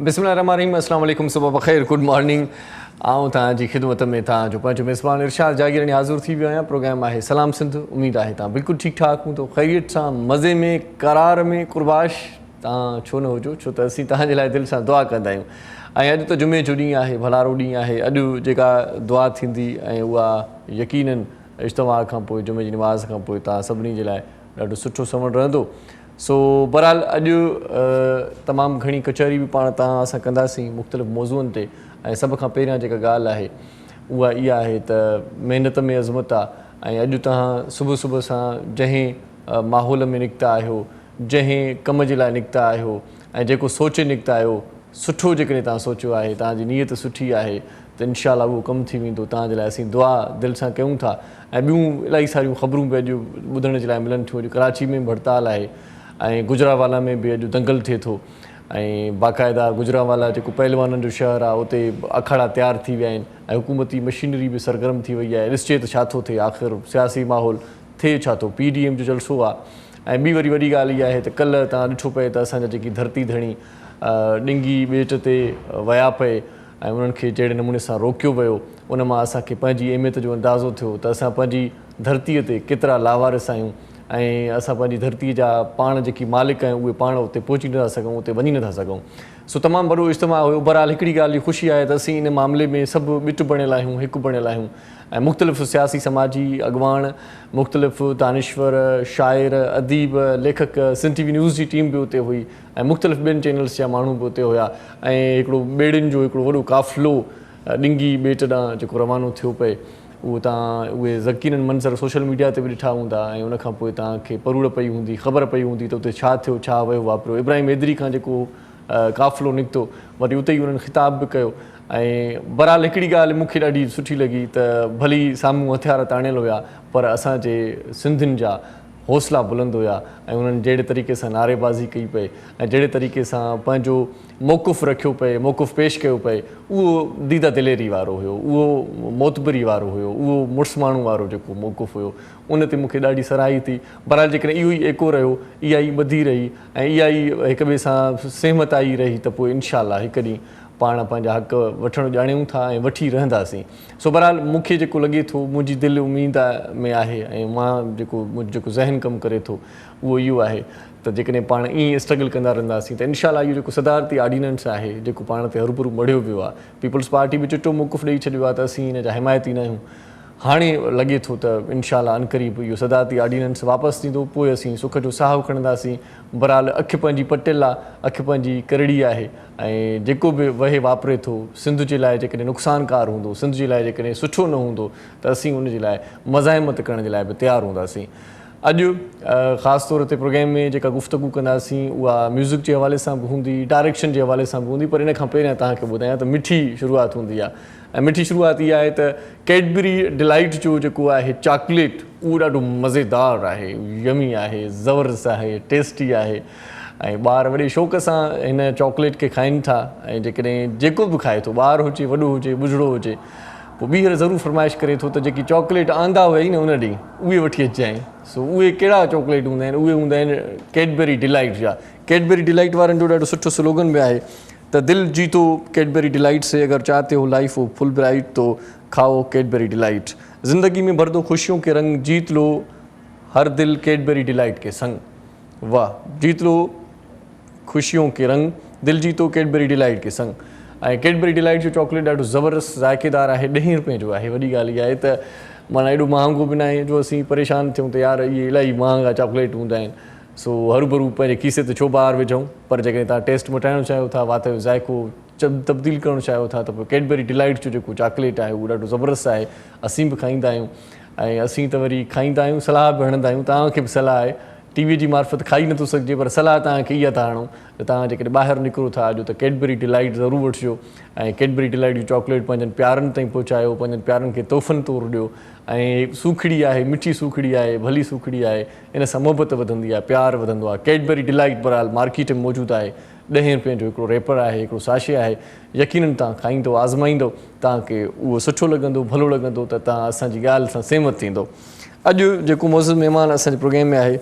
بسم الله الرحمن الرحيم السلام عليڪم صبح بخير گڊ مارننگ آئون توهان جي خدمت ۾ توهان جو پنهنجو ميزبان ارشاد جاگيراڻي حاضر ٿي ويو آهيان پروگرام آهي سلام سنڌ اميد آهي توهان بلڪل ٺيڪ ٺاڪ هوندو خيريت سان مزي ۾ قرار ۾ قرباش توهان ڇو نه هجو ڇو ته اسين توهان جي لاء دل سان دعا ڪندا آهيون ۽ اڄ ته جمعي جو ڏينهن آهي ڀلارو ڏينهن آهي اڄ جيڪا دعا ٿيندي ۽ اها يقينن اجتماع کان پوء جمعي جي نماز کان پوء توهان سڀني جي لاء ڏاڍو سٺو سنوڻ رهندو. سو بهرحال اڄ تمام گهڻي ڪچهري به پاڻ توهان سان ڪنداسين مختلف موضوعن تي ۽ سڀ کان پهريان جيڪا ڳالهه آهي اها اها آهي ته محنت ۾ عظمت آ ۽ اڄ توهان صبح صبح سان جنهن ماحول ۾ نڪتا آهيو جنهن ڪم جي لاء نڪتا آهيو ۽ جيڪو سوچي نڪتا آهيو سٺو جيڪڏهن توهان سوچيو آهي توهان جي نيت سٺي آهي ته انشاء الله اهو ڪم ٿي ويندو توهان جي لاء اسين دعا دل سان ڪيون ٿا ۽ ٻيون الاهي ساريون خبرون به اڄ ٻڌڻ جي لاء ملن ٿيون اڄ ڪراچي ۾ به هڙتال آهي ۽ گجرانوالا ۾ به اڄ دنگل ٿئي ٿو ۽ باقاعده گجرانوالا جيڪو پهلوانن جو شهر آهي اتي اکاڙا تيار ٿي ويا آهن ۽ حڪومتي مشينري به سرگرم ٿي وئي آهي ڏسجي ته ڇا ٿو ٿئي آخر سياسي ماحول ٿئي ڇا ٿو پي ڊي ايم جو جلسو آهي ۽ ٻي وري وڏي ڳالهه اها آهي ته ڪلهه توهان ڏٺو پئي ته اسان جا جيڪي ڌرتي ڌڻي ڏنگي ٻيٽ تي ويا پئي ۽ انهن کي جهڙي نموني سان روڪيو ويو، ان مان اسان کي پنهنجي اهميت جو اندازو ٿيو ته اسان پنهنجي ڌرتيء تي ڪيترا لاوارث آهيون ۽ اسان پنهنجي ڌرتيء جا پاڻ جيڪي مالڪ آهيون اهي پاڻ اتي پهچي نٿا سگهون، اتي وڃي نٿا سگهون. سو تمام وڏو اجتماع هيو. بهرحال هڪڙي ڳالهه جي خوشي آهي ته اسين ان معاملي ۾ سڀ ٻٽ بڻيل آهيون، هڪ بڻيل آهيون ۽ مختلف سياسي سماجي اڳواڻ، مختلف دانشور، شاعر، اديب، ليکڪ، سنڌ ٽي وي نيوز جي ٽيم به اتي هئي. ۽ مختلف ٻين چينلز جا ماڻهو به اتي هيا ۽ هڪڙو ٻيڙين جو هڪڙو وڏو قافلو ڏنگي ٻيٽ ڏانهن جيڪو روانو ٿيو پئي اهو توهان اهي يقينن منظر سوشل ميڊيا تي به ڏٺا هوندا ۽ ان کان پوء توهان کي پروڙ پئي هوندي خبر پئي هوندي ته اتي ڇا ٿيو ڇا ويو واپريو ابراهيم حيدري کان جيڪو قافلو نڪتو وري اتي ئي انهن خطاب به ڪيو ۽ بهرحال هڪڙي ڳالهه مون کي ڏاڍي سٺي لڳي ته ڀلي سامهون هٿيار تاڻيل هيا پر اسان جي سنڌين جا حوصلا بلند هيا ۽ انهن جهڙي طريقي سان نعريبازي ڪئي پئي ۽ جهڙي طريقي سان پنهنجو موقف رکيو پئي، موقف پيش ڪيو پئي، اهو ديده دليري وارو هيو، اهو معتبري وارو هيو، اهو مڙس ماڻهو وارو جيڪو موقف هيو، ان تي مون کي ڏاڍي سرهائي ٿي. بهرحال جيڪڏهن اهو ئي ايڪو رهيو، اها ئي ٻڌي رهي ۽ اها ئي هڪ ٻئي سان سهمتائي رهي ته پوء انشاء الله هڪ ڏينهن پاڻ پنهنجا حق وٺڻ ڄاڻيون ٿا ۽ وٺي رهنداسين. سو بهرحال مون کي جيڪو لڳي ٿو منهنجي دل اميد ۾ آهي ۽ مان جيڪو منهنجو جيڪو ذهن ڪم ڪري ٿو اهو اهو آهي ته جيڪڏهن پاڻ ائين اسٽرگل ڪندا رهنداسين ته انشاء الله اهو جيڪو صدارتي آرڊيننس آهي جيڪو پاڻ تي هروڀرو مڙهيو ويو آهي پيپلز پارٽي به چٽو موقف ڏئي ڇڏيو آهي ته اسين ان جا حمايتي ناهيون هاڻي لڳي ٿو ته انشاء الله عنقريب اهو صدارتي آرڊيننس واپس ٿيندو پوء اسين سک جو ساهه کڻنداسين بهرحال اک پنهنجي پٽيل آ، اک پنهنجي ڪرڙي آهي ۽ جيڪو به وهي واپري ٿو سنڌ جي لاء جيڪڏهن نقصانڪار هوندو، سنڌ جي لاء جيڪڏهن سٺو نه هوندو ته اسين ان جي لاء مزاحمت ڪرڻ جي لاء به تيار هونداسين. اڄ خاص طور تي پروگرام ۾ جيڪا گفتگو ڪنداسين اها ميوزڪ جي حوالي سان به هوندي، ڊائريڪشن جي حوالي سان به هوندي پر ان کان پهريان توهان کي ٻڌايان ته مٺي شروعات هوندي آ ۽ مٺي شروعات اها آهي ته ڪيڊبري ڊلائيٽ جو جيڪو آهي چاڪليٽ اهو ڏاڍو مزيدار آهي، يمي آهي، زبردست آهي، ٽيسٽي آهي ۽ ٻار وڏي شوق سان هن چاڪليٽ کي کائين ٿا ۽ جيڪڏهن جيڪو به کائي ٿو ٻار هجي وڏو هجي ٻڍڙو هجي پوء ٻيهر ضرور فرمائش ڪري ٿو ته جيڪي چاڪليٽ آندا هيئي نه ان ڏينهن اهي وٺي اچجانء سو اهي ڪهڙا چاڪليٽ هوندا آهن اهي هوندا آهن ڪيڊبري ڊلائيٽ جا ڪيڊبري ڊلائيٽ وارن جو ڏاڍو سٺو سلوگن به آهي ته دل جيتو ڪيڊبري ڊلائيٽ سي اگر چاهتي هو لائيف هو فل برائيٽ تو کائو ڪيڊبري ڊلائيٽ زندگي ۾ ڀر دو خوشيون ڪي رنگ جيت لو هر دل ڪيڊبري ڊلائيٽ ڪي سنگ واه جيت لو خوشيون ڪي رنگ دل جيتو ڪيڊبري ڊلائيٽ ڪي سنگ ۽ ڪيڊبري ڊلائيٽ جو چاڪليٽ ڏاڍو زبردست ذائقيدار آهي ڏهين روپين جو آهي وڏي ڳالهه اها آهي ته معنيٰ ايڏو مهانگو به ناهي جو اسين پريشان ٿيون ته يار اهي الاهي مهانگا چاڪليٽ هوندا آهن سو هروڀرو پنهنجي کيسي تي ڇو بار وجهون پر جيڪڏهن توهان ٽيسٽ مٽائڻ چاهيو ٿا وات جو ذائقو تبديل ڪرڻ چاهيو ٿا ته پوء ڪيڊبري ڊلائيٽ جو جيڪو چاڪليٽ آهي اهو ڏاڍو زبردست آهي اسين به کائيندا آهيون ۽ اسين ته وري کائيندا آهيون صلاح به هڻندا آهيون توهان کي به صلاح آهي ٽي وي جي معرفت کائي نٿو سگهجي پر صلاح توهان کي اها ٿا هڻون ته توهان جيڪڏهن ٻاهر نڪرو ٿا اڄ ته ڪيڊبري ڊلائيٽ ضرور وٺجو ۽ ڪيڊبري ڊلائيٽ جون چاڪليٽ پنهنجن پيارن تائين پهچايو پنهنجن پيارن کي تحفن طور ڏيو ۽ سوکڙي آهي مٺي سوکڙي آهي ڀلي سوکڙي آهي ان سان محبت وڌندي آهي، پيار وڌندو آهي. ڪيڊبري ڊلائيٽ بهرحال مارڪيٽ ۾ موجود آهي. ڏهين رپين جو هڪڙو ريپر آهي، هڪڙو ساشي آهي. يقينن توهان کائيندو، آزمائيندو، توهان کي اهو سٺو لڳندو، ڀلو لڳندو ته توهان اسان جي ڳالهه سان سهمت ٿيندو. اڄ جيڪو معزز مهمان اسان جي پروگرام ۾ آهي،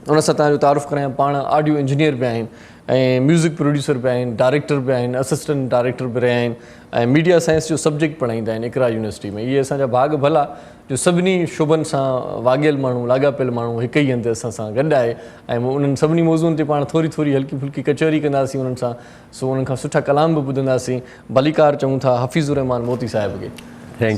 ان سان توهان جو تعارف ڪرايان. پاڻ آڊيو انجنيئر به آهن. ۽ ميوزڪ پروڊيوسر به آهن، ڊائريڪٽر به آهن، اسسٽنٽ ڊائريڪٽر به رهيا آهن ۽ ميڊيا سائنس جو سبجيڪٽ پڙهائيندا آهن اقرا يونيورسٽي ۾. اهي اسان جا ڀاڳ ڀلا جو سڀني شعبن سان واڳيل ماڻهو، لاڳاپيل ماڻهو هڪ ئي هنڌ اسان سان گڏ آهي ۽ انهن سڀني موضوعن تي پاڻ ٿوري ٿوري هلڪي ڦلڪي ڪچهري ڪنداسين انهن سان، سو انهن کان سٺا ڪلام به ٻڌنداسين. ڀليڪار چئون ٿا حفيظ الرحمان موتي صاحب کي.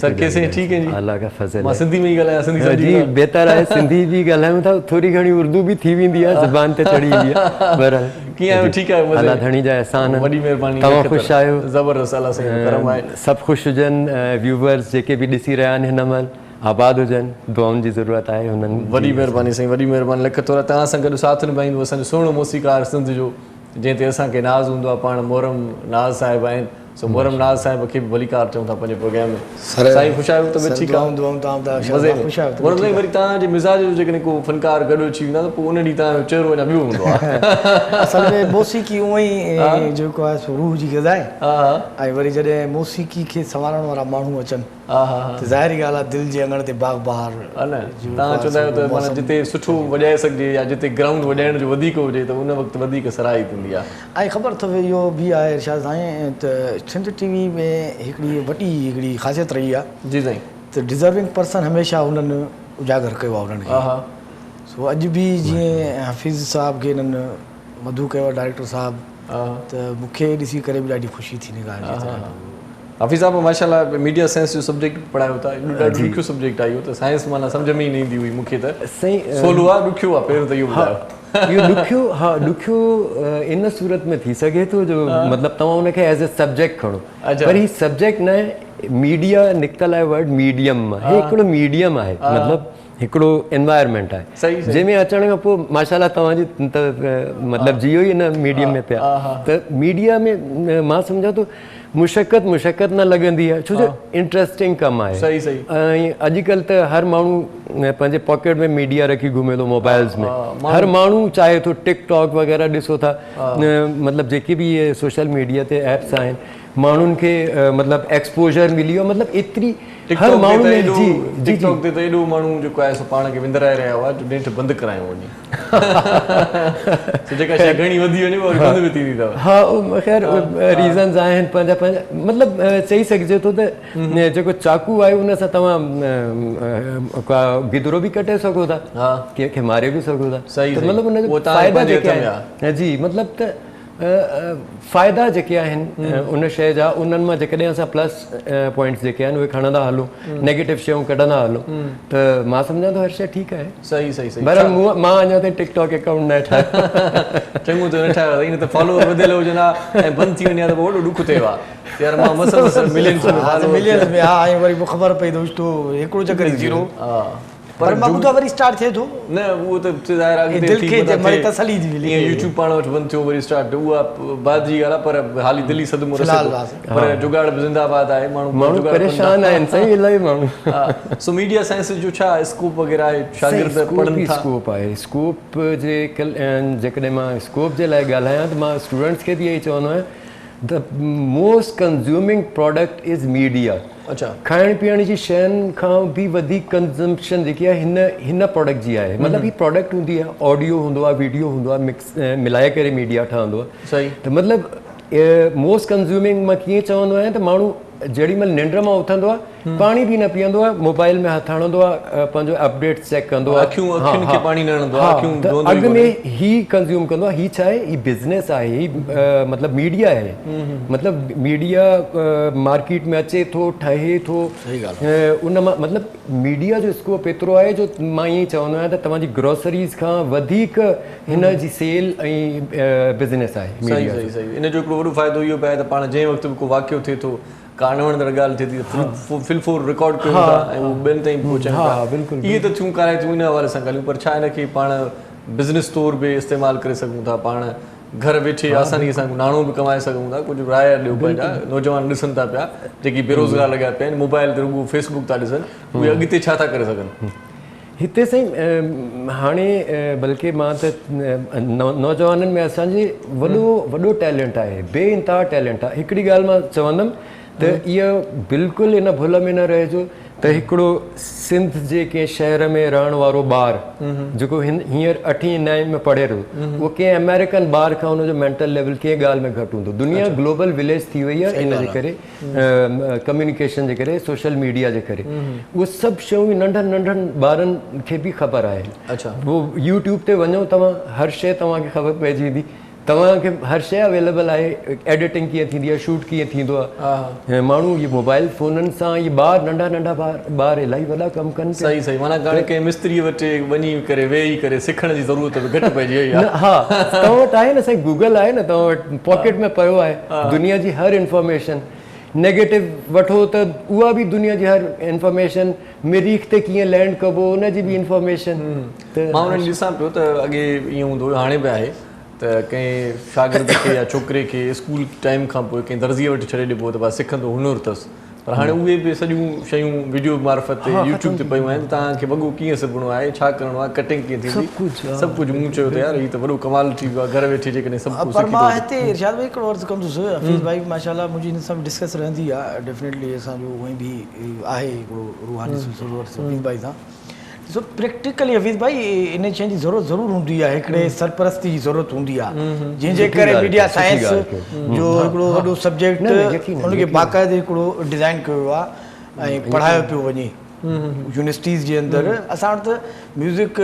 سر ڪيسي هين ٺيڪ هين جي. الله کا فضل مان سنڌي ۾ ئي ڳالهايان سنڌي سمجهي جي بهتر آهي سنڌي به ڳالهايون ٿا ٿوري گهڻي اردو به ٿي ويندي آهي زبان تي چڙهي ايندي آهي بهرحال ڪيئن آهيو ٺيڪ آهيو مزي الله ڌڻي جا احسان وڏي مهرباني توهان خوش آهيو زبردست الله سائين جو ڪرم آهي سڀ خوش هجن ويوورز جيڪي به ڏسي رهيا آهن هن مهل آباد هجن دعائن جي ضرورت آهي هنن وڏي مهرباني سائين وڏي مهرباني لک ٿورا توهان سان گڏ ساٿ نڀائيندو اسان جو سهڻو موسيقار سنڌ جو جنهن تي اسان کي ناز هوندو آهي پاڻ محرم ناز صاحب آهن سو محرم ناز صاحب کي به ڀليڪار چئون ٿا پنهنجي پروگرام ۾ سائين خوش آهيو طبيعت ٺيڪ آهي مزي ۾ محرم سائين وري توهان جي مزاج جو جيڪڏهن ڪو فنڪار گڏ اچي ويندو آهي ته پوء ان ڏينهن توهان جو چهرو اڃا ٻيو هوندو آهي. اصل ۾ موسيقي اونئن ئي جيڪو آهي سو روح جي غذا آهي ۽ وري جڏهن موسيقي کي سنوارڻ وارا ماڻهو اچن ته ظاهري ڳالهه آهي دل جي اڱڻ تي باغ بهار ها نه توهان چوندا آهيو ته معنيٰ جتي سٺو وڄائي سگهجي يا جتي گرائونڊ وڄائڻ جو وڌيڪ هجي ته ان وقت وڌيڪ سرهائي ٿيندي آهي. ۽ خبر اٿو اهو به آهي ارشاد سائين ته سنڌ ٽي وي ۾ هڪڙي وڏي هڪڙي خاصيت رهي آهي جي سائين. ته ڊزرونگ پرسن هميشه انهن اجاگر ڪيو آهي انهن کي سو اڄ به جيئن حفيظ صاحب کي انهن مدعو ڪيو آهي ڊائريڪٽر صاحب ته مون کي ڏسي ڪري به ڏاڍي خوشي ٿي ان ڳالهه جي ته ڏاڍو. حفيظ صاحب ماشاء الله ميڊيا سائنس جو سبجيڪٽ به پڙهايو ٿا ايڏو ڏاڍو ڏکيو سبجيڪٽ آهي اهو ته سائنس معنيٰ سمجهه ۾ ئي نه ايندي هئي مون کي ته سولو آهي ڏکيو آهي پهريون ته اهو ٻڌايو. اهو ڏکيو ها ڏکيو ان صورت ۾ ٿي سگهي ٿو جو مطلب توهان ان کي ايز اي سبجيڪٽ کڻو پر هي سبجيڪٽ نه ميڊيا نڪتل آهي ورڊ ميڊيم مان هي هڪڙو ميڊيم آهي مطلب هڪڙو انوائرمينٽ آهي جنهن ۾ اچڻ کان پوء ماشاء الله توهان جي ته مطلب جيو ئي ان ميڊيم ۾ پيا ته ميڊيا ۾ مان سمجهان ٿو مشقت مشقت نه لڳندي آهي ڇو جو انٽرسٽنگ ڪم آهي ۽ اڄڪلهه ته هر ماڻهو پنهنجي پاڪيٽ ۾ ميڊيا رکي گهمي ٿو موبائلز ۾ هر ماڻهو چاهي ٿو ٽڪ ٽاڪ وغيره ڏسو ٿا مطلب جيڪي به اهي سوشل ميڊيا تي ايپس آهن ماڻهن کي مطلب ايڪسپوجر ملي ويو مطلب ايتري هر ماڻهو ۾ جي جي ٽڪ ٽاڪ تي ته ايڏو ماڻهو جيڪو آهي سو پاڻ کي وندرائي رهيا هئا جو نيٺ بند ڪرايو وڃي سو جيڪا شيء گهڻي وڌي وڃي اها وري بند به ٿيندي اٿو. ها خير ريزنز آهن پنهنجا پنهنجا مطلب چئي سگهجي ٿو ته جيڪو چاقو آهي ان سان توهان ڪا گدرو به ڪٽي سگهو ٿا ڪنهن کي ماري به سگهو ٿا ته مطلب ان جا فائدا جيڪي آهن جي مطلب ته فائدا جيڪي آهن ان شيء جا انهن مان جيڪڏهن اسان پلس پوائنٽس جيڪي آهن اهي کڻندا هلون نيگيٽو شيون ڪڍندا هلون ته مان سمجهان ٿو هر شيء ٺيڪ آهي. صحيح صحيح صحيح بهرحال مون مان اڃا تائين ٽڪ ٽاڪ اڪائونٽ ناهي ٺاهيو. چڱو ٿيو نه ٺاهيو سائين نه ته فالوور وڌيل هجن ها ۽ بند ٿي وڃي ها ته پوء وڏو ڏک ٿئي ها يار مان مس مس ملينس ۾ فالوور ملينس ۾ ها ۽ وري پوء خبر پئي ته اوچتو هڪڙو چڪر ئي زيرو ها پر مان ٻڌو آهي وري اسٽارٽ ٿئي ٿو. نه اهو ته ظاهر آهي اڳتي دل کي مڙئي تسلي ٿي ملي. ائين يوٽيوب پاڻ وٽ بند ٿيو وري اسٽارٽ ٿيو اها بعد جي ڳالهه آهي پر حالي دلي صدمو رسي ٿو پر جگاڙ به زنده آباد آهي ماڻهو ماڻهو پريشان آهن سائين الاهي ماڻهو. سو ميڊيا سائنس جو ڇا اسڪوپ وغيره آهي شاگرد پڙهن ٿا. اسڪوپ آهي اسڪوپ جي جيڪڏهن مان اسڪوپ جي لاء ڳالهايان ته مان اسٽوڊنٽس کي به اهو ئي چوندو آهيان the most consuming product is media اڇا. کائڻ پيئڻ جي شين کان به وڌيڪ ڪنزمپشن جيڪي آهي هن هن پراڊڪٽ جي آهي مطلب هي پراڊڪٽ هوندي آهي آڊيو هوندو آهي ويڊيو هوندو آهي مڪس ملائي ڪري ميڊيا ٺهندو آهي صحيح. ته مطلب موسٽ ڪنزيومنگ مان ڪيئن چوندو آهيان ته ماڻهو جهڙي مهل ننڊ مان اٿندو آهي پاڻي به نه پيئندو آهي موبائل ۾ هٿ هڻندو آهي پنهنجو اپڊيٽس چيڪ ڪندو آهي اکيون اکين کي پاڻي نه هڻندو آهي اکيون ڌوئندو ئي اڳ ۾ هي ڪنزيوم ڪندو آهي هي ڇا آهي هي بزنس آهي هي مطلب ميڊيا آهي مطلب ميڊيا مارڪيٽ ۾ اچي ٿو ٺهي ٿو ان مان مطلب ميڊيا جو اسڪوپ ايترو آهي جو مان ائين چوندو آهيان ته توهان جي گروسريز کان وڌيڪ هن جي سيل ۽ بزنس آهي ميڊيا جو. صحيح صحيح ان جو هڪڙو وڏو فائدو اهو به آهي ته پاڻ جنهن وقت به ڪو واقعو ٿئي ٿو ڪا اڻوڻندڙ ڳالهه ٿئي ٿي ته في الفور رڪارڊ ڪيون ٿا ۽ اهو ٻين تائين به پهچايون ٿا اهي ته ٿيون ڪارائتيون ان حوالي سان ڳالهيون پر ڇا ان کي پاڻ بزنس طور به استعمال ڪري سگهون ٿا پاڻ گهر ويٺي آساني سان ناڻو به ڪمائي سگهون ٿا ڪجهه راء ڏيو پنهنجا نوجوان ڏسن ٿا پيا جيڪي بيروزگار لڳا پيا آهن موبائل تي رڳو فيس بڪ ٿا ڏسن اهي اڳتي ڇا ٿا ڪري سگهن. هتي سائين هاڻي بلڪه مان ته نوجوانن ۾ اسان جي وڏو وڏو ٽيلنٽ آهي بي انتها ٽيلنٽ آهي هڪڙي ڳالهه مان چوندم ته اهو بلڪل ان ڀل ۾ نه رهجو ته هڪڙو سنڌ جي ڪنهن شهر ۾ رهڻ وارو ٻار جيڪو هينئر اٺين نائين ۾ پڙهي ٿو اهو ڪنهن آمريڪن ٻار کان ان جو مينٽل ليول ڪنهن ڳالهه ۾ گهٽ هوندو. دنيا گلوبل وليج ٿي وئي آهي ان جي ڪري ڪميونيڪيشن جي ڪري سوشل ميڊيا جي ڪري اهي سڀ شيون ننڍن ننڍن ٻارن کي به خبر آهي. پوء يوٽيوب تي وڃو توهان هر شيء توهان کي خبر پئجي ويندي. توهان کي هر شيء اويليبل آهي ايڊيٽنگ ڪيئن ٿيندي آهي شوٽ ڪيئن ٿيندو آهي ماڻهو هي موبائل فونن سان هي ٻار ننڍا ننڍا ٻار ٻار الاهي وڏا ڪم ڪن پيا. صحيح صحيح معنيٰ هاڻي ڪنهن مستري وٽ وڃي ڪري ويهي ڪري سکڻ جي ضرورت به گهٽ پئجي وئي آهي. ها توهان وٽ آهي نه سائين گوگل آهي نه توهان وٽ پاڪيٽ ۾ پيو آهي دنيا جي هر انفارميشن نيگيٽو وٺو ته اها به دنيا جي هر انفارميشن مريخ تي ڪيئن لينڊ ڪبو ان جي به انفارميشن ته مان انهن ڏسان پيو ته اڳي ائين هوندو هيو هاڻي به آهي ته ڪنهن شاگرد کي يا ڇوڪري کي اسڪول ٽائيم کان پوء ڪنهن درزيء وٽ ڇڏي ڏبو هو ته بس سکندو هنر اٿس پر هاڻي اهي به سڄيون شيون وڊيو معرفت يوٽيوب تي پيون آهن ته توهان کي وڳو ڪيئن سبڻو آهي ڇا ڪرڻو آهي ڪٽنگ ڪيئن ٿيندي سڀ ڪجهه مون چيو ته يار هي ته وڏو ڪمال ٿي ويو آهي گهر ويٺي جيڪڏهن سڀ ڪجهه پر مان هتي ارشاد ڀائي هڪڙو عرض ڪندس حفيظ ڀائي ماشاء الله منهنجي هن سان به ڊسڪس رهندي آهي ڊيفنيٽلي اسان جو هونئن به آهي هڪڙو روحاني سلسلو حفيظ ڀائي سان ڏسو پريڪٽيڪلي حفيظ ڀائي ان شيء جي ضرورت ضرور هوندي آهي هڪڙي سرپرستي جي ضرورت هوندي آهي جنهن جي ڪري ميڊيا سائنس جو هڪڙو وڏو سبجيڪٽ ان کي باقاعدي هڪڙو ڊزائن ڪيو ويو آهي ۽ پڙهايو پيو وڃي يونيورسٽيز جي اندر اسان وٽ ته ميوزڪ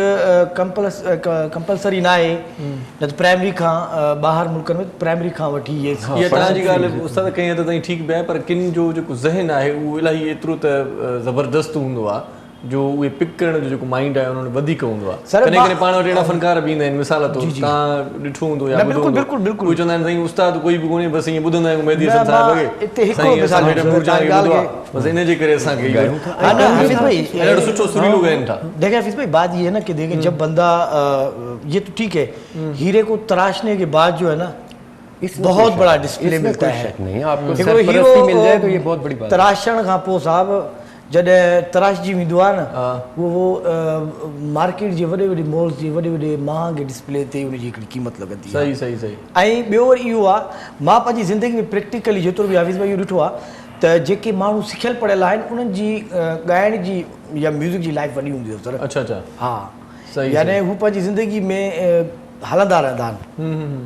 ڪمپلسري ناهي نه ته پرائمري کان ٻاهر ملڪن ۾ پرائمري کان وٺي اهي اها توهان جي ڳالهه استاد ڪنهن حد تائين ٺيڪ به آهي پر ڪن جو جيڪو ذهن آهي اهو الاهي ايترو ته زبردست هوندو آهي جو اهي پڪ ڪرڻ جو جيڪو مائنڊ آهي انهن وٽ وڌيڪ هوندو آهي ڪڏهن ڪڏهن پاڻ وٽ اهڙا فنڪار به ايندا آهن مثال طور توهان ڏٺو هوندو يا ٻڌو هوندو اهي چوندا آهن سائين استاد ڪوئي به ڪونهي بس ائين ٻڌندا آهيون مهدي حسن صاحب کي سائين اسان ميڊم نورجهان کي ٻڌو آهي بس ان جي ڪري اسان کي اهڙو سٺو سريلو ڳائين ٿا. ديکين حفيظ ڀائي بات يي هي نا ڪي ديکين جب بندا يي تو ٺيڪ هي هيري ڪو تراشني ڪي بعد جو هي نا بهت بڙا ڊسپلي ملتا هي هڪڙو هيرو تراشڻ کان پوء صاحب جڏهن تراشجي ويندو آهي نه اهو مارڪيٽ جي وڏي وڏي مالز جي وڏي وڏي مهانگي ڊسپلي تي ان جي هڪڙي قيمت لڳندي آهي. صحيح صحيح صحيح. ۽ ٻيو وري اهو آهي مان پنهنجي زندگي ۾ پريڪٽيڪلي جيترو به حفيظ ڀائي اهو ڏٺو آهي ته جيڪي ماڻهو سکيل پڙهيل آهن انهن جي ڳائڻ جي يا ميوزڪ جي لائف وڏي هوندي آهي سر. اڇا اڇا. ها صحيح يعني هو پنهنجي زندگي ۾ هلندا رهندا آهن.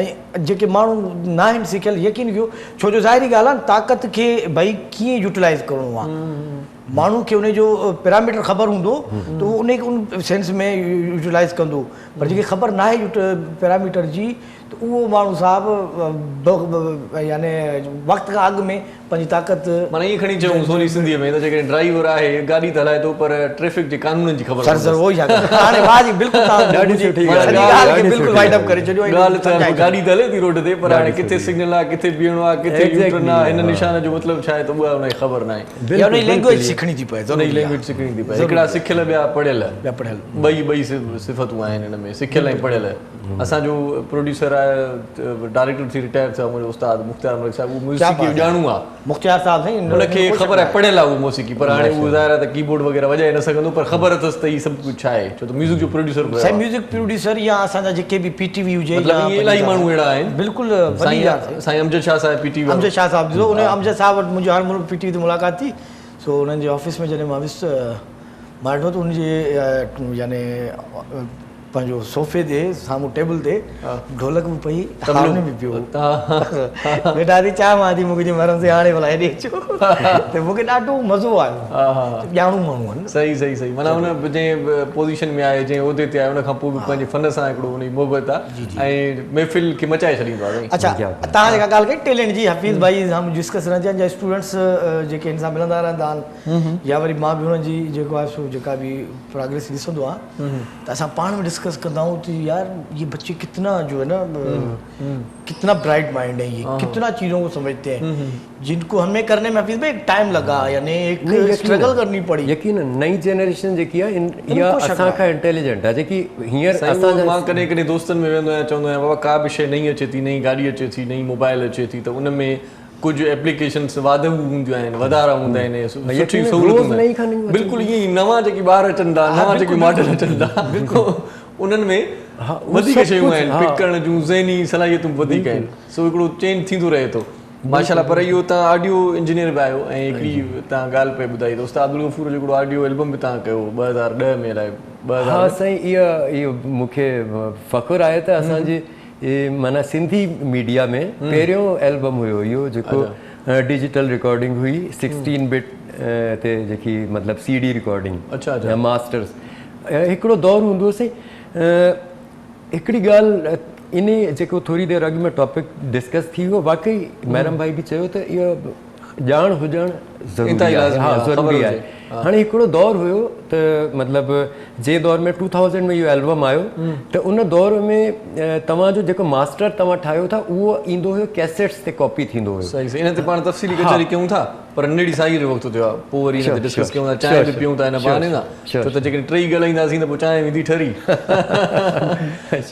۽ جيڪي ماڻهو ناهن سکيل يقين ڪيو ڇو جو ظاهري ڳالهه آهي نه طاقت کي ڀئي ڪيئن يوٽيلائز ڪرڻو آهي ماڻهو کي ان جو پيراميٽر خبر هوندو ته هو ان کي ان سينس ۾ يوٽيلائز ڪندو پر جنهن کي خبر ناهي پيراميٽر جي ته اهو ماڻهو صاحب يعني وقت کان اڳ ۾ پنهنجي طاقت. معنيٰ ائين کڻي چئون سولي سنڌيء ۾ ته جيڪڏهن ڊرائيور آهي گاڏي ته هلائي ٿو پر ٽريفڪ جي قانونن جي خبر سر سر اهو ئي ڇا ڪندو هاڻي واهه جي بلڪل توهان ڏاڍي سٺي ڳالهه ڳالهه کي بلڪل وائنڊ اپ ڪري ڇڏيو ۽ ڳالهه ته گاڏي ته هلي ٿي روڊ تي پر هاڻي ڪٿي سگنل آهي ڪٿي بيهڻو آهي ڪٿي يو ٽرن آهي هن نشان جو مطلب ڇا آهي ته اها ان کي خبر ناهي يا ان جي لينگويج سکڻي ٿي پئي ان جي لينگويج سکڻي ٿي پئي هڪڙا سکيل ٻيا پڙهيل ٻيا پڙهيل ٻئي ٻئي صفتون آهن هن ۾ سکيل ۽ پڙهيل اسان جو پروڊيوسر آهي ڊائريڪٽر ٿي رٽائر ٿيو آهي منهنجو استاد مختيار ملڪ صاحب اهو موسيقي جو ڄاڻو آهي مختيار صاحب سائين ان کي خبر آهي پڙهيل آهي اهو موسيقي پر هاڻي اهو ظاهر آهي ته ڪي بورڊ وغيره وڄائي نه سگهندو پر خبر اٿس ته هي سڀ ڪجهه ڇا آهي ڇو ته ميوزڪ جو پروڊيوسر به سائين ميوزڪ پروڊيوسر يا اسان جا جيڪي به پي ٽي وي هجي مطلب ائين الاهي ماڻهو اهڙا آهن بلڪل وڏي ڳالهه سائين امجد شاهه صاحب پي ٽي وي امجد شاهه صاحب ڏسو ان امجد صاحب وٽ منهنجو هاڻي پي ٽي وي تي ملاقات ٿي سو انهن جي آفيس ۾ جڏهن مان ويس مان ڏٺو ته ان جي يعني پنهنجو صوفي تي سامهون ٽيبل تي ڍولڪ به پئي هارمونيم به پيو ويٺا ٿي چانهه مان ٿي مونکي چيو محرم سائين هاڻي ڀلا هيڏي اچو ته مونکي ڏاڍو مزو آيو ڄاڻو ماڻهو آهن صحيح صحيح صحيح معنيٰ ان جنهن پوزيشن ۾ آهي جنهن عهدي تي آهي ان کان پوء به پنهنجي فن سان هڪڙو ان جي محبت آهي ۽ محفل کي مچائي ڇڏيندو آهي اڇا توهان جيڪا ڳالهه ڪئي ٽيلنٽ جي حفيظ ڀائي سان ڊسڪس رهندي آهن يا اسٽوڊنٽس جيڪي هن سان ملندا رهندا آهن يا وري مان به انهن جي جيڪو آهي سو جيڪا به پراگريس ڏسندو آهيان ته اسان پاڻ ۾ ڊسڪس ڪندا آهيون ته يار يي بچي ڪتنا جو هي نه ڪتنا برائٽ مائنڊ هي يي ڪتنا چيزون ڪو سمجهتي هين جن ڪو همي ڪرني ۾ حفيظ ڀائي ٽائيم لڳا يعني هڪ اسٽرگل ڪرني پڙي. يقينن نئين جنريشن جيڪي آهي اها اسان کان انٽيليجنٽ آهي جيڪي هينئر اسان جا مان ڪڏهن ڪڏهن دوستن ۾ ويهندو آهيان چوندو آهيان بابا ڪا به شيء نئين اچي ٿي نئين گاڏي اچي ٿي نئين موبائل اچي ٿي ته ان ۾ ڪجهه ايپليڪيشنس واڌو هونديون آهن وڌارا هوندا آهن سٺيون سهولتون هونديون آهن بلڪل ائين ئي نوان جيڪي ٻار اچن ٿا نوان جيڪي ماڊل اچن ٿا انهن ۾ وڌيڪ شيون آهن پڪ ڪرڻ جون ذهني صلاحيتون به وڌيڪ آهن سو هڪڙو چينج ٿيندو رهي ٿو. ماشاءالله پر اهو توهان آڊيو انجنيئر به آهيو ۽ هڪڙي توهان ڳالهه پئي ٻڌائي ته استاد عبدالغفور جو هڪڙو آڊيو البم به توهان ڪيو 2010 ۾ الائي 2000 ها سائين اها اهو مون کي فخر آهي ته اسان جي معنيٰ سنڌي ميڊيا ۾ پهريون البم هيو اهو جيڪو ڊجيٽل رڪارڊنگ هئي سڪسٽين بٽ تي جيڪي مطلب سي ڊي رڪارڊنگ اڇا اڇا ماسٽرس هڪڙو دور هوندو هو سائين هڪڙي ڳالهه انهي جيڪو ٿوري دير اڳ ۾ ٽاپڪ ڊسڪس ٿي ويو واقعي محرم ڀائي به چيو ته اهو ڄاڻ هجڻ ضروري آهي ها ضروري آهي هاڻي هڪڙو دور هيو ته مطلب جنهن دور ۾ ٽو ٿائوزنڊ ۾ اهو البم آيو ته ان دور ۾ توهان جو جيڪو ماسٽر توهان ٺاهيو ٿا اهو ايندو هيو ڪيسيٽس تي ڪاپي ٿيندو هيو. صحيح صحيح ان تي پاڻ تفصيلي ڪچهري ڪيون ٿا پر ننڍڙي سائيء جو وقت ٿيو آهي پوء وري ان تي ڊسڪس ڪيون ٿا چانهه به پيون ٿا ان بهاني سان ڇو ته جيڪڏهن ٽئي ڳالهائينداسين ته پوء چانهه ويندي ٺري.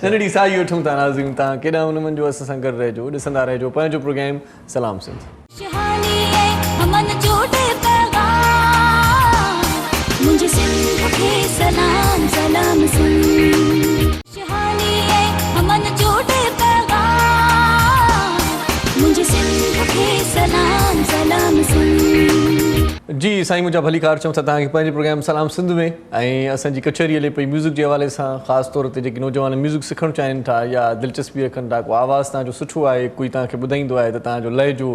ننڍڙي ساهي وٺون ٿا ناظرين توهان ڪيڏانهن نه وڃجو اسان سان گڏ رهجو ڏسندا رهجو پنهنجو پروگرام سلام سنڌ. خوشحالي ۽ امن جو ڏي پيغام منهنجي سنڌ کي سلام سلام سنڌ. خوشحالي ۽ امن جو ڏي پيغام منهنجي سنڌ کي سلام سلام سنڌ. جي سائين منهنجا ڀليڪار چئون ٿا توهان کي پنهنجي پروگرام سلام سنڌ ۾ ۽ اسان جي ڪچهري هلي پئي ميوزڪ جي حوالي سان خاص طور تي جيڪي نوجوان ميوزڪ سکڻ چاهين ٿا يا دلچسپي رکن ٿا ڪو آواز توهان جو سٺو آهي ڪوئي توهان کي ٻڌائيندو آهي ته توهان جو لهجو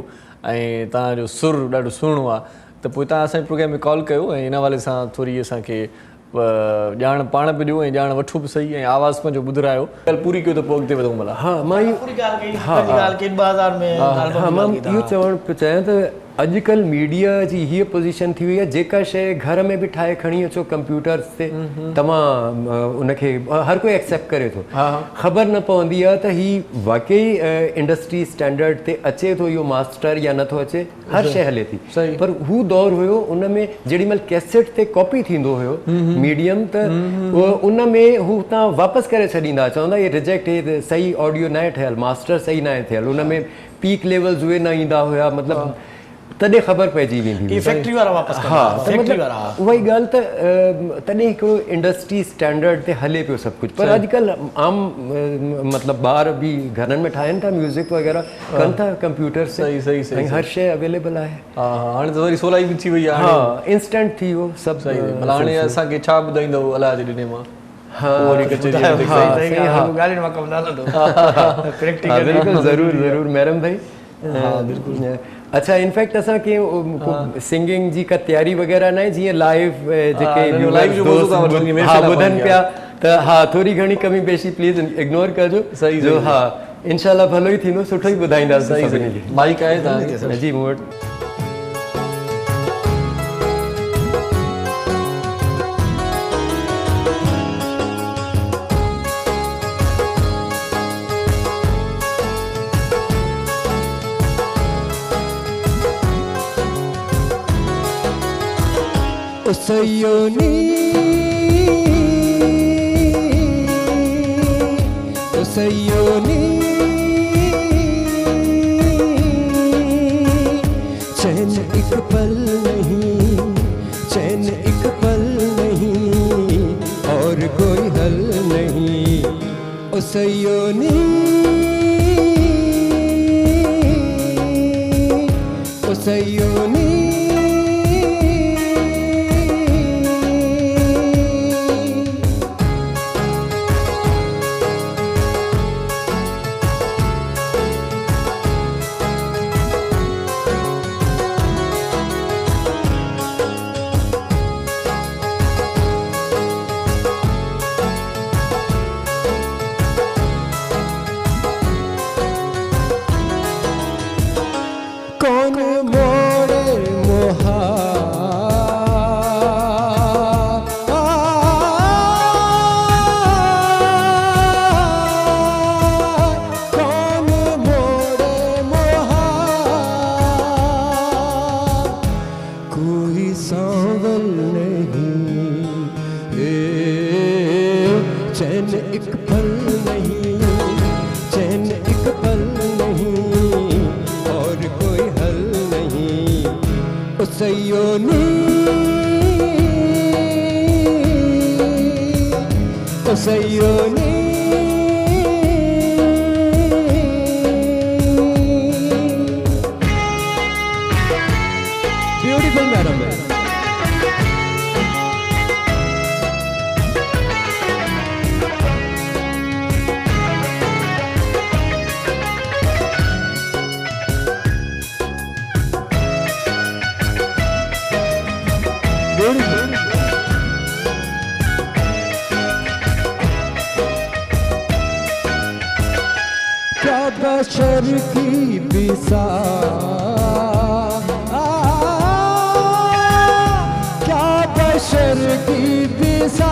۽ توهان جو سر ڏاڍو سهڻو آهي ته پوء توهان اسان جي پروگرام ۾ ڪال ڪيو ۽ ان حوالي سان ٿوري اسان کي ڄاڻ پاڻ به ڏيو ۽ ڄاڻ وٺو به سهي ۽ آواز پنهنجو ٻڌرايو. ڳالهه پوري ڪيو ته پوء اڳتي وڌون ڀلا. ها مان اهو پوري ڳالهه ڪئي پنهنجي ڳالهه ڪئي 2000 ۾ البم ها مان اهو چوڻ پيو چاهيان ته اڄڪلهه ميڊيا جي هيء پوزيشن ٿي وئي آهي جيڪا شيء گهر ۾ به ٺاهي کڻي اچو ڪمپيوٽرز تي توهان ان کي هر ڪوئي ايڪسيپٽ ڪري ٿو خبر نه پوندي آهي ته هي واقعي انڊسٽري اسٽينڊرڊ تي اچي ٿو اهو ماسٽر يا نٿو اچي هر شيء هلي ٿي پر هو دور هيو ان ۾ جيڏي مهل ڪيسيٽ تي ڪاپي ٿيندو هيو ميڊيم ته ان ۾ هو هتان واپس ڪري ڇڏيندا چوندا هي ريجيڪٽ هي صحيح آڊيو ناهي ٺهيل ماسٽر صحيح ناهي ٿيل ان ۾ پيڪ ليولز اهي نه ايندا هيا مطلب تڏهن خبر پئجي ويندي هئي فيڪٽري وارا واپس ڪندا ها ته مطلب اها ئي ڳالهه ته تڏهن هڪڙو انڊسٽري اسٽينڊرڊ تي هلي پيو سڀ ڪجهه پر اڄڪلهه عام مطلب ٻار به گهرن ۾ ٺاهين ٿا ميوزڪ وغيره ڪن ٿا ڪمپيوٽر سي صحيح صحيح صحيح ۽ هر شيء اويليبل آهي. ها ها هاڻي ته وري سولائي به ٿي وئي آهي ها انسٽنٽ ٿي ويو سڀ. صحيح ڀلا هاڻي اسان کي ڇا ٻڌائيندؤ الله جي ڏني مان ها پوء وري ڪچهري ۾ ها صحيح ها ڳالهين مان ڪم نه هلندو پريڪٽيڪل بلڪل ضرور ضرور محرم ڀائي ها بلڪل اڇا انفيڪٽ اسان کي سنگنگ جي ڪا تياري وغيره ناهي جيئن لائيو جيڪي لائيو جو مزو ٿا وٺون ها ٻڌن پيا ته ها ٿوري گهڻي ڪمي بيشي پليز اگنور ڪجو جو ها انشاء الله ڀلو ئي ٿيندو سٺو ئي ٻڌائينداسين سڀني کي. مائيڪ آهي توهان کي؟ جي مون وٽ. او سيوني او سيوني چين اڪ پل نهين چين اڪ پل نهين اور ڪوئي حل نهين او سيوني او سيوني. ڪون موڙي مهار. ڪون موڙي مهار. ڪوئي سانول نهين هي چين اڪ پل نهين چين اڪ پل نهين اور ڪوئي حل نهين او سيوني او سيوني. बशर की बिसात, क्या बशर की बिसात,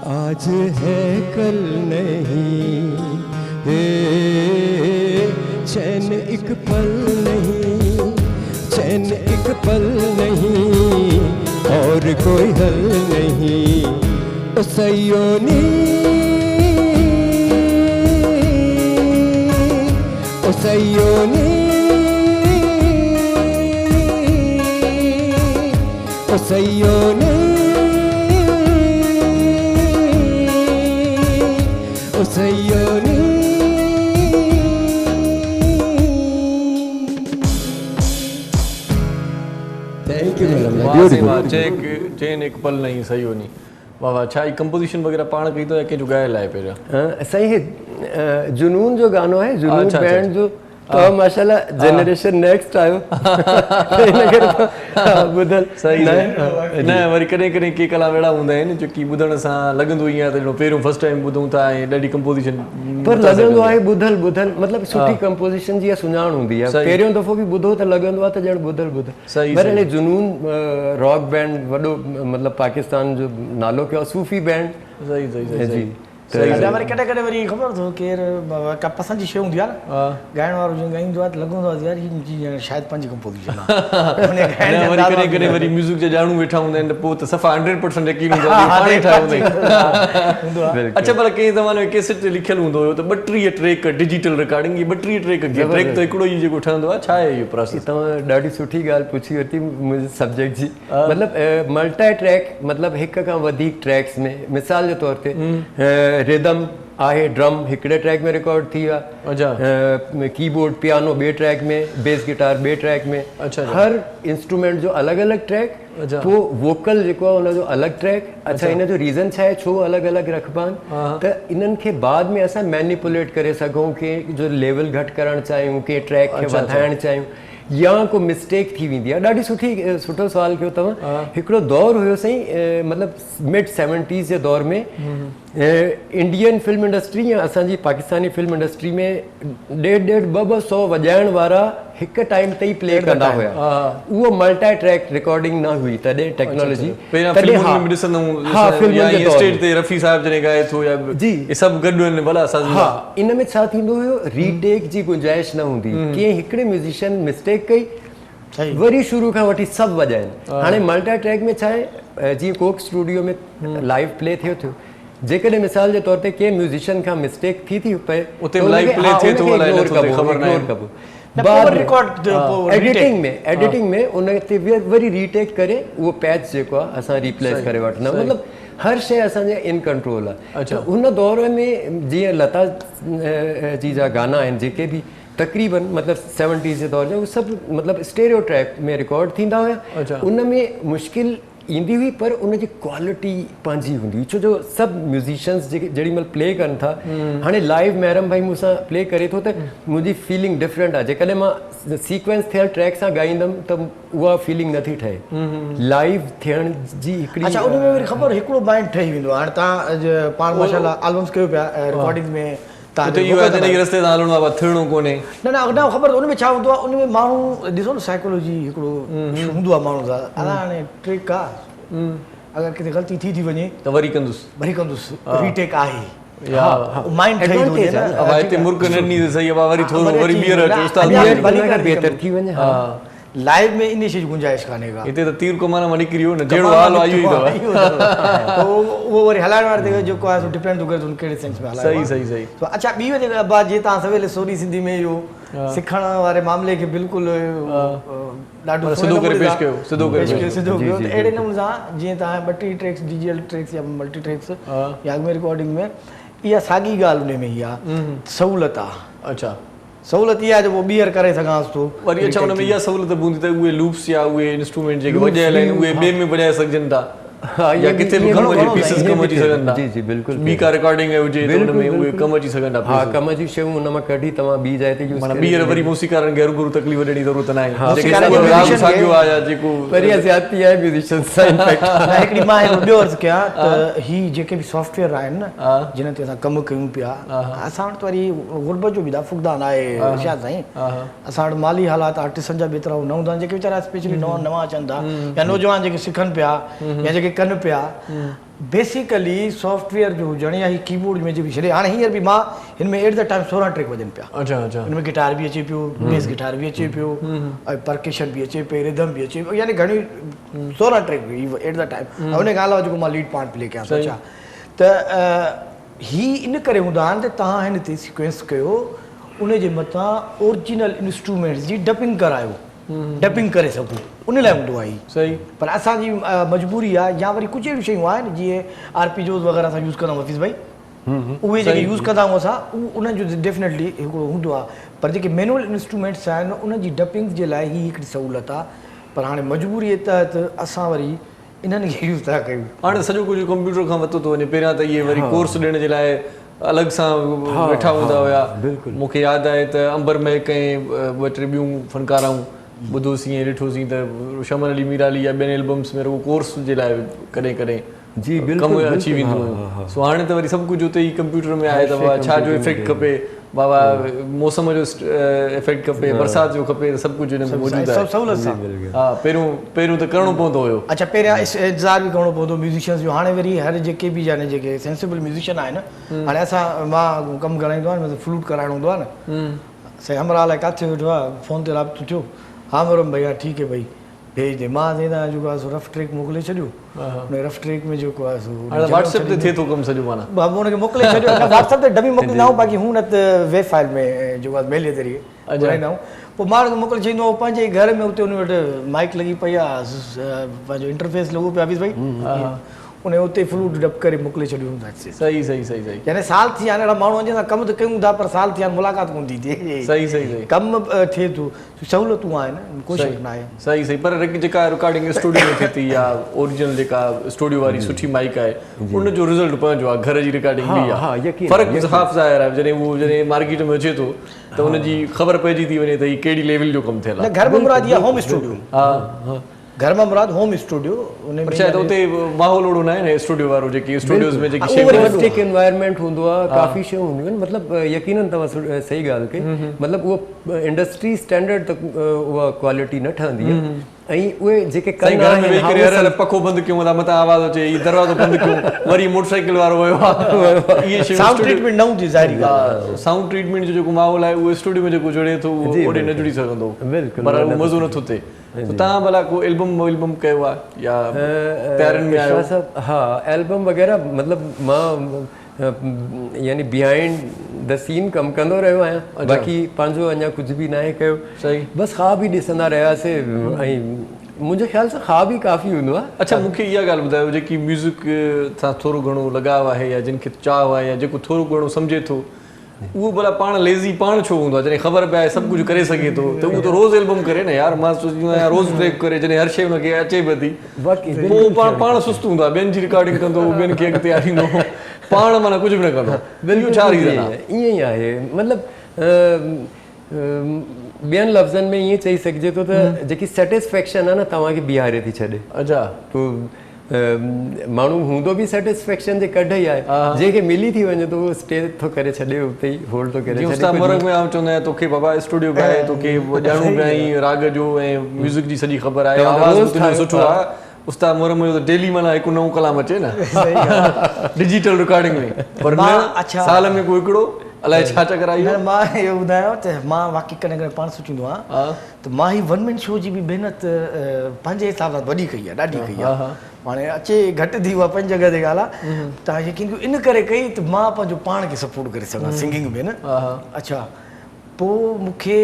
आज है कल नहीं, हे चैन एक पल नहीं, चैन एक पल नहीं, और कोई हल नहीं। ओ सयोनी, ओ सयोनी, ओ सयोनी, ओ सयोनी। Thank you madam. वाह, चैन एक पल नहीं सयोनी। वाह वाह। छा ही कंपोजिशन वगैरह पाण कई अथव या कंहिंजो ॻायल आहे पहिरियां? साईं, हे जुनून जो गानो आहे, जुनून बैंड जो, त माशाल्लाह जनरेशन नेक्स्ट आयो, इन करे ॿुधल सही न। वरी कॾहिं कॾहिं के कलाम अहिड़ा हूंदा आहिनि जेकी ॿुधण सां लॻंदो ईअं आहे त ॼण पहिरियों फर्स्ट टाइम ॿुधूं था ऐं ॾाढी कंपोज़िशन, पर लॻंदो आहे ॿुधल ॿुधल, मतिलबु सुठी कंपोज़िशन जी सुञाण हूंदी आहे। पहिरियों दफ़ो बि ॿुधो त लॻंदो आहे त ॼण ॿुधल ॿुधल। सही। पर जुनून रॉक बैंड वॾो, मतिलबु पाकिस्तान जो नालो कयो, सूफ़ी बैंड। सही सही सही जी। सही। वरी कॾहिं कॾहिं वरी ख़बर अथव केरु का पसंदि जी शइ हूंदी आहे न, ॻाइण वारो जीअं ॻाईंदो आहे त लॻंदो आहे यार हीअ शायदि पंहिंजी कंपोज़िशन आहे। वरी कॾहिं कॾहिं वरी म्यूज़िक जा ॼाणू वेठा हूंदा आहिनि त पोइ त सफ़ा 100% यकीन हूंदो आहे पाण ई ठाहियो हूंदई। अच्छा, पर कंहिं ज़माने में कैसेट ते लिखियलु हूंदो हुयो त 32 ट्रैक डिजिटल रिकॉर्डिंग, इहे 32 ट्रैक, ट्रैक त हिकिड़ो ई जेको ठहंदो आहे, छा आहे इहो प्रोसेस? तव्हां ॾाढी सुठी ॻाल्हि पुछी वरिती मुंहिंजे सब्जेक्ट जी। मतिलबु मल्टी ट्रैक मतिलबु हिक खां वधीक ट्रैक्स में, मिसाल जे तौर ते रिदम आहे, ड्रम हिकिड़े ट्रैक में रिकॉर्ड थी विया, कीबोर्ड पियानो ॿिए ट्रैक में, बेस गिटार ॿिए ट्रैक में, हर इंस्ट्रूमेंट जो अलॻि अलॻि ट्रैक, पोइ वोकल जेको आहे हुनजो अलॻि ट्रैक। अच्छा, इन जो रीज़न छा आहे छो अलॻि अलॻि रखबा आहिनि? त इन्हनि खे बाद में असां मैनिपुलेट करे सघूं, की जो लेवल घटि करणु चाहियूं, कंहिं ट्रैक खे वधाइणु चाहियूं, या को मिस्टेक थी वेंदी आहे। ॾाढी सुठी सुठो सुवाल कयो तव्हां। हिकिड़ो दौर हुयो साईं, मतिलबु मिड 70s जे दौर में इंडियन फिल्म इंडस्ट्री या असांजी पाकिस्तानी फिल्म इंडस्ट्री में ॾेढ ॾेढ ॿ ॿ सौ वॼाइण वारा हिकु टाइम ते ई प्ले कंदा हुया। उहो मल्टी ट्रैक रिकॉर्डिंग न हुई तॾहिं, टेक्नोलॉजी तॾहिं। हा, फिल्म स्टेज ते रफ़ी साहिब जॾहिं ॻाए थो या जी सभु गॾु आहिनि भला। हा, इन में छा थींदो हुयो, रीटेक जी गुंजाइश न हूंदी। कंहिं हिकिड़े म्यूज़िशियन मिस्टेक कई, वरी शुरू खां वठी सभु वॼाइनि। हाणे मल्टी ट्रैक में छा आहे, जीअं कोक स्टूडियो में लाइव प्ले थियो थियो, जेकॾहिं मिसाल जे तौर ते कंहिं म्यूज़िशियन खां मिस्टेक थी थी पए, उते लाइव प्ले थिए थो, ख़बर न कबो, एडिटिंग में उन ते वरी रीटेक करे उहो पैच जेको आहे असां रिप्लेस करे वठंदा। मतिलबु हर शइ असांजे इन कंट्रोल आहे। त हुन दौर में जीअं लता जी जा गाना आहिनि जेके बि तक़रीबन मतिलबु 70s जे दौर जा, उहे सभु मतिलबु स्टेरियो ट्रैक में रिकॉर्ड थींदा हुया। उन में मुश्किल ईंदी हुई, पर उनजी क्वालिटी पंहिंजी हूंदी हुई, छो जो सभु म्यूज़िशियंस जेके जेॾी महिल प्ले कनि था। हाणे लाइव महरम भाई मूंसां प्ले करे थो त मुंहिंजी फीलिंग डिफरेंट आहे। जेकॾहिं मां सीक्वेंस थियल ट्रैक सां ॻाईंदमि त उहा फीलिंग नथी ठहे लाइव थियण जी हिकिड़ी। अच्छा, उन में वरी ख़बर हिकिड़ो माइंड ठही वेंदो आहे। हाणे तव्हां पाण माशाल्लाह एल्बम्स कयो पिया, रिकॉर्डिंग में उते इहो आहे त हिन रस्ते तां हलणो आहे, थियणो कोन्हे। न न न ख़बर उन में छा हूंदो आहे, उन में माण्हू ॾिसो न साइकोलॉजी हिकिड़ो हूंदो आहे माण्हू सां। अला हाणे ट्रिक आहे, अगरि किथे ग़लती थी थी वञे त वरी कंदुसि, रीटेक आहे, माइंड ठही थो वञे न। अब हिते मुर्क न ॾिनी त सही, अब वरी थोरो वरी ॿीहर अचो उस्ताद, बहितर थी वञे। हा, लाइव में इन शइ जी गुंजाइश कान्हे का। हिते त तीर कमान मां निकिरी वियो न, जहिड़ो हाल आहे इहो ई अथव। त उहो वरी हलाइण वारे ते जेको आहे सो डिपेंड थो करे त हुन कहिड़े सेंस में हलायो। सही सही सही। अच्छा, ॿी वरी अब्बा जीअं तव्हां सवेल सोरी सिंधी में इहो सिखण वारे मामले खे बिल्कुलु ॾाढो सिधो करे पेश कयो, सिधो करे सिधो कयो, त अहिड़े नमूने सां जीअं तव्हां 32 ट्रैक्स डिजिटल ट्रैक्स या मल्टी ट्रैक्स या अॻु में रिकॉर्डिंग में इहा साॻी ॻाल्हि उन में ई आहे, सहूलियत आहे। अच्छा, सहूलियत इहा आहे जो पोइ ॿीहर करे सघांसि थो वरी। अच्छा, हुन में इहा सहूलियत बि हूंदी त उहे लूप्स या उहे इंस्ट्रूमेंट जेके वॼायल आहिनि उहे ॿिए में वॼाए सघजनि था। يا ڪٿي به ڪم اچي پيسز ڪم اچي سگهن ٿا. جي جي بلڪل. ٻي ڪا رڪارڊنگ هجي ته ان ۾ اهي ڪم اچي سگهن ٿا. ها ڪم جون شيون ان مان ڪڍي توهان ٻي جاء تي يوز معنيٰ ٻيهر وري موسيقارن کي هروڀرو تڪليف ڏيڻ جي ضرورت ناهي. جيڪي راڳ ساڳيو آهي يا جيڪو پر اها زيادتي آهي ميوزيشنز سان انفيڪٽ. نه هڪڙي مان هڪڙو ٻيو عرض ڪيان ته هي جيڪي به سافٽ ويئر آهن نه جنھن تي اسان ڪم ڪيون پيا اسان وٽ ته وري غربت جو به فقدان آهي ارشاد سائين. اسان وٽ مالي حالات آرٽسٽن جا به ايترا نه هوندا آهن جيڪي ويچارا اسپيشلي نوان نوان اچن ٿا يا نوجوان جيڪي سکن پيا يا جيڪي ڪن پيا بيسيڪلي سافٽ ويئر جو هجڻ يا هي ڪيبورڊ ۾ جيڪي ڇڏي هاڻي هينئر به مان هن ۾ ايٽ the time 16 track وڄن پيا ان ۾ گٽار به اچي پيو بيس گٽار به اچي پيو ۽ پرڪشن به اچي پئي رڌم به اچي پيو يعني گهڻي 16 ٽريڪ ايٽ the time ان کان علاوه جيڪو مان ليڊ پاڻ پلي ڪيان ٿو اڇا ته هي ان ڪري هوندا آهن ته توهان هن تي سيڪوينس ڪيو ان جي مٿان اورجينل انسٽرومينٽس جي ڊبنگ ڪرايو ڊبنگ ڪري سگهو ان لاء هوندو آهي صحيح پر اسان جي مجبوري آهي يا وري ڪجهه اهڙيون شيون آهن جيئن آرپيجوز وغيره اسان يوز ڪندا آهيون حفيظ ڀائي اهي جيڪي يوز ڪندا آهيون اسان انهن جو ڊيفنيٽلي هڪڙو هوندو آهي پر جيڪي مينوئل انسٽرومينٽس آهن انهن جي ڊبنگ جي لاء هي هڪڙي سهولت آهي پر هاڻي مجبوري تحت اسان وري انهن کي يوز ٿا ڪيون. هاڻي سڄو ڪجهه ڪمپيوٽر کان ورتو ٿو وڃي. پهريان ته اهي وري ڪورس ڏيڻ جي لاء الڳ سان ويٺا هوندا هيا. مون کي ياد آهي ته امبر مهڪ ۽ ٻه ٽي ٻيون فنڪارائون ٻڌوسين ۽ ڏٺوسين ته شمن علي ميرالي يا ٻين البمس ۾ رڳو ڪورس جي لاء ڪڏهن ڪڏهن ڪم اچي وينديون هيون. سو هاڻي ته وري سڀ ڪجهه اتي ئي ڪمپيوٽر ۾ آهي ته بابا ڇا جو افيڪٽ کپي، بابا موسم جو افيڪٽ کپي، برسات جو کپي ته سڀ ڪجهه ان ۾ موجود آهي. سهولت سان. ها پهريون پهريون ته ڪرڻو پوندو هيو. اڇا پهريان انتظار به ڪرڻو پوندو ميوزيشنز جو هاڻي وري هر جيڪي به يعني جيڪي سينسيبل ميوزيشن آهن هاڻي اسان مان ڪم ڪرائيندو آهيان مطلب فلوٽ ڪرائڻو هوندو آهي نه سائين همراهه الائي ڪاٿي ويٺو آهي فون تي رابطو ٿيو ها محرم ڀئي ها ٺيڪ هي ڀئي ڀيج the مان سائين توهان جيڪو آهي سو رف ٽريڪ موڪلي ڇڏيو ان رف ٽريڪ ۾ جيڪو آهي سو هاڻي واٽس ايپ تي ٿئي ٿو ڪم سڄو معنيٰ ها ان کي موڪلي ڇڏيو نه واٽس ايپ تي ڊمي موڪليندا آهيون باقي هون نه ته ويب فائل ۾ جيڪو آهي ميل جي ذريعي گهرائيندا آهيون پوء مان ان کي موڪلي ڇڏيندو آهيان پنهنجي گهر ۾ اتي ان وٽ مائيڪ لڳي پئي آهي پنهنجو انٽرفيس لڳو پيو آهي حفيظ ڀائي ان اتي فلوٽ ڊب ڪري موڪلي ڇڏيو that's it صحيح صحيح صحيح صحيح يعني سال ٿي ويا آهن اهڙا ماڻهو آهن جن سان ڪم ته ڪيون ٿا پر سال ٿي ويا آهن ملاقات ڪونه ٿي ٿئي صحيح صحيح صحيح ڪم ٿئي ٿو سهولتون آهن ڪو شڪ ناهي. صحيح صحيح پر جيڪا رڪارڊنگ اسٽوڊيو ۾ ٿئي ٿي يا اوريجنل جيڪا اسٽوڊيو واري سٺي مائيڪ آهي ان جو رزلٽ پنهنجو آهي گهر جي رڪارڊنگ ٻي آهي فرق صاف ظاهر آهي جڏهن اهو جڏهن مارڪيٽ ۾ اچي ٿو ته ان جي خبر پئجي ٿي وڃي ته هي ڪهڙي ليول جو ڪم ٿيل آهي. نه گهر مان مراد اها هوم اسٽوڊيو. ها ها. گهر مان مراد هوم اسٽوڊيو ان ۾ پر شايد اتي ماحول اوڙو ناهي نه اسٽوڊيو وارو جيڪي اسٽوڊيوز ۾ جيڪي شيون اڪوسٽڪ انوائرمينٽ هوندو آهي ڪافي شيون هونديون آهن مطلب يقينن توهان صحيح ڳالهه ڪئي مطلب اهو انڊسٽري اسٽينڊرڊ ته اها ڪوالٽي نه ٺهندي آهي ۽ اهي جيڪي ڪن گهر ۾ ويهي ڪري هر هر پکو بند ڪيون ٿا متان آواز اچي هي دروازو بند ڪيون وري موٽر سائيڪل وارو ويو آهي اهي شيون سائونڊ ٽريٽمينٽ نه هوندي ظاهري ڳالهه آهي سائونڊ ٽريٽمينٽ جو جيڪو ماحول آهي اهو اسٽوڊيو ۾ جيڪو جڙي ٿو اهو اوڏي نه جڙي سگهندو پر اهو مزو نٿو ٿئي ته توهان ڀلا ڪو البم ولبم ڪيو آهي يا تيارين ۾ آهيو؟ شاهه صاحب ها البم وغيره مطلب مان يعني بيهائنڊ the سين ڪم ڪندو رهيو آهيان باقي پنهنجو اڃا ڪجهه به ناهي ڪيو بس خواب ئي ڏسندا رهياسي ۽ منهنجي خيال سان خواب ئي ڪافي هوندو آهي. اڇا مون کي اها ڳالهه ٻڌايو جيڪي ميوزڪ سان ٿورو گهڻو لڳاء آهي يا جن کي چاهه آهي يا جيڪو ٿورو گهڻو سمجهي ٿو اهو ڀلا پاڻ ليزي پاڻ ڇو هوندو آهي جڏهن خبر پئي آهي سڀ ڪجهه ڪري سگهي ٿو ته اهو ته روز البم ڪري نه يار مان سوچيندو آهيان روز ٽريڪ ڪري جڏهن هر شيء ان کي اچي به ٿي پوء پاڻ پاڻ سست هوندو آهي ٻين جي رڪارڊنگ ڪندو ٻين کي اڳتي آڻيندو پاڻ معنيٰ ڪجهه به نه ڪندو اهو ڇا ريزن آهي؟ ائين ئي آهي مطلب ٻين لفظن ۾ ائين چئي سگهجي ٿو ته جيڪي سيٽسفيڪشن آهي نه توهان کي بيهاري ٿي ڇڏي. اڇا. پوء ماڻهو هوندو به سيٽسفيڪشن جي ڪڍ ئي آهي جنهن کي ملي ٿي وڃي ته اهو اسٽي ٿو ڪري ڇڏي اتي ئي هولڊ ٿو ڪري ڇڏي. جيئن استاد محرم ۾ آئون چوندو آهيان توکي بابا اسٽوڊيو به آهي توکي ڄاڻو به آهين راڳ جو ۽ ميوزڪ جي سڄي خبر آهي آواز به تنهنجو سٺو آهي استاد محرم جو ته ڊيلي معنيٰ هڪ نئون ڪلام اچي نه ڊجيٽل رڪارڊنگ ۾ پر نه سال ۾ ڪو هڪڙو الائي ڇا چڪر آهي اهو. مان اهو ٻڌايان ته مان واقعي ڪڏهن ڪڏهن پاڻ سوچيندو آهيان ته مان هي ون مين شو جي به محنت پنهنجي حساب سان وڏي ڪئي آهي ڏاڍي ڪئي آهي هاڻي اچي گهٽ ٿي اها پنهنجي جڳهه تي ڳالهه آهي توهان يقين ڪيو ان ڪري ڪئي ته مان پنهنجو پاڻ کي سپورٽ ڪري سگهان سنگنگ ۾ نه اڇا پوء مون کي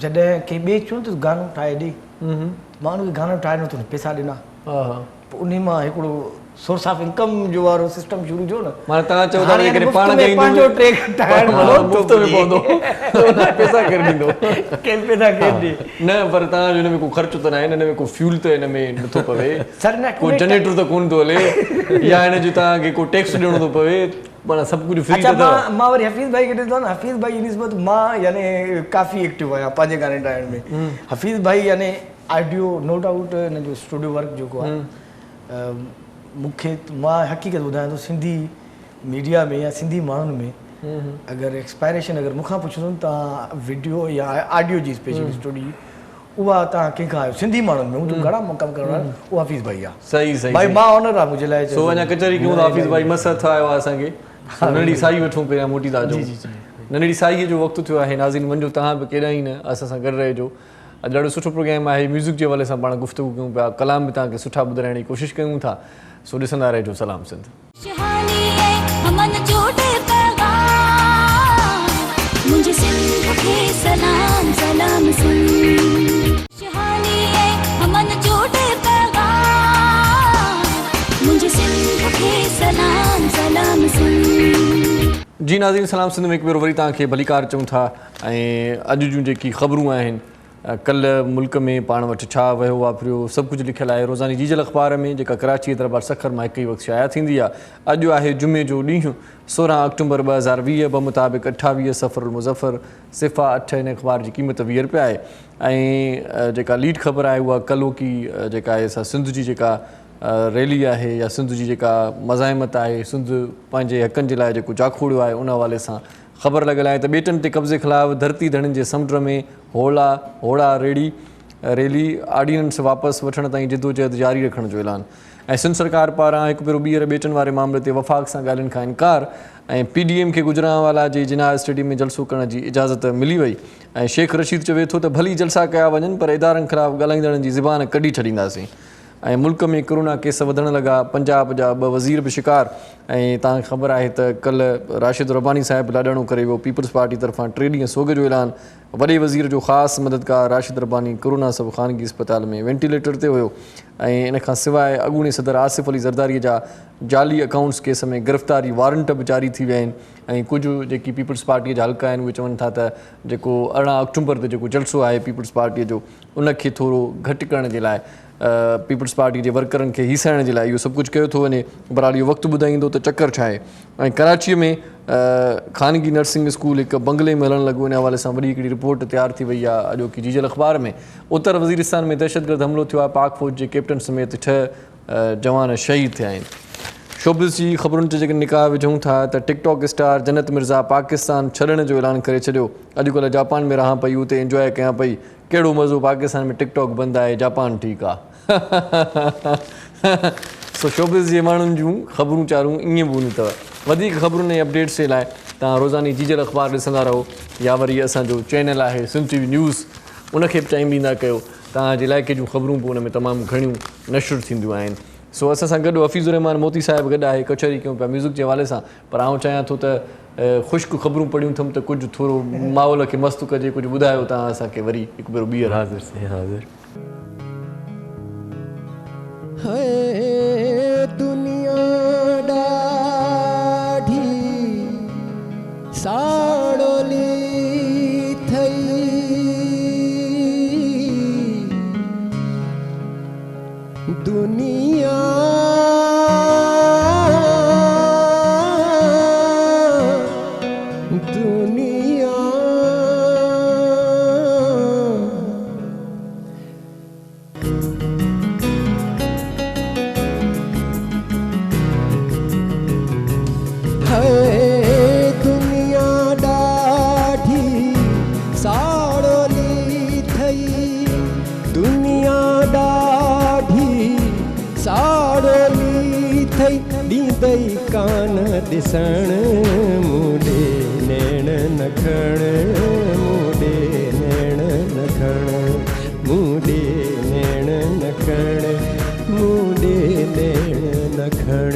جڏهن ڪنهن ٻئي چيو ته گانو ٺاهي ڏي مان ان کي گانو ٺاهي ڏنو ته هن پئسا ڏنا پوء انهي مان هڪڙو سورس آف انڪم جو وارو سسٽم شروع ٿيو نه. معنيٰ توهان چئو ٿا هاڻي جيڪڏهن مفت پاڻ ۾ ڳائيندو پنهنجو ٽريڪ ٺاهڻ مفت ۾ پوندو پئسا ڪير ڏيندو؟ ڪير پئسا ڪير ڏي؟ نه پر توهان جو هن ۾ ڪو خرچ ته ناهي نه هن ۾ ڪو فيول ته هن ۾ نٿو پوي سر نه ڪو جنريٽر ته ڪونه ٿو هلي يا هن جو توهان کي ڪو ٽيڪس ڏيڻو ٿو پوي معنيٰ سڀ ڪجهه فري اڇا ته اٿو. مان مان وري حفيظ ڀائي کي ڏسندو آهيان نه حفيظ ڀائي جي نسبت مان يعني ڪافي ايڪٽو آهيان پنهنجي گاني ٺاهڻ ۾ حفيظ ڀائي يعني آڊيو نو ڊائوٽ هن جو اسٽوڊيو ورڪ جيڪو آهي مون کي مان حقيقت ٻڌايان ٿو سنڌي ميڊيا ۾ يا سنڌي ماڻهن ۾ اگر ايڪسپائريشن اگر مون کان پڇندو نه توهان وڊيو يا آڊيو جي اسپيشلي اسٽوڊيو جي اها توهان ڪنهن کان آهيو سنڌي ماڻهن ۾ هو ته گهڻا ڪم ڪرڻ وارا اهو حفيظ ڀائي آهي صحيح صحيح ڀائي مان آنر آهي منهنجي لاء سو اڃا ڪچهري ڪيون ٿا حفيظ ڀائي مس هٿ آيو آهي اسان کي سو ننڍڙي سائي وٺون پهريان موٽي ٿا اچون ننڍڙي سائي جو وقت ٿيو آهي ناظرين وڃجو توهان به ڪيڏانهن نه اسان سان گڏ رهجو اڄ ڏاڍو سٺو پروگرام آهي ميوزڪ جي حوالي سان پاڻ گفتگو ڪيون پيا ڪلام به توهان کي سٺا ٻڌرائڻ جي ڪوشش ڪيون ٿا سو ڏسندا رهجو سلام سنڌ. خوشحالي ۽ امن جو ڏي پيغام منهنجي سنڌ کي سلام سلام سنڌ. خوشحالي ۽ امن جو ڏي پيغام منهنجي سنڌ کي سلام سلام سنڌ. جي ناظرين سلام سنڌ ۾ هڪ ڀيرو وري توهان کي ڀليڪار چئون ٿا ۽ اڄ جون جيڪي خبرون آهن ڪلهه ملڪ ۾ پاڻ وٽ ڇا وهيو واپريو سڀ ڪجهه لکيل آهي روزاني جيجل اخبار ۾ جيڪا ڪراچي حيدرآباد سکر مان هڪ ئي وقت شايع ٿيندي آهي اڄ آهي جمعي جو ڏينهن 16 آڪٽومبر 2020 بمطابق 28 صفر المظفر صفحه 8 هن اخبار جي قيمت 20 رپيا آهي ۽ جيڪا ليڊ خبر آهي اها ڪلهوڪي جيڪا آهي سا سنڌ جي جيڪا ريلي آهي يا سنڌ جي جيڪا مزاحمت آهي سنڌ پنهنجي حقن جي لاء جيڪو جاکوڙيو آهي ان حوالي سان خبر لڳل آهي ته ٻيٽن تي قبضي خلاف ڌرتي ڌڻين جي سمنڊ ۾ هولا هوڙا ريڙهي ريلي آرڊيننس واپس وٺڻ تائين جدوجهد جاري رکڻ جو اعلان ۽ سنڌ سرڪار پاران هڪ ڀيرو ٻيهر ٻيٽن واري معاملي تي وفاق سان ڳالهين کان انڪار ۽ پي ڊي ايم کي گجرانوالا جي جناح اسٽيڊيم ۾ جلسو ڪرڻ جي اجازت ملي وئي ۽ شيخ رشيد چوي ٿو ته ڀلي جلسا ڪيا وڃن پر ادارن خلاف ڳالهائيندڙن جي زبان ڪڍي ڇڏينداسين ۽ ملڪ ۾ ڪرونا ڪيس وڌڻ لڳا، پنجاب جا ٻه وزير به شڪار ۽ توهان کي خبر آهي ته ڪلهه راشد رباني صاحب به لاڏاڻو ڪري ويو، پيپلز پارٽي طرفان ٽي ڏينهن سوڳ جو اعلان، وڏي وزير جو خاص مددگار راشد رباني ڪرونا سبب خانگي اسپتال ۾ وينٽيليٽر تي هيو ۽ ان کان سواء اڳوڻي صدر آصف علي زرداري جا جعلي اڪائونٽس ڪيس ۾ گرفتاري وارنٽ به جاري ٿي ويا آهن ۽ ڪجهه جيڪي پيپلز پارٽي جا حلقا آهن اهي چون ٿا ته جيڪو 18 آڪٽومبر تي جيڪو جلسو آهي پيپلز پارٽي جو ان کي ٿورو گهٽ ڪرڻ جي لاء پيپلز پارٽي جي ورڪرن کي هيسائڻ جي لاء اهو سڀ ڪجهه ڪيو ٿو وڃي. بهرحال اهو وقت ٻڌائيندو ته چڪر ڇا آهي ۽ ڪراچيء ۾ خانگي نرسنگ اسڪول هڪ بنگلي ۾ هلڻ لڳو ان حوالي سان وڏي هڪڙي رپورٽ تيار ٿي وئي آهي اڄوڪي جيجل اخبار ۾. اتر وزيرستان ۾ دهشتگرد حملو ٿيو آهي پاڪ فوج جي ڪئپٽن سميت ڇهه جوان شهيد ٿيا آهن. شوبز جي خبرن تي جيڪڏهن نگاهه وجهون ٿا ته TikTok star Jannat Mirza Pakistan ڇڏڻ جو اعلان ڪري ڇڏيو اڄڪلهه جاپان ۾ رهان پئي اتي انجواء ڪيان پئي ڪهڙو مزو پاڪستان ۾ ٽڪ ٽاڪ بند آهي جاپان ٺيڪ آ سو شوبز جي ماڻهن جون خبرون چارون ائين به هونديون اٿو وڌيڪ خبرن ۽ اپڊيٽس جي لاء توهان روزاني جيجل اخبار ڏسندا رهو يا وري اسان جو چينل آهي سنڌ ٽي وي نيوز ان کي به ٽائيم ڏيندا ڪيو توهان جي علائقي جون خبرون به ان ۾ تمام گهڻيون نشر ٿينديون آهن سو اسان سان گڏ حفيظ الرحمان موتي صاحب گڏ آهي ڪچهري ڪيون پيا ميوزڪ جي حوالي سان پر آئون چاهيان ٿو ته خشڪ خبرون پڙهيون اٿم ته ڪجهه ٿورو ماحول کي مست ڪجي ڪجهه ٻڌايو توهان اسان کي وري هڪ ڀيرو ٻيهر. حاضر سائين حاضر. هي دنيا ڏاڍي ساڙولي ٿئي. دنيا دنيا هي دنيا ڏاڍي ساڙولي ٿئي. دنيا ڏاڍي ساڙولي ٿئي ڏيندئي ڪانه ڏسڻ مون ڏي نيڻ نه کڻ مون ڏي نيڻ نه کڻ مون ڏي نيڻ نه کڻ مون ڏي نيڻ نه کڻ.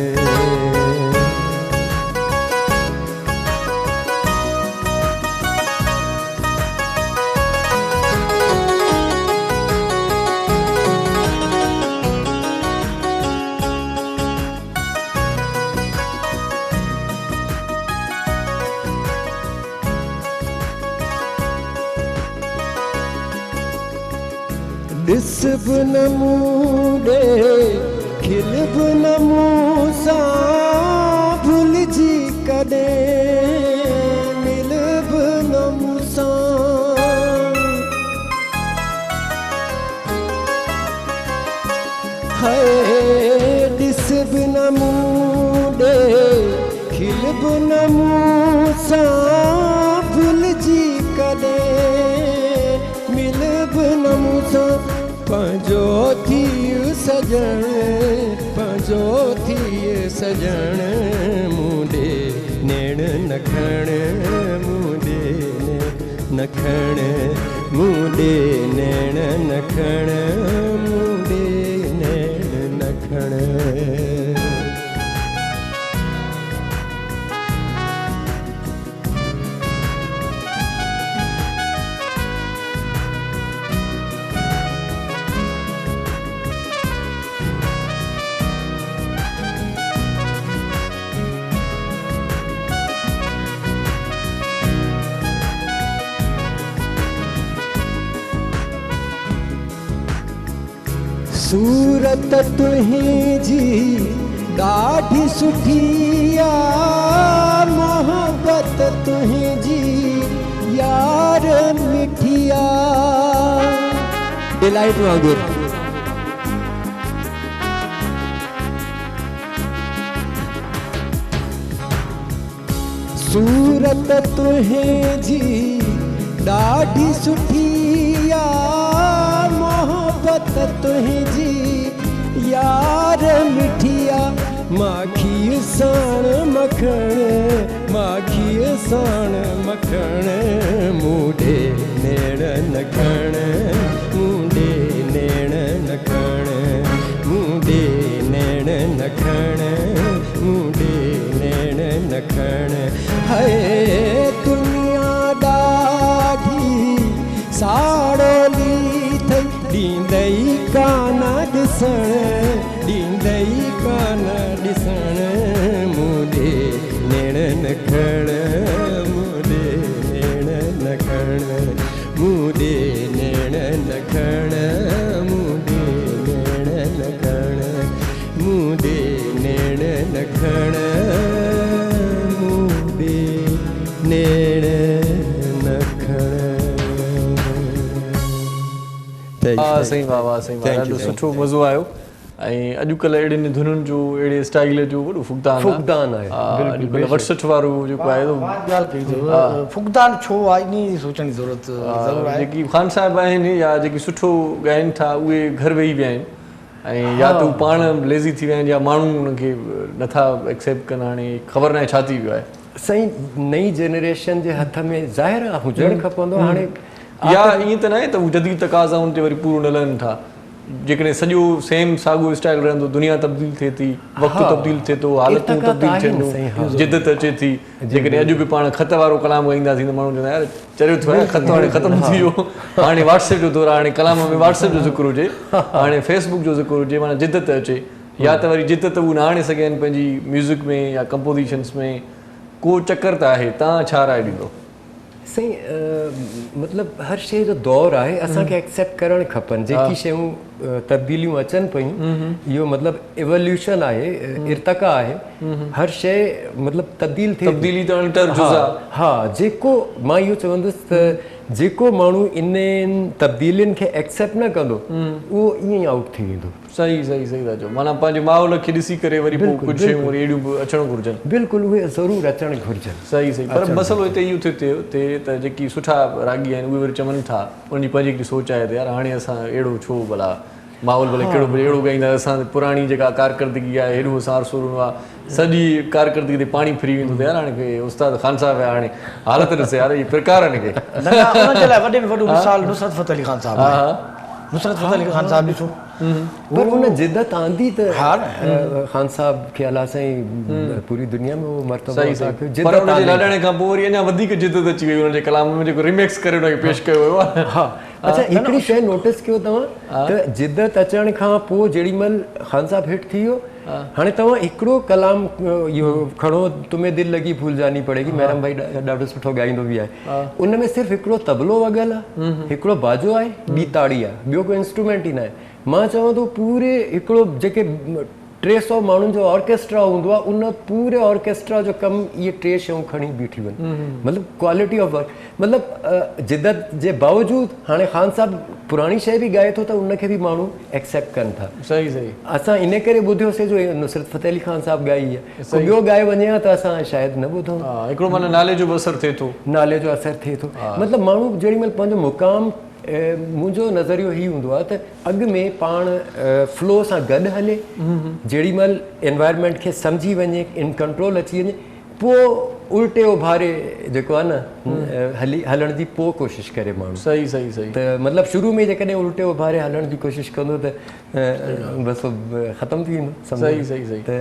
ڏس به نه مون ڏي کل به نه مون سان ڀلجي ڪڏهن مل به نه مون سان. هاء ڏس به نه مون ڏي کل به نه مون سان ڀلجي ڪڏهن مل به نه مون سان پنهنجو ٿيء سڄڻ پنهنجو ٿيء سڄڻ مون ڏي نيڻ نه کڻ مون ڏي نيڻ نه کڻ مون ڏي نيڻ نه کڻ مون ڏي نيڻ نه کڻ. صورت تنهنجي ڏاڍي سٺي آ محبت تنهنجي يار مٺي آ. ڊلائيٽ وانگر. صورت تنهنجي ڏاڍي سٺي آ محبت تنهنجي يار مٺي آ ماکيء ساڻ مکڻ ماکيء ساڻ مکڻ مون ڏي نيڻ نه کڻ مون ڏي نيڻ نه کڻ مون ڏي نيڻ نه کڻ مون ڏي نيڻ نه کڻ هاء دنيا ڏاڍي ساڙولي ٿئي ڏيندئي ڪانه ڏسڻ ڏيندئي ڪانه ڏسڻ مون ڏي نيڻ نه کڻ مون ڏي نيڻ نه کڻ مون ڏي نيڻ نه کڻ مون ڏي نيڻ نه کڻ مون ڏي نيڻ نه کڻ مون ڏي نيڻ نه کڻ. واھ سائين واھ واھ سائين واھ ڏاڍو سٺو مزو آيو ۽ اڄڪلهه اهڙين ڌنن جو اهڙي اسٽائيل جو وڏو فقدان آهي فقدان آهي اڄڪلهه وٽسٽ وارو جيڪو آهي ڳالهه ڪئي اٿو فقدان ڇو آهي انهي جي سوچڻ جي ضرورت ضرور آهي جيڪي خان صاحب آهن يا جيڪي سٺو ڳائن ٿا اهي گهر ويهي ويا آهن ۽ يا ته هو پاڻ ليزي ٿي ويا آهن يا ماڻهو انهن کي نٿا ايڪسيپٽ ڪن هاڻي خبر ناهي ڇا ٿي ويو آهي. سائين نئين جنريشن جي هٿ ۾ ظاهر آهي هجڻ کپندو هاڻي يا ائين ته ناهي ته هو جديد تقاضائن تي وري پورو نه لهن ٿا جيڪڏهن سڄو سيم ساڳيو اسٽائل رهندو دنيا تبديل ٿئي ٿي وقت تبديل ٿئي ٿو حالتون تبديل ٿين ٿيون جدت اچي ٿي جيڪڏهن اڄ به پاڻ خط وارو ڪلام ڳائينداسين ته ماڻهو چوندا يار چريو ٿيو آهي خط هاڻي ختم ٿي ويو هاڻي واٽس ايپ جو دور آهي هاڻي ڪلام ۾ واٽس ايپ جو ذڪر هجي هاڻي فيس بڪ جو ذڪر هجي معنيٰ جدت اچي يا ته وري جدت هو نه آڻي سگهيا آهن پنهنجي ميوزڪ ۾ يا ڪمپوزيشنس ۾ ڪو چڪر ته آهي تان ڇا راء ڏيندو؟ سائين مطلب هر شيء جو دور آهي اسان کي ايڪسيپٽ ڪرڻ کپن جيڪي شيون تبديليون اچن پيون اهو مطلب ايوليوشن آهي ارتقا آهي هر شيء مطلب تبديل ٿئي تبديلي ته اڻٽر جز آ ها جيڪو مان اهو چوندس ته جيڪو ماڻهو انهن تبديلين کي ايڪسيپٽ نه ڪندو اهو ائين ئي آئوٽ ٿي ويندو. صحيح صحيح صحيح ٿا چئو معنيٰ پنهنجي ماحول کي ڏسي ڪري وري پوء ڪجهه شيون وري اهڙيون به اچڻ گهرجن. بلڪل اهي ضرور اچڻ گهرجن. صحيح صحيح پر مسئلو هتي اهو ٿو ٿئي ته جيڪي سٺا راڳي آهن اهي وري چون ٿا انهن جي پنهنجي هڪڙي سوچ آهي ته يار هاڻي اسان اهڙو ڇو ڀلا ماحول ڀلي ڪهڙو به هجي اهڙو ڳائيندا اسان پراڻي جيڪا ڪارڪردگي آهي هيڏو اسان عرصو ڏنو آهي سڄي ڪارڪردگي تي پاڻي ڦري ويندو ته يار هاڻي استاد خان صاحب هاڻي حالت ڏس يار هي پرڪار آهن ڪي. نه نه انهن جي لاء وڏي ۾ وڏو مثال نصرت فتح علي خان صاحب آهي نصرت فتح علي خان صاحب ڏسو پر ان جدت آندي ته خان صاحب کي الله سائين پوري دنيا ۾ اهو مرتبو عطا ڪيو جدت پر ان جي لاڏاڻي کان پوء وري اڃا وڌيڪ جدت اچي وئي ان جي ڪلام ۾ جيڪو ريمڪس ڪري ان کي پيش ڪيو ويو آهي. ها اڇا هڪڙي شيء نوٽس ڪيو توهان ته جدت اچڻ کان پوء جيڏي مهل خان صاحب هٽ ٿي ويو هاڻي توهان هڪڙو ڪلام اهو کڻو تمهين دل لگي ڀول جاني پڙيگي محرم ڀائي ڏاڍو سٺو ڳائيندو به آهي ان ۾ صرف هڪڙو طبلو وڳل آهي هڪڙو باجو آهي ٻي تاڙي آهي ٻيو ڪو انسٽرومينٽ ئي ناهي مان چوان ٿو پوري هڪڙو جيڪي 300 ماڻهن جو آرڪيسٽرا هوندو آهي ان پوري آرڪيسٽرا جو ڪم اهي ٽي شيون کڻي بيٺيون آهن مطلب ڪوالٽي آف ورڪ مطلب جدت جي باوجود هاڻي خان صاحب پراڻي شيء به ڳائي ٿو ته ان کي به ماڻهو ايڪسيپٽ ڪن ٿا. صحيح صحيح. اسان ان ڪري ٻڌيوسي جو نصرت فتح علي خان صاحب ڳائي آهي ڪو ٻيو ڳائي وڃي ها ته اسان شايد نه ٻڌون ها. هڪڙو معنيٰ نالي جو به اثر ٿئي ٿو. نالي جو اثر ٿئي ٿو مطلب ماڻهو جيڏي مهل پنهنجو مقام منهنجو نظريو هي هوندو آهي ته اڳ ۾ پاڻ فلو سان گڏ هلي جيڏي مهل انوائرمينٽ کي سمجهي وڃي ان ڪنٽرول اچي وڃي پوء الٽي اوڀاري جيڪو آهي نه هلي هلڻ جي پوء ڪوشش ڪري ماڻهو. صحيح صحيح صحيح. ته مطلب شروع ۾ جيڪڏهن الٽي اوڀاري هلڻ جي ڪوشش ڪندو ته بس ختم ٿي ويندو سمجهو. صحيح صحيح صحيح. ته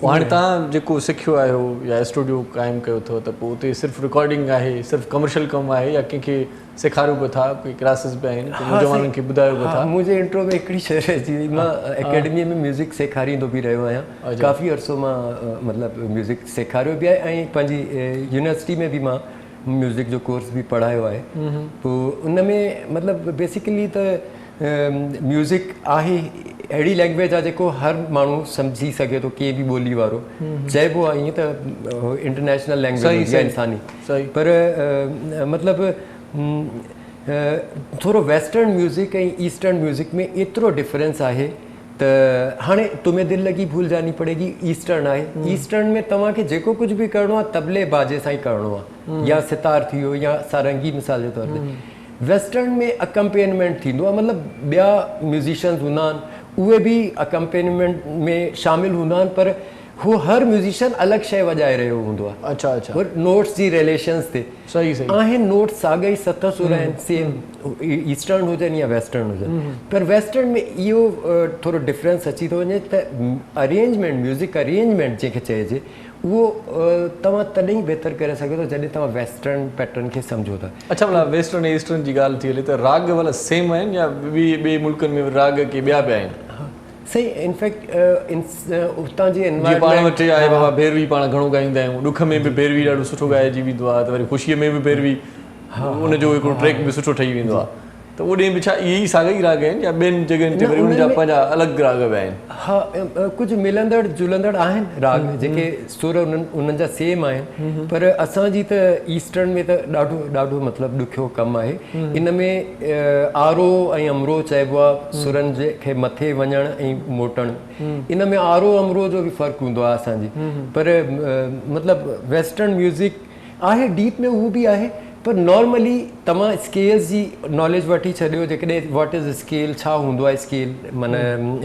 پوء هاڻي توهان جيڪو سکيو آهيو يا اسٽوڊيو قائم ڪيو اٿو ته پوء اتي صرف رڪارڊنگ آهي صرف ڪمرشل ڪم آهي يا ڪنهن کي سيکاريو به ٿا ڪي ڪلاسز به آهن ڪي نوجوانن کي ٻڌايو به ٿا. منهنجي انٽرو ۾ هڪڙي شيء رهجي وئي مان اڪيڊمي ۾ ميوزڪ سيکاريندو به رهيو آهيان ڪافي عرصو مان مطلب ميوزڪ سيکاريو به آهي ۽ پنهنجي يونيورسٽي ۾ به مان ميوزڪ جو ڪورس به پڙهايو آهي پوء ان ۾ مطلب بيسيڪلي ته ميوزڪ آهي اهڙي لينگويج آهي جيڪو هر ماڻهو سمجهي سگهي ٿو ڪنهن به ٻولي وارو چئبو آهي ائين ته انٽرنيشنل لينگويج هوندي آهي انساني پر مطلب ٿورو ويسٽرن ميوزڪ ۽ ايسٽرن ميوزڪ ۾ ايترو ڊفرنس آهي ته هاڻي تمهين دل لگي ڀول جاني پڙيگي ايسٽرن آهي ايسٽرن ۾ توهان کي جيڪو ڪجهه به ڪرڻو آهي طبلي باجي سان ئي ڪرڻو آهي يا ستار ٿي ويو يا سارنگي مثال جي طور تي ويسٽرن ۾ اڪمپينمينٽ ٿيندو آهي مطلب ٻيا ميوزيشنز هوندا آهن اهي به اڪمپينمينٽ ۾ شامل هوندا آهن پر هو هر ميوزيشن الڳ شيء وڄائي رهيو هوندو آهي اڇا اڇا هو نوٽس جي رليشنز تي صحيح صحيح آهن نوٽس ساڳا ئي ست سر آهن سيم ايسٽرن هجن يا ويسٽرن هجن پر ويسٽرن ۾ اهو ٿورو ڊفرنس اچي ٿو وڃي ته ارينجمينٽ ميوزڪ ارينجمينٽ جنهن کي چئجي اهو توهان تڏهن ئي بهتر ڪري سگهو ٿا جڏهن توهان ويسٽرن پيٽرن کي سمجهو ٿا. اڇا ڀلا ويسٽرن ۽ ايسٽرن جي ڳالهه ٿي هلي ته راڳ ڀلا سيم آهن يا ٻي ٻئي ملڪن ۾ راڳ ڪي ٻيا به آهن؟ سائين انفيڪٽ اتان جي جيئن پاڻ وٽ آهي بابا ڀيروي پاڻ گهڻو ڳائيندا آهيون ڏک ۾ به ڀيروي ڏاڍو سٺو ڳائجي ويندو آهي ته وري خوشيء ۾ به ڀيروي ان جو هڪڙو ٽريڪ به سٺو ٺهي ويندو آهي. ته اوڏي به ڇا اهي ئي ساڳيا ئي راڳ آهن يا ٻين جڳهين تي وري انهن جا پنهنجا الڳ راڳ به آهن؟ ها ڪجهه ملندڙ جلندڙ آهن راڳ جيڪي سر انهن انهن جا سيم آهن پر اسان جي ته ايسٽرن ۾ ته ڏاڍو ڏاڍو مطلب ڏکيو ڪم آهي ان ۾ آروهه ۽ امروهه چئبو آهي سرن جي کي مٿي وڃڻ ۽ موٽڻ ان ۾ آروهه امروهه جو به فرق هوندو آهي اسان جي پر مطلب ويسٽرن ميوزڪ آهي ڊيپ ۾ اهو به آهي پر نارملي توهان اسڪيلز جي ناليج وٺي ڇڏيو جيڪڏهن what is scale ڇا هوندو آهي اسڪيل معنيٰ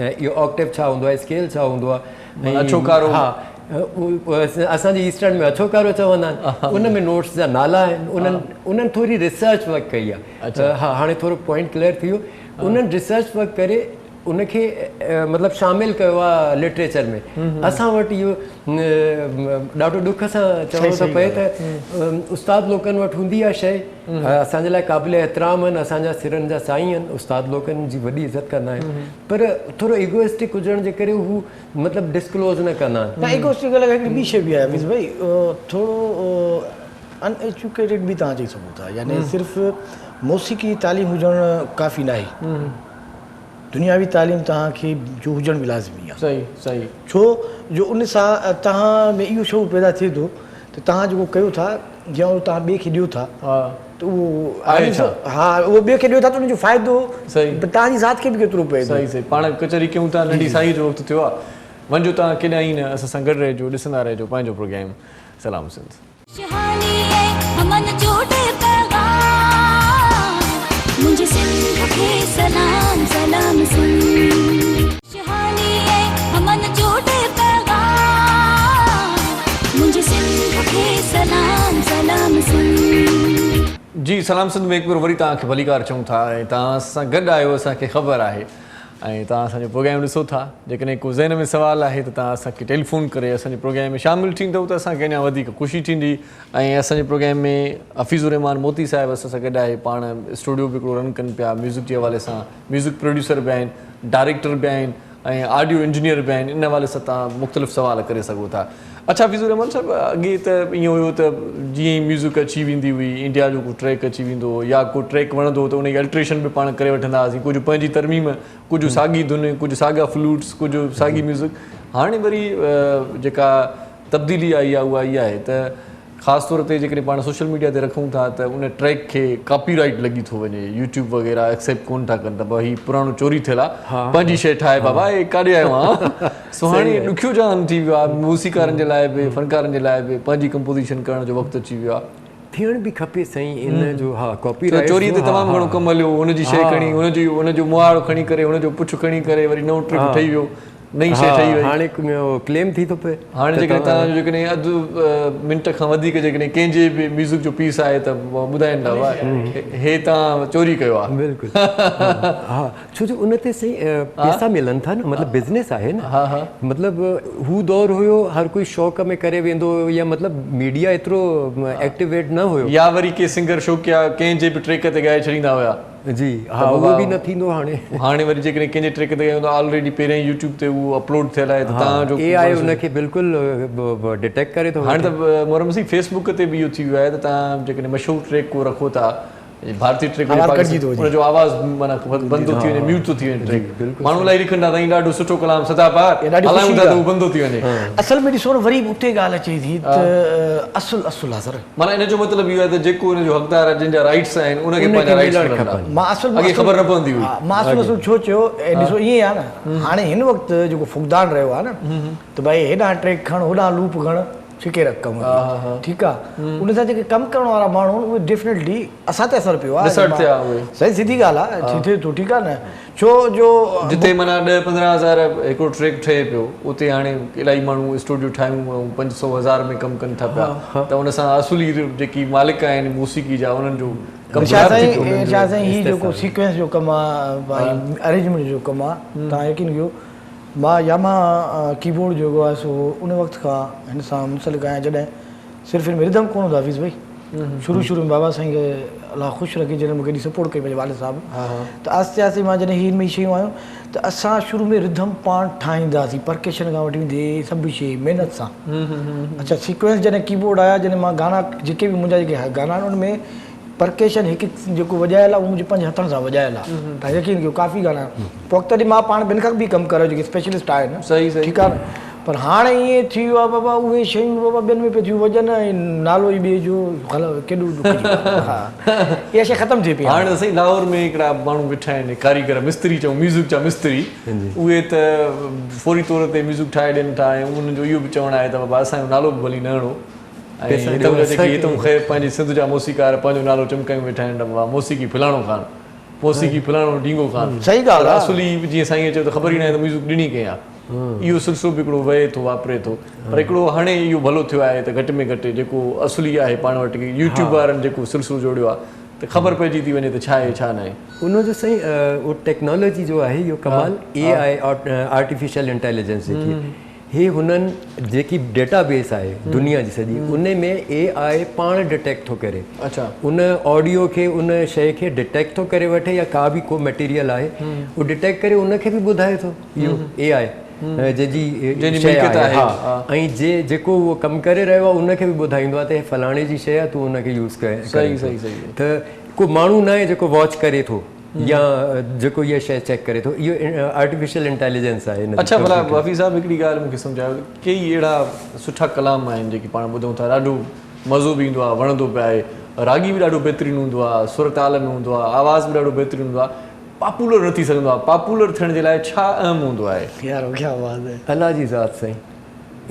اهو آڪٽيو ڇا هوندو آهي اسڪيل ڇا هوندو آهي اڇو ڪارو ها اسان جي ايسٽرن ۾ اڇو ڪارو چوندا آهن ان ۾ نوٽس جا نالا آهن انهن انهن ٿوري ريسرچ ورڪ ڪئي آهي ها هاڻي ٿورو پوائنٽ ڪليئر ٿي ويو انهن ريسرچ ورڪ ڪري ان کي مطلب شامل ڪيو آ لٽريچر ۾ اسان وٽ اهو ڏاڍو ڏک سان چوڻو ٿو پئي ته استاد لوڪن وٽ هوندي آ شيء اسان جي لاء قابل احترام آهن اسان جا سرن جا سائين آهن استاد لوڪن جي وڏي عزت ڪندا آهيون پر ٿورو ايگوئسٽڪ هجڻ جي ڪري هو مطلب ڊسڪلوز نه ڪندا آهن. نه ايگوئسٽڪ الڳ هڪڙي ٻي شيء به آهي حفيظ ڀائي ٿورو ان ايجوڪيٽيڊ به توهان چئي سگهو ٿا يعني صرف موسيقي جي تعليم هجڻ ڪافي ناهي. دنياوي تعليم توهان کي جو هجڻ به لازمي آهي. صحيح صحيح. ڇو جو ان سان توهان ۾ اهو شعور پيدا ٿئي ٿو ته توهان جيڪو ڪيو ٿا يا اهو توهان ٻئي کي ڏيو ٿا ته اهو آهي ڇا؟ ها اهو ٻئي کي ڏيو ٿا ته ان جو فائدو توهان جي ذات کي به ڪيترو پئي ٿو. صحيح صحيح پاڻ ڪچهري ڪيون ٿا ننڍي سائي جو وقت ٿيو آهي وڃجو توهان ڪيڏانهن نه اسان سان گڏ رهجو ڏسندا رهجو پنهنجو پروگرام سلام سنڌ. خوشحالي ۽ امن جو ڏي پيغام منهنجي سنڌ کي سلام سلام سنڌ. خوشحالي ۽ امن جو ڏي پيغام منهنجي سنڌ کي سلام سلام سنڌ. جي سلام سنڌ ۾ هڪ ڀيرو وري توهان کي ڀليڪار چئون ٿا ۽ توهان اسان سان گڏ آهيو اسان کي خبر آهي ۽ توهان اسان جو پروگرام ڏسو ٿا جيڪڏهن ڪو ذهن ۾ سوال آهي ته توهان اسان کي ٽيليفون ڪري اسان جي پروگرام ۾ شامل ٿيندؤ ته اسان کي اڃا وڌيڪ خوشي ٿيندي ۽ اسان جي پروگرام ۾ حفيظ الرحمان موتي صاحب اسان سان گڏ آهي پاڻ اسٽوڊيو به هڪڙو رن ڪن پيا ميوزڪ جي حوالي سان ميوزڪ پروڊيوسر به آهن ڊائريڪٽر به آهن ۽ آڊيو انجنيئر به آهن ان حوالي سان توهان مختلف سوال ڪري سگهو ٿا. اڇا حفيظ الرحمان صاحب اڳي ته ائين هيو ته جيئن ئي ميوزڪ اچي ويندي هئي انڊيا جو ڪو ٽريڪ اچي ويندو هو يا ڪو ٽريڪ وڻندو هو ته ان جي الٽريشن به پاڻ ڪري وٺندا هئاسين ڪجهه پنهنجي ترميم ڪجهه ساڳي ڌن ڪجهه ساڳا فلوٽس ڪجهه ساڳي ميوزڪ هاڻي وري جيڪا تبديلي آئي آهي اها اها آهي ته خاص طور تي جيڪڏهن پاڻ سوشل ميڊيا تي رکون ٿا ته ان ٽريڪ کي ڪاپي رائيٽ لڳي ٿو وڃي يوٽيوب وغيره ايڪسيپٽ ڪون ٿا ڪن ته بابا هي پراڻو چوري ٿيل آ پنهنجي شي ٺاهي بابا هي ڪاڏي آيو آن سو هاڻي ڏکيو جهان ٿي ويو آ موسيقارن جي لاء به فنڪارن جي لاء به پنهنجي ڪمپوزيشن ڪرڻ جو وقت اچي ويو آ. ٿيڻ به کپي سائين ان جو ها ڪاپي رائيٽ چوري تي تمام گهڻو ڪم هليو هن جي شي کڻي هن جي هن جو مهاڙو کڻي ڪري هن جو پڇ کڻي ڪري وري نئون ٽريڪ ٺهي ويو نئين شيء ٺهي وئي. هاڻي ڪليم ٿي ٿو پئي. هاڻي جيڪڏهن توهان جو جيڪڏهن اڌ منٽ کان وڌيڪ جيڪڏهن ڪنهن جي به ميوزڪ جو پيس آهي ته ٻڌائين ٿا هي توهان چوري ڪيو آهي. بلڪل ها ڇو جو ان تي سائين پيسا ملن ٿا نه مطلب بزنس آهي نه مطلب هو دور هيو هر ڪوئي شوق ۾ ڪري ويندو هيو يا مطلب ميڊيا ايترو ايڪٽيويٽ نه هيو. يا وري ڪي سنگر شوقيا ڪنهن جي به ٽريڪ تي ڳائي ڇڏيندا هيا. جي ها اهو به نه ٿيندو هاڻي. هاڻي وري جيڪڏهن ڪنهن جي ٽريڪ تي ڳايون ته آلريڊي پهريان ئي يوٽيوب تي اهو اپلوڊ ٿيل آهي ته توهان جو اي آء ان کي بلڪل ڊٽيڪٽ ڪري ٿو هاڻي ته محرم سائين فيس بڪ تي به اهو ٿي ويو آهي ته توهان جيڪڏهن مشهور ٽريڪ ڪو رکو ٿا ڀارتي ٽريڪ هجي پاڪستاني ان جو آواز معنيٰ بند ٿو ٿي وڃي ميوٽ ٿو ٿي وڃي ٽريڪ ماڻهو الائي لکن ٿا سائين ڏاڍو سٺو ڪلام سدا بهار هلايون ٿا ته اهو بند ٿو ٿي وڃي. اصل ۾ ڏسو نه وري به اتي ڳالهه اچي ٿي ته اصل اصل آهي سر. معنيٰ ان جو مطلب اهو آهي ته جيڪو ان جو حقدار آهي جن جا رائيٽس آهن ان کي پنهنجا رائيٽس ملندا. مان اصل اڳي خبر نه پوندي هئي. مان اصل اصل ڇو چيو ڏسو ائين آهي نه هاڻي هن وقت جيڪو فقدان رهيو آهي نه ته ڀائي هيڏانهن ٽريڪ کڻ هوڏانهن لوپ کڻ ڇڪي رک ڪم کي ٺيڪ آهي ان سان جيڪي ڪم ڪرڻ وارا ماڻهو آهن اهي ڊيفنيٽلي اسان تي اثر پيو آهي صحيح سڌي ڳالهه آهي ٿئي ٿو ٺيڪ آهي نه ڇو جو. جتي معنيٰ ڏهه 15 هزار هڪڙو ٽريڪ ٺهي پيو اتي هاڻي الاهي ماڻهو اسٽوڊيو ٺاهيون ۽ 500 هزار ۾ ڪم ڪن ٿا پيا ته ان سان اصولي جيڪي مالڪ آهن موسيقي جا انهن جو ڪم خراب ٿي پيو. ارشاد سائين هي جيڪو سيڪوينس جو ڪم آ ۽ ارينجمينٽ جو ڪم آ توهان يقين ڪيو مان ياما ڪيبورڊ جيڪو آ سو ان وقت کان هن سان منسلڪ آهيان جڏهن صرف هن ۾ رڌم ڪونه هوندو حفيظ ڀائي شروع شروع ۾ بابا سائين کي الله خوش رکي جنھن مونکي ايڏي سپورٽ ڪئي منھنجي والد صاحب ته آھستي آھستي مان جڏھن ھي ان ۾ شيون آيون ته اسان شروع ۾ رڌم پاڻ ٺاھينداسين پرڪيشن کان وٺي ويندي سڀ شي محنت سان اڇا سيڪوينس جڏھن ڪيبورڊ آيا جڏھن مان گانا جيڪي به منھنجا جيڪي گانا آھن ان ۾ پرڪيشن ھڪ ھڪ جيڪو وڄايل آ اھو منھنجي پنھنجي ھٿن سان وڄايل آ تان يقين ڪيو ڪافي گانا پوء اڳتي ھلي مان پاڻ ٻين کان به ڪم ڪرايو جيڪي اسپيشلسٽ آھن ٺيڪ آ نه پر هاڻ ائين ٿي ويو آهي بابا اهي شيون بابا ٻين ۾ پيون وڄن ۽ نالو ئي ٻئي جو ڪيڏو ڏک جي ڳالهه آهي اها شيء ختم ٿي پئي هاڻي ته سائين لاهور ۾ هڪڙا ماڻهو ويٺا آهن ڪاريگر مستري چئون ميوزڪ جا مستري اهي ته فوري طور تي ميوزڪ ٺاهي ڏين ٿا ۽ انهن جو اهو به چوڻ آهي ته بابا اسان جو نالو به ڀلي نه هڻو ۽ هتان جا جيڪي هتان خير پنهنجي سنڌ جا موسيقار پنهنجو نالو چمڪايون ويٺا آهن ته بابا موسيقي فلاڻو خان موسيقي فلاڻو ڊينگو خان صحيح ڳالهه آهي اصلي جيئن سائين چيو ته خبر ئي ناهي ته ميوزڪ ڏني ڪنهن آهي اهو سلسلو به هڪڙو وهي ٿو واپري ٿو پر هڪڙو هاڻي اهو ڀلو ٿيو آهي ته گهٽ ۾ گهٽ جيڪو اصلي آهي پاڻ وٽ يوٽيوب وارن جيڪو سلسلو جوڙيو آهي ته خبر پئجي ٿي وڃي ته ڇا آهي ڇا ناهي. ان جو سائين اهو ٽيڪنالاجي جو آهي اهو ڪمال اي آء آرٽيفيشل انٽيليجنس جيڪي هي هنن جيڪي ڊيٽا بيس آهي دنيا جي سڄي ان ۾ اي آء پاڻ ڊٽيڪٽ ٿو ڪري ان آڊيو کي ان شيء کي ڊٽيڪٽ ٿو ڪري وٺي يا ڪا به ڪو مٽيريل آهي اهو ڊٽيڪٽ ڪري ان کي به ٻڌائي ٿو اهو اي آء جنهن جي شيء آهي ها ۽ جي جيڪو اهو ڪم ڪري رهيو آهي ان کي به ٻڌائيندو آهي ته هي فلاڻي جي شيء آهي تون ان کي يوز ڪري ته ڪو ماڻهو ناهي جيڪو واچ ڪري ٿو يا جيڪو اها شيء چيڪ ڪري ٿو اهو آرٽيفيشل انٽيليجنس آهي. اڇا ڀلا حفيظ صاحب هڪڙي ڳالهه مون کي سمجهايو ته ڪيئي اهڙا سٺا ڪلام آهن جيڪي پاڻ ٻڌون ٿا ڏاڍو مزو به ايندو آهي وڻندو به آهي راڳي به ڏاڍو بهترين هوندو آهي سر تال ۾ هوندو آهي آواز به ڏاڍو بهترين هوندو آهي پاپولر نه ٿي سگهندو آهي پاپولر ٿيڻ جي لاء ڇا اهم هوندو آهي؟ يار ڪيا بات هي. الله جي ذات سائين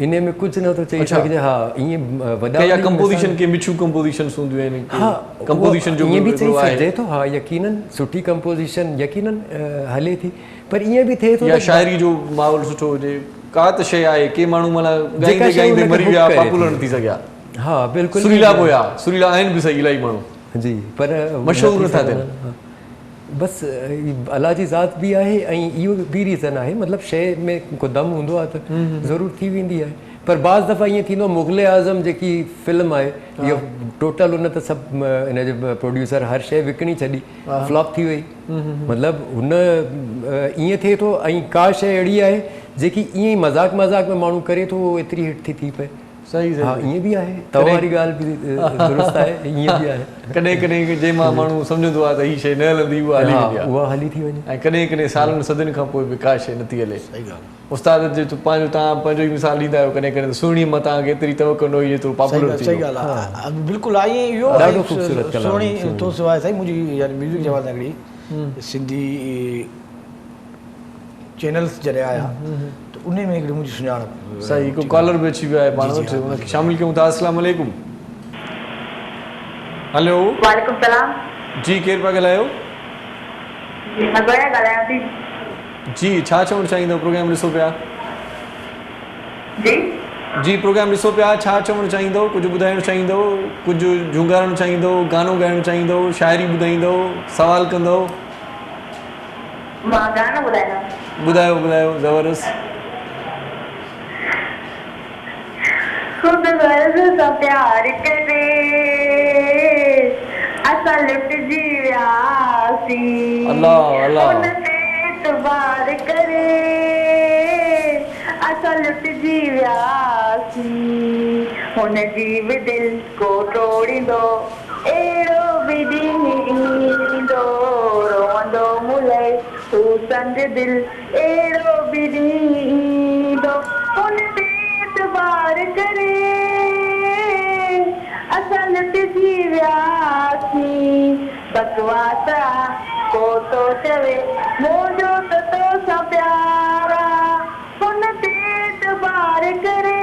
انهي ۾ ڪجهه نه ٿو چئي سگهجي ها ائين وڏا يا ڪمپوزيشن ڪي مٺيون ڪمپوزيشنس هونديون آهن ها ڪمپوزيشن جو ائين به چئي سگهجي ٿو ها يقينن سٺي ڪمپوزيشن يقينن هلي ٿي پر ائين به ٿئي ٿو يا شاعري جو ماحول سٺو هجي ڪا ته شيء آهي ڪي ماڻهو معنيٰ ڳائيندي ڳائيندي مري ويا پاپولر نه ٿي سگهيا ها بلڪل سريلا به هيا سريلا آهن به صحيح الاهي ماڻهو جي پر مشهور نٿا ٿين بس الله جي ذات به آهي ۽ اهو به ريزن آهي مطلب شيء ۾ ڪو دم هوندو آهي ته ضرور ٿي ويندي آهي پر بعض دفعا ائين ٿيندو آهي مغل اعظم جيڪي فلم آهي اهو ٽوٽل ان ته سڀ ان جي پروڊيوسر هر شيء وڪڻي ڇڏي فلاپ ٿي وئي مطلب هن ائين ٿئي ٿو ۽ ڪا شيء اهڙي آهي جيڪي ائين ئي مذاق مذاق ۾ ماڻهو ڪري ٿو اهو ايتري هٽ ٿي ٿي پئي صحيح ها صحيح ائين به آهي توهان واري ڳالهه به درست آهي ائين به آهي. ڪڏهن ڪڏهن جنهن مان ماڻهو سمجهندو آهي ته هي شيء نه هلندي اها هلي ويندي آهي اها هلي ٿي وڃي. ۽ ڪڏهن ڪڏهن سالن صدين کان پوء به ڪا شيء نٿي هلي. صحيح ڳالهه. استاد جي پنهنجو توهان پنهنجو ئي مثال ڏيندا آهيو ڪڏهن ڪڏهن ته سهڻي مان توهان کي ايتري توقع نه هئي جيترو پاپولر ٿي صحيح ڳالهه آهي بلڪل آهي ائين اهو ڏاڍو خوبصورت ڪلام سهڻي تو سواء سائين منهنجي يعني ميوزڪ جي حوالي سان هڪڙي سنڌي چينلز جڏهن آيا ته انهي ۾ هڪڙي منهنجي سڃاڻپ. سائين هڪ ڪالر به اچي ويو آهي پاڻ وٽ ان کي شامل ڪيون ٿا اسلام عليڪم هلو. وعليڪم سلام. جي ڪير پيا ڳالهايو. جي مان زويا ڳالهايان ٿي. جي ڇا چوڻ چاهيندو پروگرام ڏسو پيا. جي. جي پروگرام ڏسو پيا ڇا چوڻ چاهيندو ڪجهه ٻڌائڻ چاهيندو ڪجهه جهونگارڻ چاهيندو گانو ڳائڻ چاهيندو شاعري ٻڌائيندو سوال ڪندو. مان گانو ٻڌائيندم. ٻڌايو ٻڌايو زبردست. خود غرض سان پيار ڪري اسان لٽجي وياسين. الله الله. ان تي اعتبار ڪري اسان لٽجي وياسين. هن جي به دل ڪو ٽوڙيندو. اهڙو به ڏينهن ايندو، روئندو مون لئه هو سنگ دل، اهڙو به ڏينهن ايندو، هن تي اعتبار ڪري، اسان لٽجي وياسين، بڪواس آ ڪو ٿو چوي، منهنجو ته توسان پيار آ، هن تي اعتبار ڪري.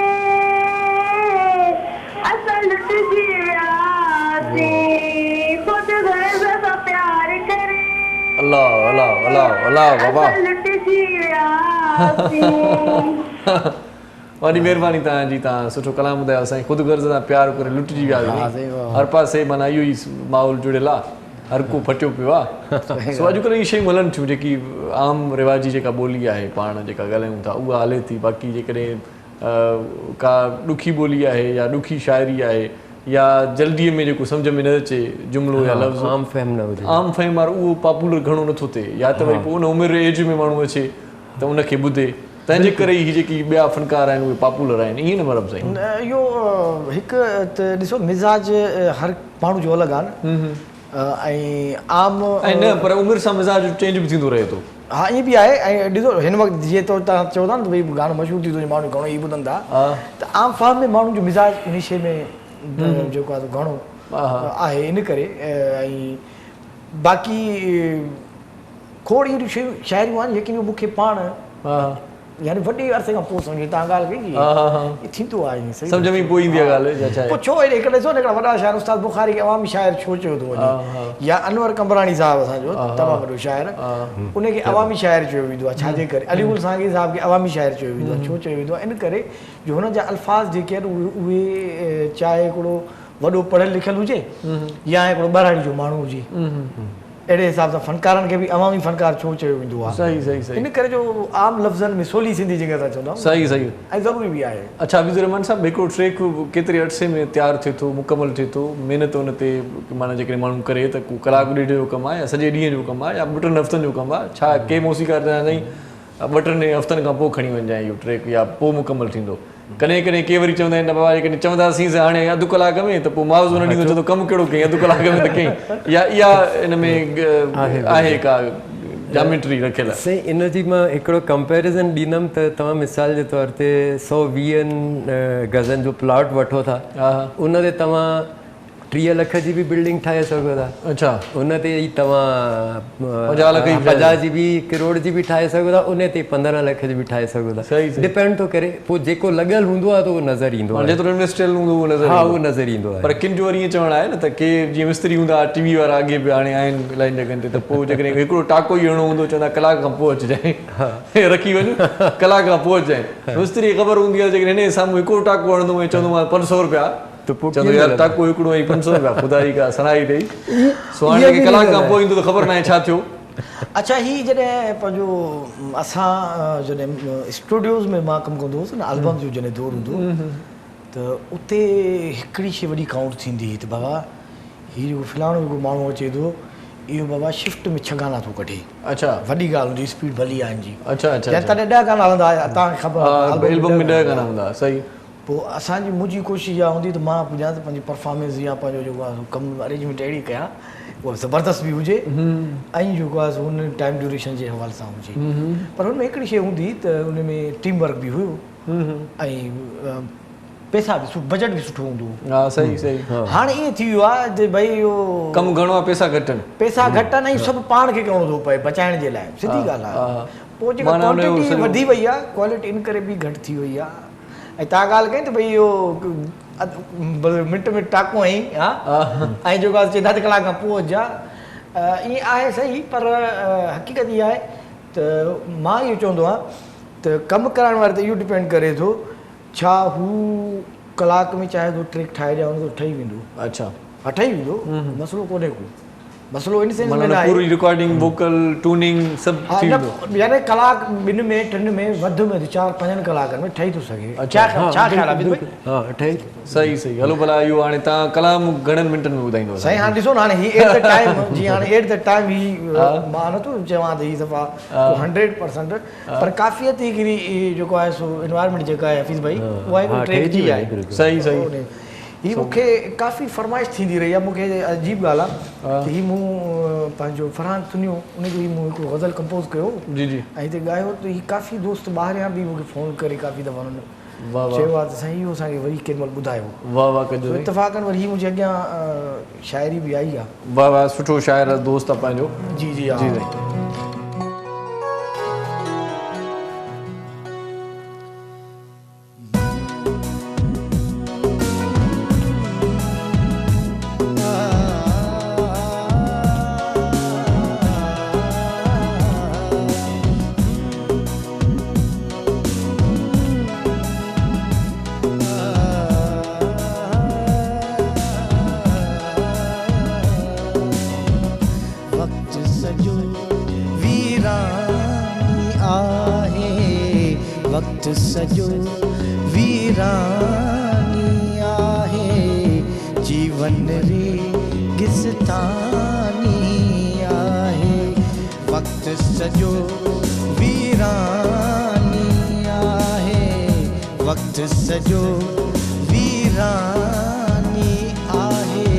اسان لٽجي وياسين خود غرض سان پيار ڪري. الله الله الله الله بابا. اسان لٽجي وياسين. وڏي مهرباني توهان جي توهان سٺو ڪلام ٻڌايو سائين خود غرض سان پيار ڪري لٽجي وياسين هر پاسي معنيٰ اهو ئي ماحول جڙيل آ هر ڪو ڦٽيو پيو آ سو اڄڪلهه اهي شيون هلن ٿيون جيڪي عام رواجي جيڪا ٻولي آهي پاڻ جيڪا ڳالهايون ٿا اها هلي ٿي باقي جيڪڏهن ڪا ڏکي ٻولي آهي يا ڏکي شاعري آهي يا جلديء ۾ جيڪو سمجهه ۾ نه اچي جملو يا لفظ عام فهم نه هجي عام فهم وارو اهو پاپولر گهڻو نٿو ٿئي يا ته وري پوء ان عمر ايج ۾ ماڻهو اچي ته ان کي ٻڌي تنهن جي ڪري ئي هي جيڪي ٻيا فنڪار آهن اهي پاپولر آهن ائين نه مرحب سائين. اهو هڪ ته ڏسو مزاج هر ماڻهو جو الڳ آهي نه ۽ عام. ۽ نه پر عمر سان مزاج چينج به ٿيندو رهي ٿو. ها ائين به آهي ۽ ڏسو هن وقت جيئن تو توهان چئو ٿا نه ته ڀئي گانو مشهور ٿي ٿو وڃي ماڻهو گهڻو ئي ٻڌن ٿا ته عام فهم ۾ ماڻهن جو مزاج انهي شيء ۾ جيڪو آهي سو گهڻو آهي ان ڪري ۽ باقي کوڙ اهڙيون شيون شاعريون آهن جيڪي مون کي پاڻ يعني وڏي عرصي کان پوء سمجهه ۾ توهان ڳالهه ڪئي جي ٿيندو آهي ائين صحيح سمجهه ۾ پوء ايندي آهي ڳالهه يا ڇا پوء ڇو اهڙي هڪڙا ڏسو نه هڪڙا وڏا شاعر استاد بخاري کي عوامي شاعر ڇو چيو ٿو وڃي يا انور قمبراڻي صاحب اسان جو تمام وڏو شاعر ان کي عوامي شاعر چيو ويندو آهي ڇا جي ڪري علي گل سانگي صاحب کي عوامي شاعر چيو ويندو آهي ڇو چيو ويندو آهي ان ڪري جو هن جا الفاظ جيڪي آهن اهي چاهي هڪڙو وڏو پڙهيل لکيل هجي يا هڪڙو ٻهراڙي جو ماڻهو هجي اهڙي حساب سان فنڪارن کي به عوامي فنڪار ڇو چيو ويندو آهي؟ صحيح صحيح صحيح. ان ڪري جو عام لفظن ۾ سولي سنڌي جنهن کي اسان چوندا آهيون. صحيح صحيح. ۽ ضروري به آهي. اڇا حفيظ الرحمان صاحب هڪڙو ٽريڪ ڪيتري عرصي ۾ تيار ٿئي ٿو مڪمل ٿئي ٿو محنت ان تي معنيٰ جيڪڏهن ماڻهو ڪري ته ڪو ڪلاڪ ڏيڍ جو ڪم آهي يا سڄي ڏينهن جو ڪم آهي يا ٻه ٽن هفتن جو ڪم آهي ڇا ڪي موسيقار چوندا آهن سائين ٻه ٽن هفتن کان پوء کڻي وڃجانء اهو ٽريڪ يا پوء مڪمل ٿيندو. ڪڏهن ڪڏهن ڪي وري چوندا آهن ته بابا جيڪڏهن چونداسينس هاڻي اڌ ڪلاڪ ۾ ته پوء معاوضو نه ڏيندو چوندو ڪم ڪهڙو ڪيئي اڌ ڪلاڪ ۾ ته ڪيئي يا اها ان ۾ آهي ڪا جاميٽري رکيل. سائين ان جي مان هڪڙو ڪمپيريزن ڏيندم ته توهان مثال جي طور تي 120 گزن جو پلاٽ وٺو ٿا ان تي توهان 30 لک جي به بلڊنگ ٺاهي سگهو ٿا. اڇا. ان تي ئي توهان 50 لک جي به 50 جي به ڪروڙ جي به ٺاهي سگهو ٿا ان تي 15 لک جي به ٺاهي سگهو ٿا. صحيح صحيح. ڊپينڊ ٿو ڪري پوء جيڪو لڳل هوندو آهي ته اهو نظر ايندو آهي. جيترو انويسٽ ٿيل هوندو اهو نظر ها ايندو. اهو نظر ايندو آهي. پر ڪن جو وري ائين چوڻ آهي نه ته ڪي جيئن مستري هوندا ها ٽي وي وارا اڳي به هاڻي آهن الاهي جڳهن تي ته پوء جيڪڏهن هڪڙو ٽاڪو ئي هڻڻو هوندو چوندا ڪلاڪ کان پوء اچجانء رکي وڃ ڪلاڪ کان پوء اچجانء مستري کي خبر هوندي آهي جيڪڏهن هن جي سامهون هڪڙو ٽاڪو هڻندو ۽ چوندو 500 رپيا ته پوء چوندو ڪيئن يار ملندو؟ ٽاڪو هڪڙو ۽ 500 رپيا خدا جي ڪا سڻائي ڏئي. سو هاڻي اها جيڪي به ڪلاڪ ريزن کان آهي. پوء ايندو ته خبر ناهي ڇا ٿيو. اڇا هي جڏهن پنهنجو اسان جڏهن اسٽوڊيوز ۾ مان ڪم ڪندو هوس نه البم جو جڏهن دور هوندو ته اتي هڪڙي شي وڏي ڪائونٽ ٿيندي هئي ته بابا هي جيڪو فلاڻو جيڪو ماڻهو اچي ٿو اهو بابا شفٽ ۾ 6 گانا ٿو ڪڍي. اڇا. وڏي ڳالهه هوندي اسپيڊ ڀلي آهي هن جي. اڇا اڇا. يعني تڏهن 10 گانا هلندا هئا توهان کي خبر آهي البم ۾ 10 گانا هوندا هئا صحيح. پوء اسان جي منهنجي ڪوشش اها هوندي ته مان پڄان ته پنهنجي پرفارمنس يا پنهنجو جيڪو آهي سو ڪم ارينجمينٽ اهڙي ڪيان اها زبردست به هجي ۽ جيڪو آهي سو ان ٽائيم ڊيوريشن جي حوالي سان هجي پر ان ۾ هڪڙي شيء هوندي ته ان ۾ ٽيم ورڪ به هيو ۽ پئسا به بجيٽ به سٺو هوندو هو. ها صحيح صحيح. هاڻي ائين ٿي ويو آهي ته ڀئي اهو ڪم گهڻو آهي پئسا گهٽ آهن. پئسا گهٽ آهن ۽ سڀ پاڻ کي ڪرڻو ٿو پئي بچائڻ جي لاء سڌي ڳالهه آهي پوء جيڪا ڪوانٽيٽي وڌي وئي آهي ڪوالٽي ان ڪري به گهٽ ٿي وئي آهي ۽ توهان ڳالهه ڪئي ته ڀئي اهو منٽ ۾ ٽاڪو هنئي ها ۽ جيڪو آهي چئي اڌ ڪلاڪ کان پوء اچجان ائين آهي صحيح پر حقيقت اها آهي ته مان اهو چوندو آهيان ته ڪم ڪرائڻ واري تي اهو ڊپينڊ ڪري ٿو ڇا هو ڪلاڪ ۾ چاهي ٿو ٽريڪ ٺاهي ڏيان ته ٺهي ويندو. اڇا. ها ٺهي ويندو مسئلو ڪونهي ڪو. مسئلو ان سينس ۾ معنيٰ ناهي. پوري رڪارڊنگ ووڪل ٽوننگ سڀ ها ٿي نه ويندو. يعني ڪلاڪ ٻن ۾ ٽن ۾ وڌ ۾ وڌ 4 5 ڪلاڪن ۾ ٺهي ٿو سگهي. اڇا. ڇا خيال آهي عابد ڀائي؟ ها ٺهي ٿو. صحيح صحيح هلو ڀلا اهو هاڻي توهان ڪلام گهڻن منٽن ۾ ٻڌائيندو اسان سائين کي؟ هاڻي ڏسو نه هاڻي هي ايٽ the time جيئن هاڻي ايٽ the time هي مان نٿو چوان ته هي صفا ڪو 100% پر ڪافيت هڪڙي جيڪو آهي سو انوائرمينٽ جيڪا آهي حفيظ ڀائي اها هڪڙي ٽريڪ جي آهي. صحيح صحيح. هي مون کي ڪافي فرمائش ٿيندي رهي آهي مون کي عجيب ڳالهه آهي ته هي مون پنهنجو فرحان تنيو ان جو هي مون هڪڙو غزل ڪمپوز ڪيو جي جي ۽ هتي ڳايو ته هي ڪافي دوست ٻاهريان به مون کي فون ڪري ڪافي دفعا انهن واه واه چيو آهي ته سائين اهو اسان کي وري ڪنهن مهل ٻڌايو. واه واه ڪجو سو سائين. اتفاقن وري هي منهنجي اڳيان شاعري به آئي آهي. واه واه سٺو شاعر دوست آهي پنهنجو. جي جي ها. جي سائين. وقت سڄو ويراني آهي، وقت سڄو ويراني آهي، جيون ريگستاني آهي، وقت سڄو ويراني آهي، وقت سڄو ويراني آهي،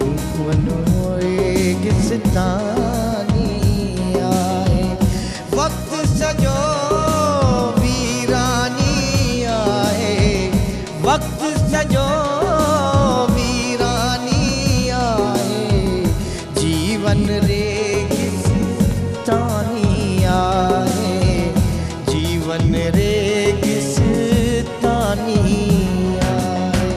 جيون ريگستاني آهي، وقت سڄو ويراني آهي، وقت سڄو ويراني آهي، جيون ريگستاني آهي، جيون ريگستاني آهي.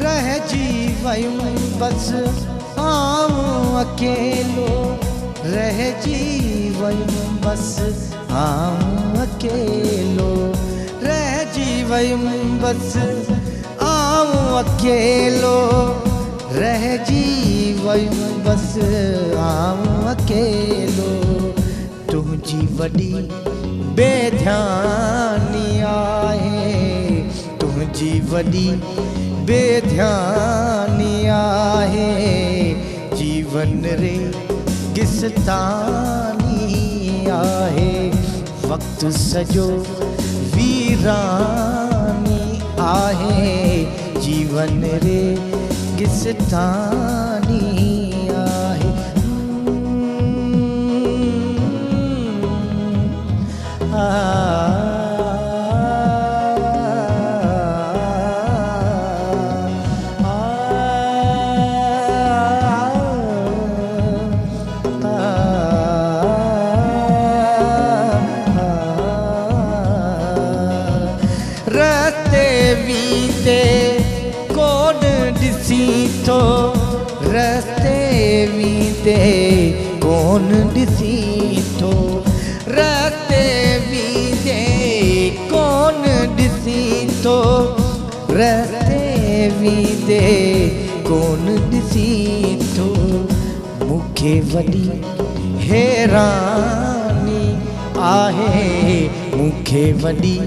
رهجي ويم بس آئون اڪيلو، رهجي ويم بس آئون اڪيلو، رهجي ويم بس آئون اڪيلو، رهجي ويم بس آئون اڪيلو، تنهنجي وڏي بيڌياني آهي، تنهنجي وڏي بيڌياني آهي، جيون ريگستاني آهي، وقت سڄو ويراني آهي، جيون ريگستاني آهي. رستي ويندي ڪونه ڏسين ٿو، رستي ويندي ڪونه ڏسين ٿو رستي ويندي ڪونه ڏسين ٿو رستي ويندي ڪونه ڏسين ٿو مون کي وڏي حيراني آهي مون کي وڏي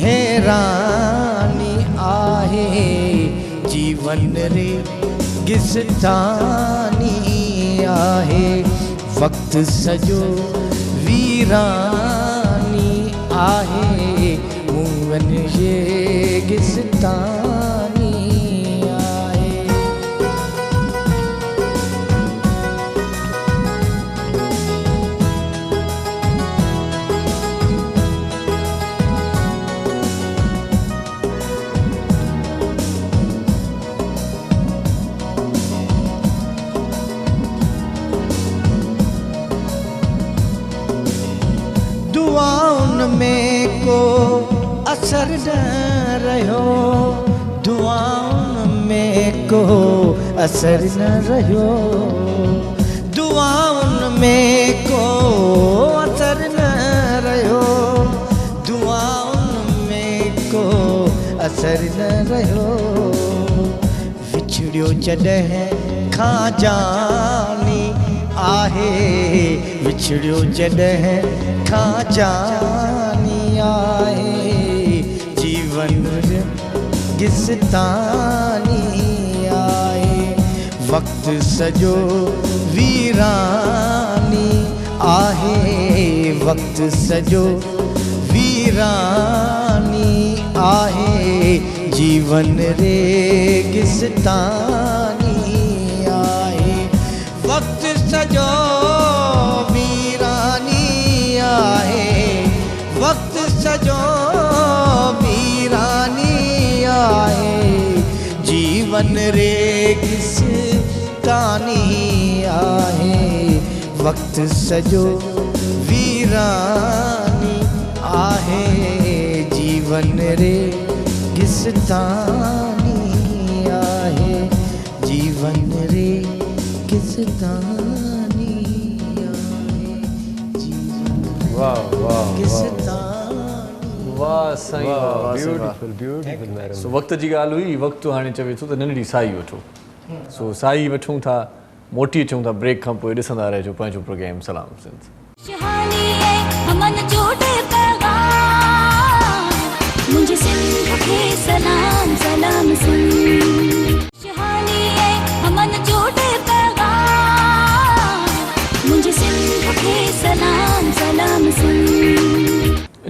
حيراني آهي جيون ريگستاني آهي وقت سڄو ويراني آهي مون ريگستاني آهي. دعائن ۾ ڪو اثر نه رهيو دعائن ۾ ڪو اثر نه رهيو دعائن ۾ ڪو اثر نه رهيو دعائن ۾ ڪو اثر نه رهيو وڇڙيو جڏهن کان جاني آهي وڇڙيو جڏهن کان جاني آهي جيون ريگستاني آهي وقت سڄو ويراني آهي وقت سڄو ويراني آهي جيون ريگستاني آهي وقت سڄو ويراني آهي وقت سڄو ويراني آهي جيون ريگستاني آهي وقت سڄو ويراني آهي جيون ريگستاني آهي جيون ريگستاني آهي جيون واه واه واه سائين واه واه سائين واه بيوٽيفل بيوٽيفل مهرم سو وقت جي ڳالهه هئي وقت هاڻي چوي ٿو ته ننڍڙي ساهي وٺو سو ساهي وٺون ٿا موٽي اچون ٿا بريڪ کان پوء ڏسندا رهجو پنهنجو پروگرام سلام سنڌ. خوشحالي ۽ امن جو ڏي پيغام منهنجي سنڌ کي سلام سلام سنڌ. خوشحالي ۽ امن جو ڏي پيغام منهنجي سنڌ کي سلام سلام سنڌ.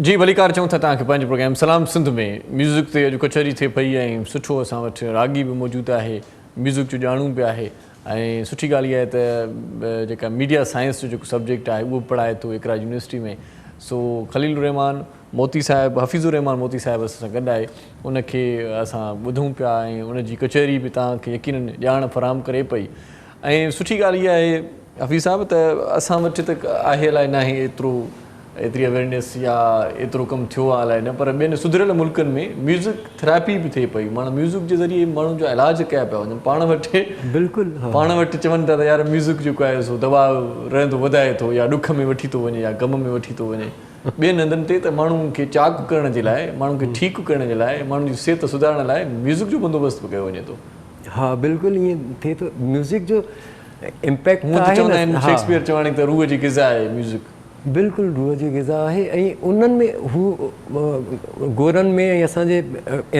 جي ڀليڪار چئون ٿا توهان کي پنهنجي پروگرام سلام سنڌ ۾ ميوزڪ تي اڄ ڪچهري ٿئي پئي ۽ سٺو اسان وٽ راڳي به موجود آهي ميوزڪ جو ڄاڻو به آهي ۽ سٺي ڳالهه اها آهي ته جيڪا ميڊيا سائنس جو جيڪو سبجيڪٽ آهي اهو به پڙهائي ٿو اقرا يونيورسٽي ۾ سو خليل الرحمان موتي صاحب حفيظ الرحمان موتي صاحب اسان سان گڏ آهي ان کي اسان ٻڌون پيا ۽ ان جي ڪچهري به توهان کي يقينن ڄاڻ فراهم ڪري پئي ۽ سٺي ڳالهه اها آهي حفيظ صاحب ته اسان وٽ ته آهي الائي ناهي ايترو ايتري اويرنيس يا ايترو ڪم ٿيو آ الائي نه پر ٻين سڌريل ملڪن ۾ ميوزڪ ٿراپي به ٿئي پئي معنيٰ ميوزڪ جي ذريعي ماڻهن جا علاج ڪيا پيا وڃن پاڻ وٽ بلڪل ها پاڻ وٽ چون ٿا ته يار ميوزڪ جيڪو آهي سو دوا رهندو وڌائي ٿو يا ڏک ۾ وٺي ٿو وڃي يا غم ۾ وٺي ٿو وڃي ٻين هنڌن تي ته ماڻهن کي چاڪ ڪرڻ جي لاء ماڻهن کي ٺيڪ ڪرڻ جي لاء ماڻهن جي صحت سڌارڻ لاء ميوزڪ جو بندوبست به ڪيو وڃي ٿو. ها بلڪل ائين ٿئي ٿو ميوزڪ جو امپيڪٽ هونئن ته ته آهي چوندا آهن نه ها شيڪسپيئر چواڻي ته روح جي غذا آهي ميوزڪ. بلڪل روح جي غذا آهي ۽ انهن ۾ هو گورن ۾ ۽ اسان جي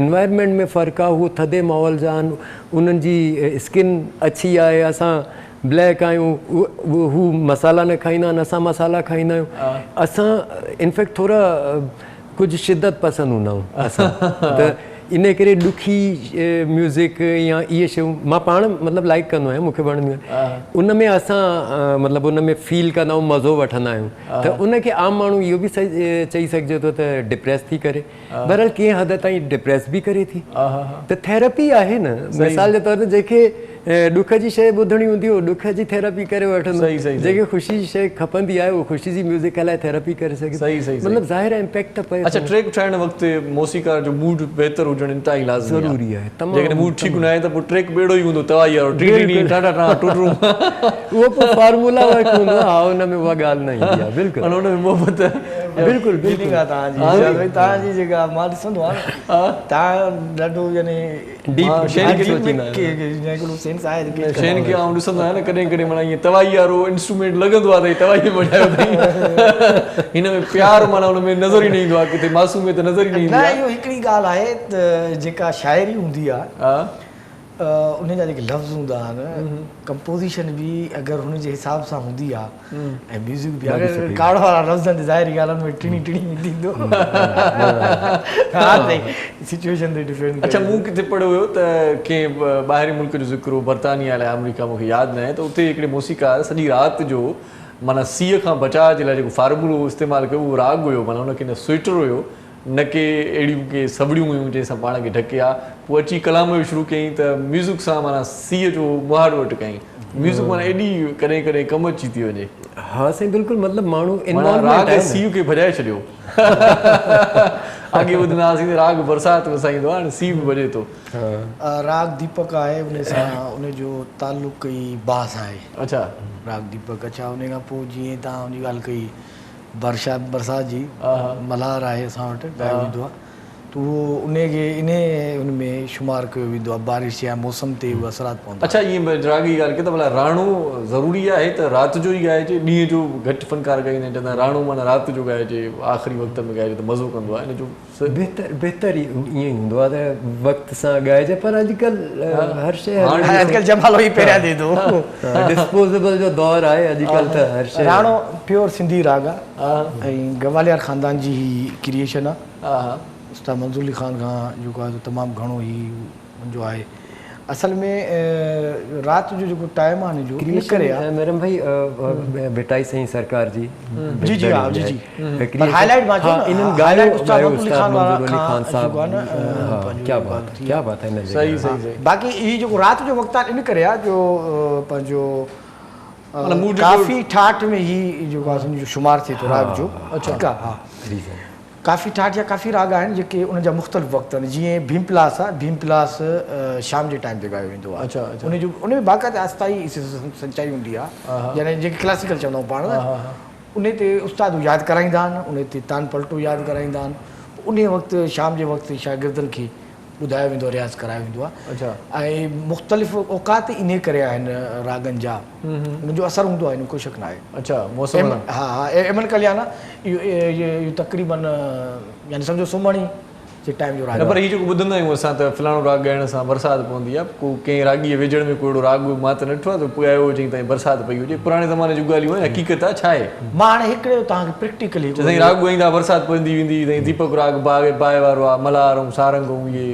انوائرمينٽ ۾ فرق آهي هو ٿڌي ماحول جا آهن انهن جي اسڪن اڇي آهي اسان بليڪ آهيون هو مصالحا نه کائيندا آهن اسان مصالحا کائيندا آهيون اسان انفيڪٽ ٿورا ڪجهه شدت پسند هوندا آهيون اسان ته ان ڪري ڏکي ميوزڪ يا اهي شيون مان پاڻ مطلب لائڪ ڪندو آهيان مونکي وڻنديون آهن ان ۾ اسان مطلب ان ۾ فيل ڪندا آهيون مزو وٺندا آهيون ته ان کي عام ماڻهو اهو به چئي سگهجي ٿو ته ڊپريس ٿي ڪري بهرحال ڪنهن حد تائين ڊپريس به ڪري ٿي ته ٿيراپي آهي نه مثال جي طور تي جنهن کي ڏک جي شيء ٻڌڻي هوندي اهو ڏک جي ٿيراپي ڪري وٺندو. جنهن کي خوشي جي شيء کپندي آهي اهو خوشي جي ميوزڪ هلائي ٿيراپي ڪري سگهي ٿو. مطلب ظاهر آهي امپيڪٽ ته پئي ٿو. اڇا ٽريڪ ٺاهڻ وقت موسيقار جو موڊ بهتر هجڻ انتهائي لازمي آهي. ضروري آهي تمام. جيڪڏهن موڊ ٺيڪ ناهي ته پوء ٽريڪ به اهڙو ئي هوندو توائي وارو ٽي ٽي ٽي ٽا ٽا ٽا ٽو ٽو. اهو پوء فارمولا ورڪ هوندو آهي ها ان ۾ اها ڳالهه نه ايندي آهي بلڪل. ان ۾ محبت بلڪل بلڪل. توهان جي ارشاد ڀائي توهان جي جيڪا مان ڏسندو آهيان توهان ڏاڍو يعني ڊيپ سوچيندا آهيو. شين کي آئون ڏسندو آهيان نه ڪڏهن ڪڏهن معنيٰ ائين توائي وارو انسٽرومينٽ لڳندو آهي ته هي توائي وڄايو اٿئي هن ۾ پيار معنيٰ ان ۾ نظر ئي نه ايندو آهي ڪٿي معصوميت نظر ئي نه ايندي آهي. نه اهو هڪڙي ڳالهه آهي ته جيڪا شاعري هوندي آهي ان جا جيڪي لفظ هوندا آهن ڪمپوزيشن به اگر هن جي حساب سان هوندي آهي ۽ ميوزڪ به اگر ڪاڙ وارا لفظ آهن ته ظاهري ڳالهه آهي ان ۾ ٽڻي ٽڻي ٿيندو. ها سائين سچوئيشن تي ڊپينڊ اڇا مون ڪٿي پڙهيو هيو ته ڪنهن ٻاهرين ملڪ جو ذڪر هو برطانيا الائي آمريڪا مون کي ياد ناهي ته اتي هڪڙي موسيقار سڄي رات جو معنيٰ سيء کان بچاء جي لاء جيڪو فارمولو استعمال ڪيو اهو راڳ هيو معنيٰ ان کي نه سوئيٽر هيو نه ڪي اهڙيون ڪي سوڙيون هيون جنهن سان پاڻ کي ڍڪي ها. پوء اچي ڪلام جو شروع ڪيائين ته ميوزڪ سان معنيٰ سيء جو مهاڏو اٽڪائين. ميوزڪ معنيٰ ايڏي ڪڏهن ڪڏهن ڪم اچي ٿي وڃي. ها سائين بلڪل مطلب ماڻهو معنيٰ انوالومينٽ راڳ آهي نه. سيء کي ڀڄائي ڇڏيو. اڳي ٻڌندا هئاسين ته راڳ برسات وسائيندو آهي هاڻي سيء به ڀڄي ٿو. راڳ ديپڪ آهي ان سان ان جو تعلق ئي باهه سان آهي. اڇا. راڳ ديپڪ اڇا ان کان پوء جيئن توهان ان جي ڳالهه ڪئي. برشات برسات جي ملهار آهي اسان وٽ ڳايو ويندو آهي ته اهو انهي کي انهي ان ۾ شمار ڪيو ويندو آهي بارش يا موسم تي اهو اثرات پوندا اڇا ائين راڳ جي ڳالهه ڪئي ته ڀلا راڻو ضروري آهي ته رات جو ئي ڳائجي ڏينهن جو گهٽ فنڪار ڳائيندا آهن چوندا آهن راڻو معنيٰ رات جو ڳائجي آخري وقت ۾ ڳائجي ته مزو ڪندو آهي ان جو بهتر بهتر ئي ائين ئي هوندو آهي ته وقت سان ڳائجي پر اڄڪلهه هر شيء اڄڪلهه جمالو ئي پهريان ٿئي ٿو. ڊسپوزيبل جو دور آهي اڄڪلهه ته هر شيء. راڻو پيور سنڌي راڳ آهي ۽ گواليار خاندان جي هي ڪريئيشن آهي. استاد منظور علي خان کان جيڪو آهي سو تمام گهڻو هي ان جو آهي. اصل ۾ رات جو جيڪو ٽائيم آهي ان جو ان ڪري آهي. محرم ڀائي ڀٽائي سائين سرڪار جي جي جي ها جي جي پر هائي لائيٽ مان چيو نه انهن هائي ڳايو لائيٽ استاد ڳايو منظور علي استاد خان وارا منظور علي کان خان صاحب جيڪو آهي نه ها پنهنجو ڪيا اها بات ڳالهه ٿي ڪيا بات آهي انهن جي صحيح ڳائڻ صحيح صحيح باقي هي جيڪو رات جو وقت آهي ان ڪري آهي جو پنهنجو معنيٰ موڊ جيڪو ڪافي ٺاٺ ۾ هي جيڪو آهي سمجهو شمار ٿئي ٿو راڳ جو ٺيڪ آهي ها ريزن ڪافي ٺاٺ يا ڪافي راڳ آهن جيڪي انهن جا مختلف وقت آهن جيئن ڀيم پلاس آهي ڀيم پلاس شام جي ٽائيم تي ڳايو ويندو آهي ان جو ان ۾ باقاعده آستائي سنچائي هوندي آهي يعني جيڪي ڪلاسيڪل چوندا آهيون پاڻ ان تي استاد ياد ڪرائيندا آهن ان تي تان پلٽو ياد ڪرائيندا آهن ان وقت شام جي وقت شاگردن کي ٻڌايو ويندو آهي رياض ڪرايو ويندو آهي ۽ مختلف اوقات انهي ڪري آهن راڳن جا انهن جو اثر هوندو آهي ان ۾ ڪو شڪ ناهي. اڇا موسم ها ها ايمن ڪليان اهو اهو تقريبن يعني سمجهو سومهڻي جي ٽائيم جو راڳ نه پر هي جيڪو ٻڌندا آهيون اسان ته فلاڻو راڳ ڳائڻ سان برسات پوندي آهي ڪو ڪنهن راڳي جي ويجهڙ ۾ ڪو اهڙو راڳ مان ته نه ڏٺو آهي ته ڳايو هجي ۽ برسات پئي هجي پراڻي زماني جون ڳالهيون آهن حقيقت آهي ڇا آهي. مان هاڻي هڪڙي توهان کي پريڪٽيڪلي چي سائين راڳ ڳائيندا برسات پوندي ويندي سائين ديپڪ راڳ باهه باهه وارو آهي ملهار ۽ سارنگ ۽ اهي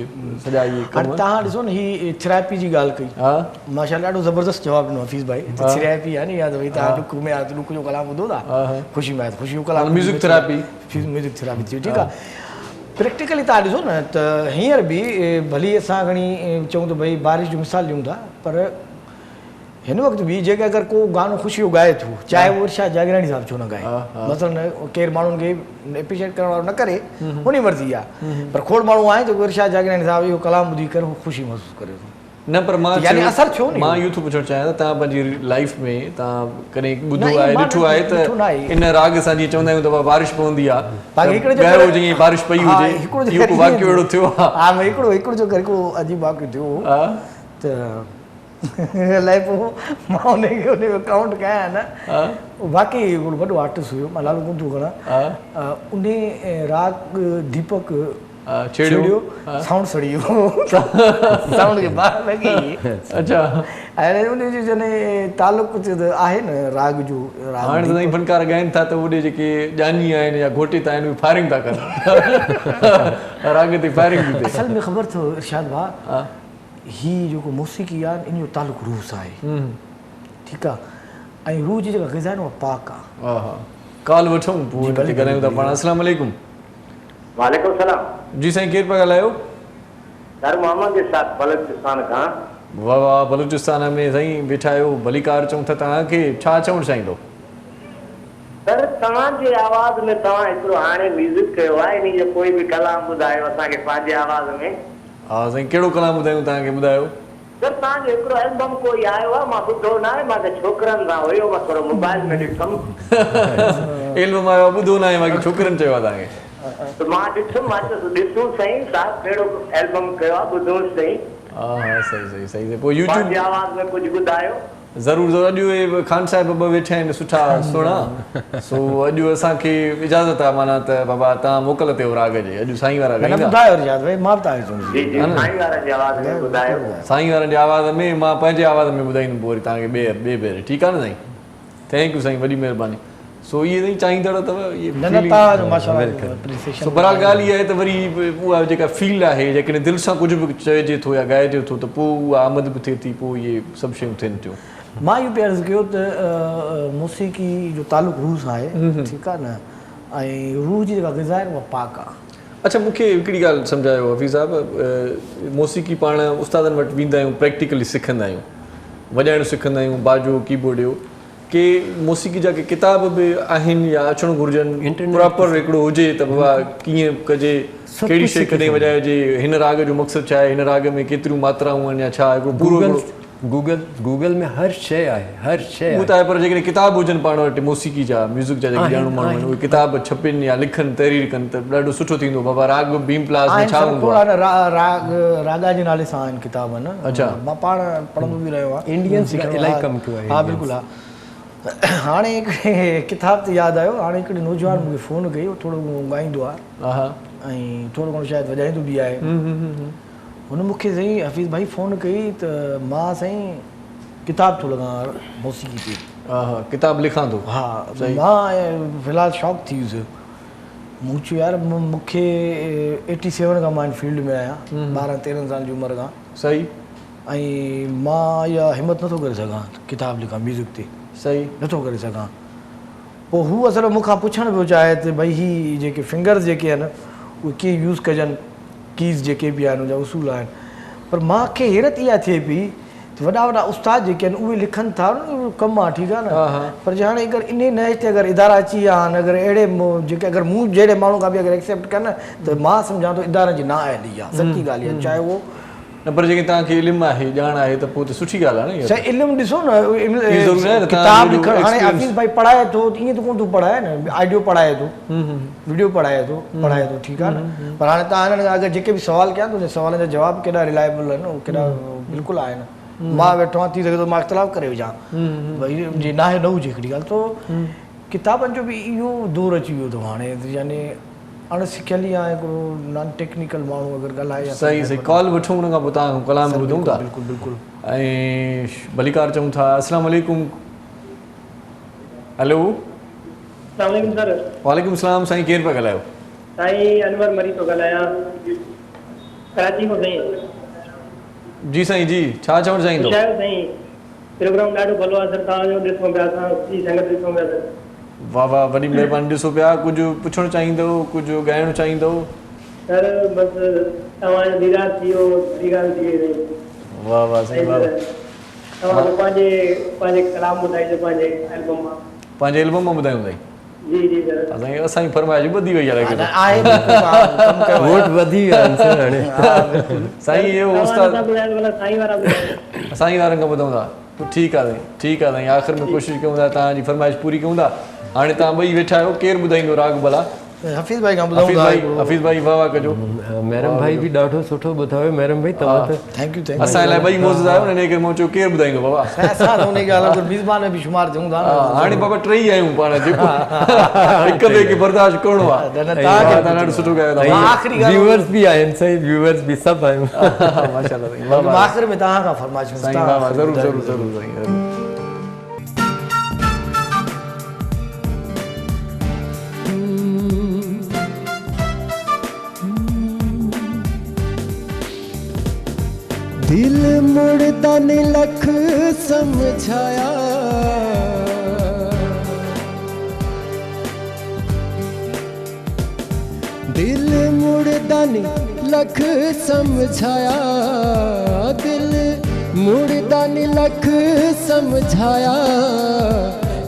سڄا اهي ڪم. هاڻي توهان ڏسو نه هي ٿراپي جي ڳالهه ڪئي ها. ماشاءالله ڏاڍو زبردست جواب ڏنو حفيظ ڀائي ته ٿراپي آهي نه اها ته ڀئي توهان ڏک ۾ آهيو ته ڏک جو ڪلام ٻڌو ٿا خوشي ۾ آهيو ته خوشي جو ڪلام ميوزڪ ٿراپي ميوزڪ ٿراپي ٿي وئي ٺيڪ آهي پريڪٽيڪلي توهان ڏسو نه ته هينئر به ڀلي اسان کڻي چئون ته ڀئي بارش جو مثال ڏيون ٿا پر هن وقت به جيڪي اگر ڪو گانو خوشي جو ڳائي ٿو چاهي اهو ارشاد جاگيراڻي صاحب ڇو نه ڳائي مثلاً ڪير ماڻهن کي اپريشيٽ ڪرڻ وارو نه ڪري ان جي مرضي آهي پر کوڙ ماڻهو آهن جيڪو ارشاد جاگيراڻي صاحب اهو ڪلام ٻڌي ڪري هو خوشي محسوس ڪري ٿو نه پر مان يعني اثر ٿيو نه مان اهو ٿو پڇڻ چاهيان ته توهان پنهنجي لائيف ۾ توهان ڪڏهن ٻڌو آهي ڏٺو آهي ته ان راڳ سان جيئن چوندا آهيون ته بابا بارش پوندي آهي ته ڳايو هجي ائين بارش پئي هجي اهو ڪو واقعو اهڙو ٿيو آهي. ها هڪڙو هڪڙو جو هڪڙو عجيب واقعو ٿيو هو ته الائي پوء مان ان کي ان جو ڪائونٽ ڪيان نه واقعي هڪڙو وڏو آرٽسٽ هيو مان نالو ڪونه ٿو کڻان ان راڳ ديپڪ ڇيڙيو سائونڊ سڙي ويو سائونڊ کي باهه لڳي اڇا ۽ ان جو جڏهن تعلق ڪجهه آهي نه راڳ جو راڳ هاڻي ته سائين فنڪار ڳائن ٿا ته اوڏي جيڪي ڄاڃي آهن يا گهوٽيتا آهن اهي فائرنگ ٿا ڪن راڳ تي فائرنگ ٿي ٿئي. اصل ۾ خبر اٿو ارشاد ڀاء هي جيڪو موسيقي آهي ان جو تعلق روح سان آهي ٺيڪ آهي ۽ روح جي جيڪا غذا آهي نه اها پاڪ آهي. ها ها ڪال وٺون پوء ان تي ڳالهايون ٿا پاڻ السلام عليڪم. وعليڪم السلام. جي سائين ڪير پيا ڳالهايو؟ سر محمد اسحاق بلوچستان کان. वाह वाह बलूचिस्तान में साईं वेठा आहियो, भलीकार चऊं था तव्हांखे, छा चवणु चाहींदो? सर तव्हांजे आवाज़ में तव्हां हिकिड़ो हाणे म्यूज़िक कयो आहे, इन जो कोई बि कलाम ॿुधायो असांखे पंहिंजे आवाज़ में। हा साईं कहिड़ो कलाम ॿुधायूं तव्हांखे ॿुधायो? सर तव्हांजो हिकिड़ो एल्बम कोई आयो आहे, मां ॿुधो न आहे, मां त छोकिरनि सां हुयो, मां थोरो मोबाइल में ॾिठुमि। एल्बम आयो आहे ॿुधो न आहे, बाक़ी छोकिरनि चयो आहे तव्हांखे। त मां ॾिठुमि, मां चयो ॾिसूं सही साहिब कहिड़ो एल्बम कयो आहे, ॿुधूं सही। हा हा सही सही सही। पोइ यूट्यूब पंहिंजे आवाज़ में कुझु ॿुधायो। ज़रूरु ज़रूरु। अॼु उहे खान साहिब ॿ वेठा आहिनि सुठा सुहिणा, सो अॼु असांखे इजाज़त आहे माना त बाबा तव्हां मोकल ते राग जे, अॼु साईं वारा ॻाईंदा। ॿुधायो रियाज़ भाई, मां बि तव्हांखे चवंदुसि। जी जी साईं वारनि जे आवाज़ में ॿुधायो। साईं वारनि जे आवाज़ में, मां पंहिंजे आवाज़ में ॿुधाईंदुमि पोइ वरी तव्हांखे ॿिए भेरे, ठीकु आहे न साईं? Thank you साईं, वॾी महिरबानी। सो इहे साईं चाहींदड़ अथव इहे माशाअल्लाह। सो बहरहाल ॻाल्हि इहा आहे त वरी उहा जेका फील आहे, जेकॾहिं दिलि सां कुझु बि चइजे थो या ॻाइजे थो त पोइ उहा आमद बि थिए थी, पोइ इहे सभु शयूं थियनि थियूं। मां इहो पिए अर्ज़ु कयो त मौसीक़ी जो तालुक़ रूह सां आहे, ठीकु आहे न, ऐं रूह जी जेका ग़िज़ा आहे उहा पाक आहे। अच्छा मूंखे हिकिड़ी ॻाल्हि सम्झायो हफ़ीज़ साहिब, मौसीक़ी पाण उस्तादनि वटि वेंदा आहियूं, प्रैक्टिकली सिखंदा आहियूं, वॼाइणु सिखंदा आहियूं, बाजो कीबोर्ड जो, के मौसीक़ी जा के किताब बि आहिनि या अचणु घुर्जनि, प्रॉपर हिकिड़ो हुजे त बाबा कीअं कजे, कहिड़ी शइ कॾहिं वॼाइजे, हिन राग जो मक़सदु छा आहे, हिन राग में केतिरियूं मात्राऊं आहिनि या छा, हिकिड़ो पूरो गूगल गूगल में हर शइ आहे, हर शइ उहो त आहे, पर जेकॾहिं किताब हुजनि पाण वटि मौसीक़ी जा, म्यूज़िक जा जेके ॼाणू माण्हू आहिनि उहे किताब छपनि या लिखनि, तहरीर कनि त ॾाढो सुठो थींदो। बाबा राग भीम प्लास में छा हूंदो आहे? राग रागा जे नाले सां आहिनि किताब न। अच्छा मां पाण पढ़ंदो बि रहियो आहियां। इंडियंस इलाही कमु कयो आहे। हा बिल्कुलु हा। हाणे हिकिड़े किताब ते यादि आयो, हाणे हिकिड़े नौजवान मूंखे फ़ोन कई, उहो थोरो घणो ॻाईंदो आहे ऐं थोरो घणो शायदि वॼाईंदो बि आहे। हुन मूंखे साईं हफ़ीज़ भाई फ़ोन कई त मां साईं किताब थो लॻां मौसीक़ी ते। किताब लिखां थो। हा मां फ़िलहाल शॉक थी वियुसि। मूं चयो यार मूंखे 87 खां मां हिन फील्ड में आहियां, 12-13 साल जी उमिरि खां। सही। ऐं मां इहा हिमत नथो करे सघां किताब लिखां म्यूज़िक ते। सही। नथो करे सघां। पोइ हू असल मूंखां पुछणु पियो चाहे त भई ही जेके फिंगर्स जेके आहिनि उहे कीअं यूज़ कजनि, कीज़ जेके बि आहिनि उनजा उसूल आहिनि। पर मूंखे हैरत इहा थिए पई त वॾा वॾा उस्ताद जेके आहिनि उहे लिखनि था, कमु आहे ठीकु आहे न, पर जे हाणे अगरि इन नए ते अगरि इदारा अची विया आहिनि, अगरि अहिड़े जेके अगरि मूं जहिड़े माण्हू खां बि अगरि एक्सेप्ट कनि त मां सम्झां थो इदारनि जी नाअहली आहे, सची ॻाल्हि आहे। चाहे उहो न, पर जेके तव्हांखे इल्मु आहे, ॼाण आहे त पोइ त सुठी ॻाल्हि आहे न। साईं इल्मु ॾिसो न, किताब लिखणु, हाणे हफ़ीज़ भाई पढ़ाए थो त ईअं त कोन थो पढ़ाए न, ऑडियो पढ़ाए थो, वीडियो पढ़ाए थो, पढ़ाए थो, ठीकु आहे न। पर हाणे तव्हां हिननि खां अगरि जेके बि सवाल कया त उन सवालनि जा जवाबु केॾा रिलायबल आहिनि, उहे केॾा बिल्कुलु आहिनि। मां वेठो आहियां, थी सघे थो मां इख़्तिलाफ़ करे विझां, भई जे नाहे न हुजे हिकिड़ी ॻाल्हि। त किताबनि जो बि इहो दौरु अची वियो अथव हाणे, यानी अण सिखियल ई आहे हिकिड़ो नॉन टेक्निकल माण्हू अगरि ॻाल्हाए। सही सही। कॉल वठूं उन खां पोइ तव्हां कलाम ॿुधूं था। बिल्कुलु बिल्कुलु। ऐं भलीकार चऊं था। अस्सलाम वालेकुम। हेलो। अस्सलाम वालेकुम सर। वालेकुम सलाम। साईं केरु पिया ॻाल्हायो? साईं अनवर मरी थो ॻाल्हायां, कराची खां साईं। जी साईं जी, छा चवणु चाहींदो? साईं प्रोग्राम ॾाढो भलो आहे सर तव्हांजो, ॾिसूं पिया असां संगत ॾिसूं पिया सर। वाह वाह, वॾी महिरबानी। ॾिसो पिया, कुझु पुछणु चाहींदो, कुझु ॻाइणु चाहींदो? सर बसि तव्हांजो दीदार थी वियो, वॾी ॻाल्हि थी वई। वाह वाह साईं वाह। तव्हां पंहिंजे पंहिंजे कलाम ॿुधाइजो पंहिंजे एल्बम मां। पंहिंजे एल्बम मां ॿुधायूं साईं? जी जी सर। साईं असांजी फरमाइश वधी वई आहे, वोट वधी विया आहिनि सर हाणे। साईं इहो उस्ताद साईं वारनि खां ॿुधूं था। ठीकु आहे साईं, ठीकु आहे साईं। आख़िर में कोशिशि कयूं था तव्हांजी फरमाइश पूरी कयूं था। हाणे तव्हां ॿई वेठा आहियो, केरु ॿुधाईंदो राग भला? हफ़ीज़ भाई खां ॿुधाऊं था। हफ़ीज़ भाई वाह वाह कजो। महरम भाई बि ॾाढो सुठो ॿुधायो। महरम भाई तव्हां त thank you thank you. असां लाइ ॿई मौजूद आहियो, हुन करे मां चयो केरु ॿुधाईंदो बाबा। असां त उन ॻाल्हि खां मेज़बान में बि शुमार थियूं था। हाणे बाबा टेई आहियूं पाण, जेको हिक ॿिए खे बर्दाश्त करिणो आहे। तव्हां ॾाढो सुठो ॻायो था। आख़िरी ॻाल्हि व्यूअर्स बि आहिनि साईं, व्यूअर्स बि सभु आहियूं माशाअल्लाह साईं। वाह वाह। आख़िर में तव्हां खां फरमाइश साईं। वाह वाह, ज़रूरु ज़रूरु ज़रूरु साईं ज़रूरु। दिल मुड़दा ने लख समझाया, दिल मुड़दा ने लख समझाया, दिल मुड़दा नी लख समझाया,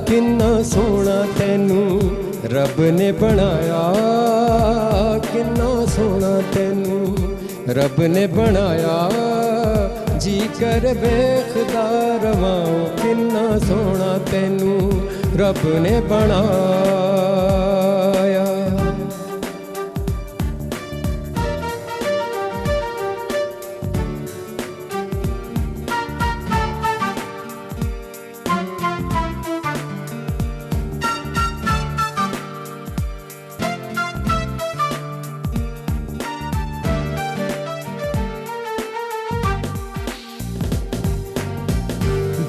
किन्ना सोहना तैनू रब ने बनाया, किन्ना सोहना तैनू रब ने बनाया, जी कर वेखदा रवां किन्ना सोहना तैनू रब ने बनाया।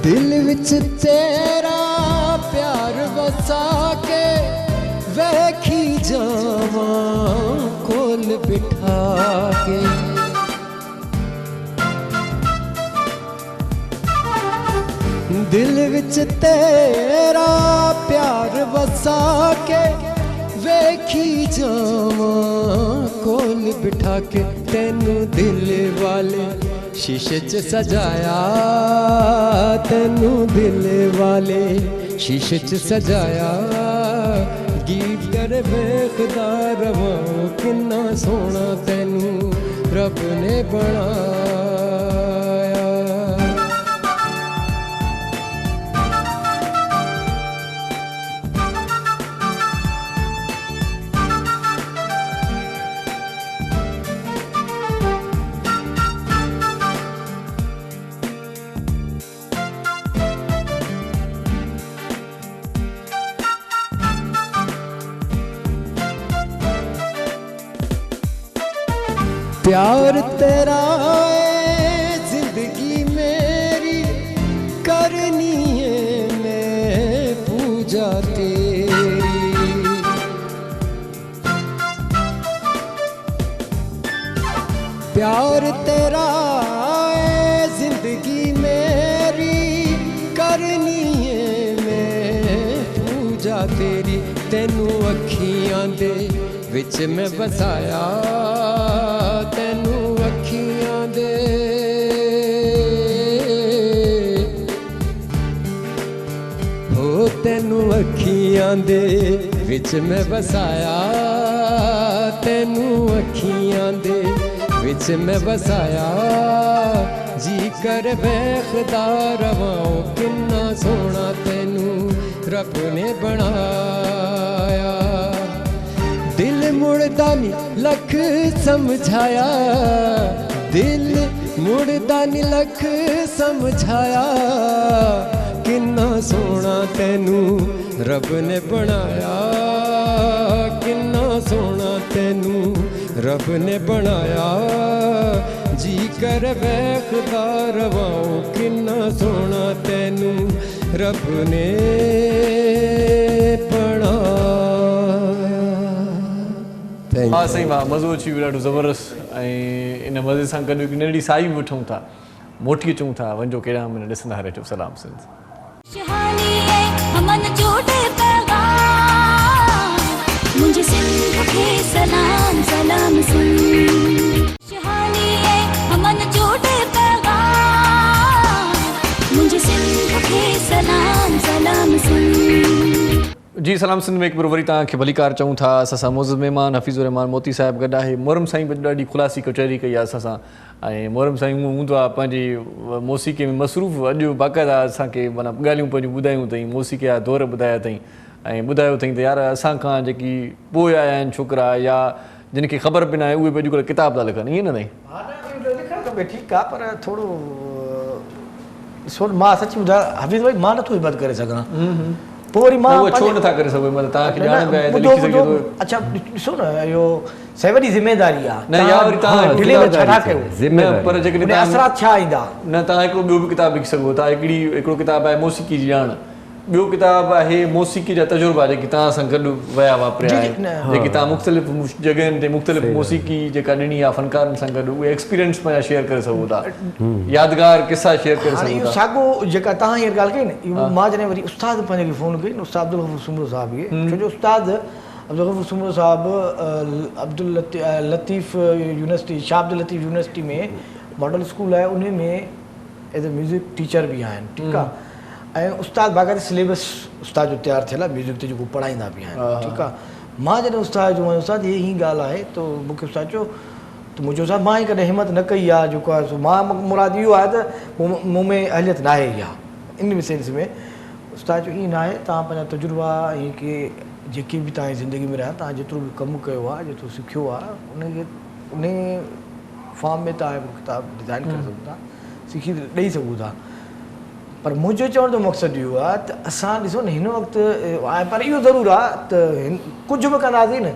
दिल विच तेरा प्यार बसा के वेखी जावां कोल बिठा के, दिल विच तेरा प्यार बसा के वेखी जावां कोल बिठा के, तैनू दिल वाले शीशे च सजाया, तैनू दिल वाले शीशे च सजाया, गीत कर वेखदा रवां किन्ना सोहना तैनू रब ने बनाया। प्यार तेरा है जिंदगी मेरी, करनी है मैं पूजा तेरी, प्यार तेरा है जिंदगी मेरी, करनी है मैं पूजा तेरी, तैनू अखियां दे विच मैं बसाया, तैनू अखियां दे, हो तैनू अखियां दे विच मैं बसाया, तैनू अखियां दे विच मैं बसाया, जी कर वेखदा रवां किन्ना सोहना तैनू रब ने बनाया। दिल मुड़दा नी लख समझाया, दिल मुड़दा नी लख समझाया, किन्ना सोहना तैनू रब ने बनाया, किन्ना सोहना तैनू रब ने बनाया, जी कर वेखदा रवां किन्ना सोहना तैनू रब ने बनाया। हा साईं वाह, मज़ो अची वियो ॾाढो ज़बरदस्त। ऐं इन मज़े सां गॾु हिकु नंढड़ी साई बि वठूं था, मोटी अचूं था, वञो केॾां बि न, ॾिसंदा रहिजो सलाम सिंध। जी सलाम सिंध में एक बार वरी तव्हांखे भलीकार चऊं था। असां सां मुअज़्ज़िज़ महिमान हफ़ीज़ रहमान मोती साहिबु गॾु आहे। मोरम साईं बि ॾाढी ख़ुलासी कचहरी कई आहे असां सां। ऐं मोरम साईं हूअं हूंदो आहे पंहिंजी मौसीक़ी में मसरूफ़, अॼु बाक़ाइदा असांखे माना ॻाल्हियूं पंहिंजूं ॿुधायूं अथई, मौसीक़ी जा दौर ॿुधाया अथई ऐं ॿुधायो अथई त यार असां खां जेकी पोइ आया आहिनि छोकिरा या जिन खे ख़बर बि न आहे उहे बि अॼुकल्ह किताब था लिखनि, ईअं न साईं? हा न, लिखणु खपे, ठीकु आहे, पर थोरो ॾिसो मां सच ॿुधायां हफ़ीज़ भाई, मां नथो हिमत करे सघां। पोइ वरी मां छो नथा करे सघो? मतिलबु तव्हांखे ॼाण बि आहे त लिखी सघे थो। अच्छा ॾिसो न, इहो सही वॾी ज़िम्मेदारी आहे। न यार वरी तव्हां डिलीवर छा था कयो? ज़िम्मेदारी, पर जेकॾहिं तव्हां असरात छा ईंदा? न, तव्हां हिकिड़ो ॿियो बि किताबु लिखी सघो था। हिकिड़ो किताबु आहे मौसीक़ी जी ॼाण, ॿियो किताबु आहे मौसीक़ी जा तजुर्बा जेके तव्हां सां गॾु विया वापरिया आहिनि, जेके तव्हां मुख़्तलिफ़ जॻहियुनि ते मुख़्तलिफ़ मौसीक़ी जेका ॾिनी आहे फ़नकारनि सां गॾु, उहे एक्सपीरियंस पंहिंजा शेयर करे सघो था, यादगार किस्सा शेयर करे सघो था। साॻियो जेका तव्हां हींअर ॻाल्हि कई न, इहो मां जॾहिं वरी उस्ताद पंहिंजे खे फ़ोन कई न, उस्ताद अब्दुल गफ़ूर सुमरो साहिब खे, छो जो उस्ताद अब्दुल गफ़ूर सुमरो साहिब Abdul Latif university, Shah Abdul Latif university में मॉडल स्कूल आहे, उन में ايز اي ميوزڪ ٽيچر به آهن ٺيڪ آ ۽ استاد باقاعده سليبس استاد جو تيار ٿيل آ ميوزڪ تي جيڪو پڙهائيندا به آهن ٺيڪ آ مان جڏهن استاد کي چيو استاد هي هي ڳالهه آهي ته مون کي استاد چيو ته مون چيو صاحب مان ائين ڪڏهن همت نه ڪئي آ جيڪو آهي سو مان مراد اهو آهي ته مون ۾ اهليت ناهي اها ان سينس ۾ استاد چيو ائين ناهي توهان پنهنجا تجربا ۽ ڪي جيڪي به توهان جي زندگي ۾ رهيا توهان جيترو به ڪم ڪيو آهي جيترو سکيو آهي ان کي ان فارم ۾ توهان هڪڙو ڪتاب ڊزائن ڪري سگهو ٿا سکي ڏئي سگهو ٿا پر منهنجو چوڻ جو مقصد اهو آهي ته اسان ڏسو نه هن وقت آهي پر اهو ضرور آهي ته ڪجهه به ڪنداسين نه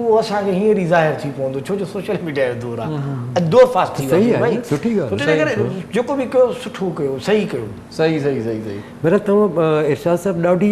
اهو اسان کي هينئر ئي ظاهر ٿي پوندو ڇو جو سوشل ميڊيا جو دور آهي اڄ دور فاسٽ ٿي ويو آهي ڀائي سٺي ڳالهه آهي ڪري جيڪو به ڪيو سٺو ڪيو صحيح ڪيو. صحيح صحيح صحيح صحيح. بهرحال توهان ارشاد صاحب ڏاڍي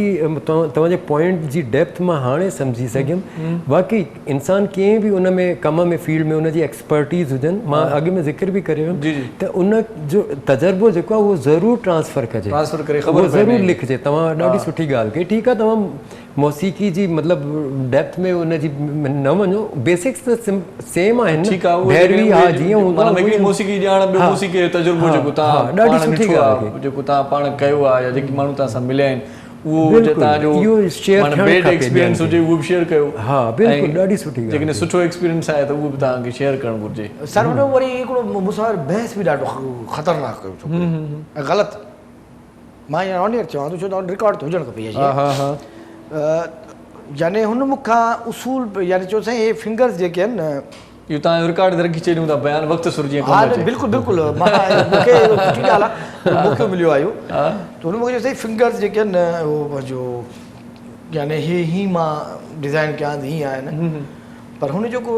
توهان جي پوائنٽ جي ڊيپٿ مان هاڻي سمجهي سگهيم واقعي انسان ڪنهن به ان ۾ ڪم ۾ فيلڊ ۾ ان جي ايڪسپرٽيز هجن مان اڳ ۾ ذڪر به ڪري ويم ته ان جو تجربو جيڪو آهي اهو ضرور ٽرانسفر ڪجي ٽرانسفر ڪري خبر اهو ضرور لکجي توهان ڏاڍي سٺي ڳالهه ڪئي ٺيڪ آهي توهان موسيقي جي مطلب ڊيپٿ ۾ ان جي نه وڃو بيسڪس ته سيم آهن نه ٺيڪ آهي ڀيروي ها جيئن هوندو آهي معنيٰ موسيقي ڄاڻ ٻيو موسيقي جو تجربو جيڪو توهان ڏاڍي سٺي ڳالهه ڪئي جيڪو توهان پاڻ ڪيو آهي يا جيڪي ماڻهو توهان سان مليا آهن اهو جي توهان جو اهو شيئر معنيٰ بيڊ ايڪسپيرينس هجي اهو به شيئر ڪيو ها بلڪل ڏاڍي سٺي ڳالهه جيڪڏهن سٺو ايڪسپيرينس آهي ته اهو به توهان کي شيئر ڪرڻ گهرجي. سر هن وري هڪڙو مون سان بحث به ڏاڍو خطرناڪ ڪيو ڇوڪري ۽ غلط مان هينئر آن ايئر چوان ٿو ڇو ته آن رڪارڊ ته هجڻ کپي اها شيء يعني هن مون کان اصول يعني چيو سائين هي فنگرز جيڪي آهن نه اهو توهان جو رڪارڊ تي رکي ڇڏيون ٿا بيان وقت سر جيئن ڪم اچي. ها بلڪل بلڪل مان مون کي سٺي ڳالهه آهي موقعو مليو آهي اهو ته هن مون کي چيو سائين فنگرز جيڪي آهن نه اهو پنهنجو يعني هي هي مان ڊزائن ڪيان ته هي آهن پر هن جيڪو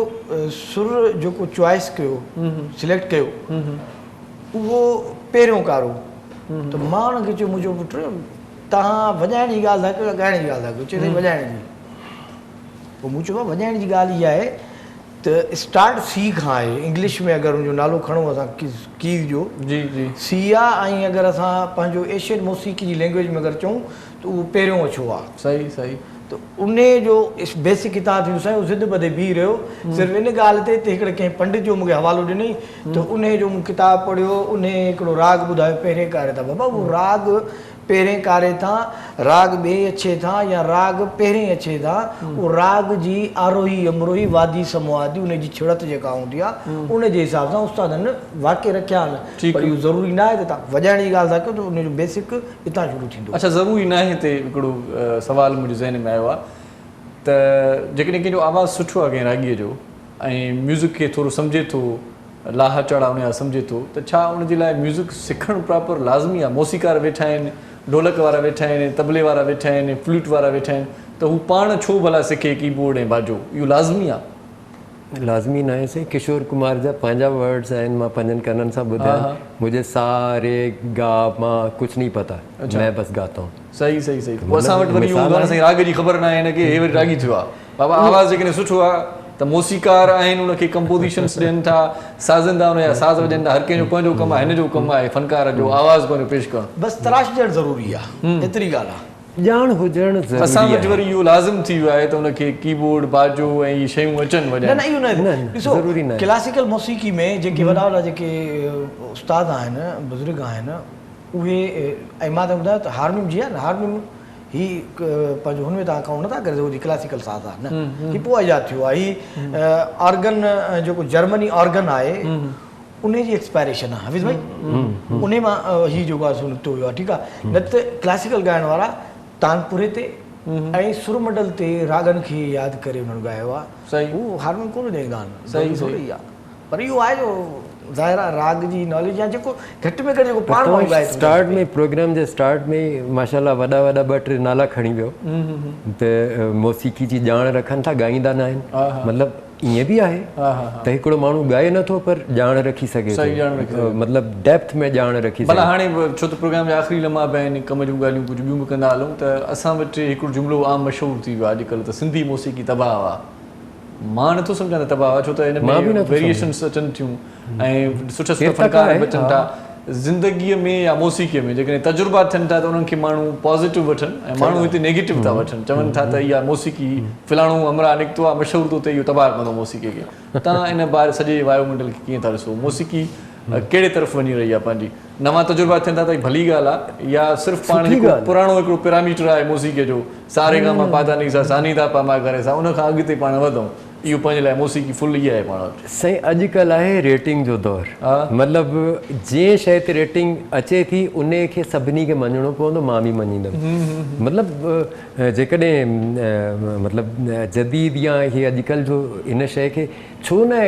سر جيڪو چوائس ڪيو سليڪٽ ڪيو اهو پهريون ڪارو ته مان ان کي چيو منهنجو پٽ توهان وڄائڻ جي ڳالهه ٿا ڪيو يا ڳائڻ جي ڳالهه ٿا ڪيو؟ چيو سائين وڄائڻ جي. پوء مون چيو بابا وڄائڻ جي ڳالهه اها آهي ته اسٽارٽ سي کان آهي انگلش ۾ اگر ان جو نالو کڻون اسان ڪيز جو جي جي سي آ ۽ اگر اسان پنهنجو ايشين موسيقي جي لينگويج ۾ اگر چئون ته اهو پهريون اڇو آ. صحيح صحيح. ته انهي جو بيسڪ ڪتاب ٿيندو سائين اهو ضد ٻڌي بيهي رهيو صرف ان ڳالهه تي ته هڪڙي ڪنهن پنڊت جو مون کي حوالو ڏنائين ته انهي جو مون ڪتاب پڙهيو انهي هڪڙو راڳ ٻڌايو پهرين ڪاري تان بابا اهو راڳ پهرين ڪاري تان راڳ ٻئي اڇي تان يا راڳ پهرين اڇي تان اهو راڳ جي آروهي امروهي وادي سموادي انهي جي ڇڙت جيڪا هوندي آهي ان جي حساب سان استادن واقعي رکيا آهن پر اهو ضروري ناهي ته توهان وڄائڻ جي ڳالهه ٿا ڪيو ته انهي جو بيسڪ اتان شروع ٿيندو. اڇا ضروري ناهي هتي هڪڙو سوال منهنجي ذهن ۾ آيو آهي ته جيڪڏهن ڪنهن جو آواز سٺو آهي ڪنهن راڳيء جو ۽ ميوزڪ کي ٿورو سمجهي ٿو لاها چاڙها ان جا سمجهي ٿو ته ڇا ان جي لاء ميوزڪ سکڻ پراپر لازمي آهي موسيقار ويٺا آهن ڍولڪ وارا ويٺا آهن طبلي وارا ويٺا آهن فلوٽ وارا ويٺا آهن ته هو پاڻ ڇو ڀلا سکي ڪي بورڊ ۽ باجو اهو لازمي آهي. لازمي ناهي سائين ڪشور ڪمار جا پنهنجا ورڊز آهن مان پنهنجن ڪنن سان ٻڌا آهن مجهي سا ري گا ما ڪجهه نهي پتا مين بس گاتا هون. صحيح صحيح صحيح پوء اسان وٽ وري اهو هوندو آهي نه سائين راڳ جي خبر ناهي هن کي هي وري راڳي ٿيو آهي بابا آواز جيڪڏهن سٺو آهي ته موسيقار آهن ان کي ڪمپوزيشنس ڏين ٿا سازندا ان جا ساز وڄن ٿا هر ڪنهن جو پنهنجو ڪم آهي هن جو ڪم آهي فنڪار جو آواز پنهنجو پيش ڪرڻ. بس تراشجڻ ضروري آهي ايتري ڳالهه آهي. ڄاڻ هجڻ ضروري اسان وٽ آهي. وري اهو لازم ٿي ويو آهي ته ان کي ڪي بورڊ، باجو ۽ اهي شيون اچن نه نه وڄائڻ. اهو نه نه نه ڏسو ضروري ناهي. ڪلاسيڪل موسيقي ۾ جيڪي وڏا وڏا جيڪي استاد آهن بزرگ آهن اهي ۽ مان تنهن ٻڌايو ته هارمونيم جي آهي نه هارمونيم هي پنهنجو هن ۾ توهان ڪائونٽ نٿا ڪري سگهو جي ڪلاسيڪل ساز آهي نه هي پوء ايجاد ٿيو آهي هي آرگن جيڪو جرمني آرگن آهي انهي جي ايڪسپائريشن آهي حفيظ ڀائي انهي مان هي جيڪو آهي سو نڪتو ويو آهي ٺيڪ آهي نه ته ڪلاسيڪل ڳائڻ وارا تانپوري تي ۽ سرمنڊل تي راڳن کي ياد ڪري انهن ڳايو آهي هو هارمونيم ڪونه وڄائيندا آهن صحيح صحيح آهي پر اهو آهي جو ظاهر آهي راڳ جي ناليج يا جيڪو گهٽ ۾ گهٽ جيڪو پاڻ ماڻهو ڳائي ٿو اسٽارٽ ۾ پروگرام جي اسٽارٽ ۾ ماشاءالله وڏا وڏا ٻه ٽي نالا کڻي ويو ته موسيقي جي ڄاڻ رکن ٿا ڳائيندا نه آهن مطلب ائين به آهي ته هڪڙو ماڻهو ڳائي نه ٿو پر ڄاڻ رکي سگهي ٿو مطلب ڊيپٿ ۾ ڄاڻ رکي سگهي ڀلا هاڻي ڇو ته پروگرام جا آخري لمحا به آهن ڪم جون ڳالهيون ڪجهه ٻيون به ڪندا هلون ته اسان وٽ هڪڙو جملو عام مشهور ٿي ويو آهي اڄڪلهه ته سنڌي موسيقي تباهه آهي مان نٿو سمجهان ته تباهه آهي ڇو ته ان ۾ ويريئيشنس اچن ٿيون ۽ سٺا سٺا فنڪار به اچن ٿا زندگيء ۾ يا موسيقيء ۾ جيڪڏهن تجربا ٿين ٿا ته انهن کي ماڻهو پازيٽو وٺن ۽ ماڻهو هتي نيگيٽو ٿا وٺن چون ٿا ته اها موسيقي فلاڻو همراهه نڪتو آهي مشهور ٿو ٿئي اهو تباهه ڪندو موسيقي کي توهان ان باري سڄي وايو منڊل کي ڪيئن ٿا ڏسو موسيقي ڪهڙي طرف وڃي رهي آهي پنهنجي نوان تجربا ٿين ٿا ته ڀلي ڳالهه آهي يا صرف پاڻ جيڪو پراڻو هڪڙو پيراميٽر آهي موسيقي جو سا ري گا ما پا ڌا ني سا سا ني ڌا پا ما گا ري سا ان کان اڳتي پاڻ وڌون اهو پنهنجي لاء موسيقي فل ئي آهي پاڻ وٽ. سائين اڄڪلهه آهي ريٽنگ جو دور مطلب جنهن شئي تي ريٽنگ اچي ٿي انهي کي سڀني کي مڃڻو پوندو مان به مڃيندم مطلب جيڪڏهن مطلب جديد يا هي اڄڪلهه جو ان شئي کي ڇو نه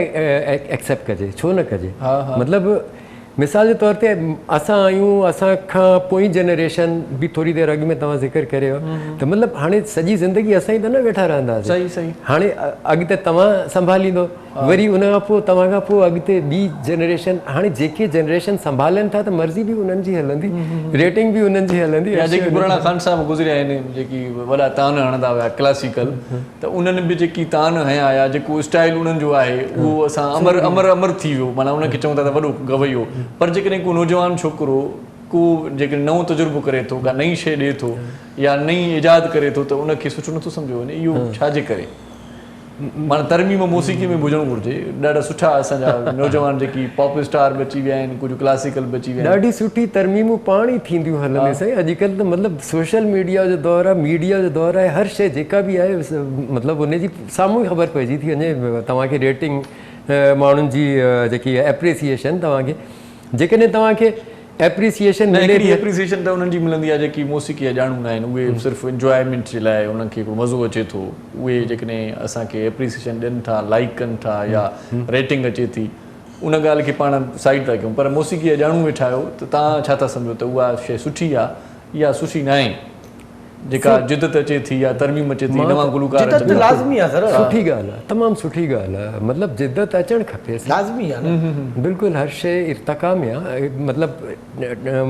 ايڪسيپٽ ڪجي ڇو نه ڪجي مطلب مثال جي طور تي اسان آهيون اسان کان پوئين جنريشن به ٿوري دير اڳ ۾ توهان ذڪر ڪري ويا ته مطلب هاڻي سڄي زندگي اسان ئي ته نه ويٺا رهنداسين صحيح هاڻي اڳتي توهان سنڀاليندو وري ان کان پوء توهان کان پوء اڳتي ٻي جنريشن هاڻي جيڪي جنريشن سنڀالين ٿا ته مرضي به انهن جي هلندي ريٽنگ به انهن جي هلندي يا جيڪي پراڻا خان صاحب گذريا آهن جيڪي وڏا تان هڻندا هيا ڪلاسيڪل ته انهن به جيڪي تان هنيا يا جيڪو اسٽائيل انهن جو آهي اهو اسان امر امر امر ٿي ويو معنيٰ ان کي چئون ٿا ته وڏو گويو پر جيڪڏهن ڪو نوجوان ڇوڪرو ڪو جيڪڏهن نئون تجربو ڪري ٿو ڪا نئين شيء ڏئي ٿو يا نئين ايجاد ڪري ٿو ته ان کي سٺو نٿو سمجهيو وڃي اهو ڇا جي ڪري معنيٰ ترميم موسيقي ۾ به هجڻ گهرجي ڏاڍا سٺا اسان جا نوجوان جيڪي پاپ اسٽار به اچي ويا آهن ڪجهه ڪلاسيڪل به اچي ويا آهن. ڏاڍي سٺي ترميمون پاڻ ئي ٿينديون هلنديون سائين اڄڪلهه ته مطلب سوشل ميڊيا جو دور آهي ميڊيا جو دور آهي هر شيء جيڪا به آهي مطلب ان جي سامهون ئي خبر پئجي ٿي وڃي توهان کي ريٽنگ ماڻهن جي جيڪي ايپريسيئيشن توهان کي جيڪڏهن توهان کي ايپريسيئيشن نه ملي هڪڙي ٿي. ايپريسيئيشن ته انهن جي ملندي آهي جيڪي موسيقي جا ڄاڻو ناهن اهي صرف انجوائمينٽ جي لاء انهن کي هڪڙو مزو اچي ٿو اهي جيڪڏهن اسان کي ايپريسيئيشن ڏين ٿا لائيڪ ڪن ٿا يا ريٽنگ اچي ٿي ان ڳالهه کي پاڻ سائيڊ ٿا ڪيون پر موسيقي جا ڄاڻو ويٺا آهيو ته توهان ڇا ٿا سمجهو ته اها شيء سٺي آهي يا سٺي ناهي جيڪا جدت اچي ٿي يا ترميم اچي ٿي نوان گلوڪار جدت اچن ته ٿا. لازمي آ سر. سٺي ڳالهه آ تمام سٺي ڳالهه آ مطلب جدت اچڻ کپي سائين. لازمي آ نه. بلڪل هر شيء ارتقا ۾ آ مطلب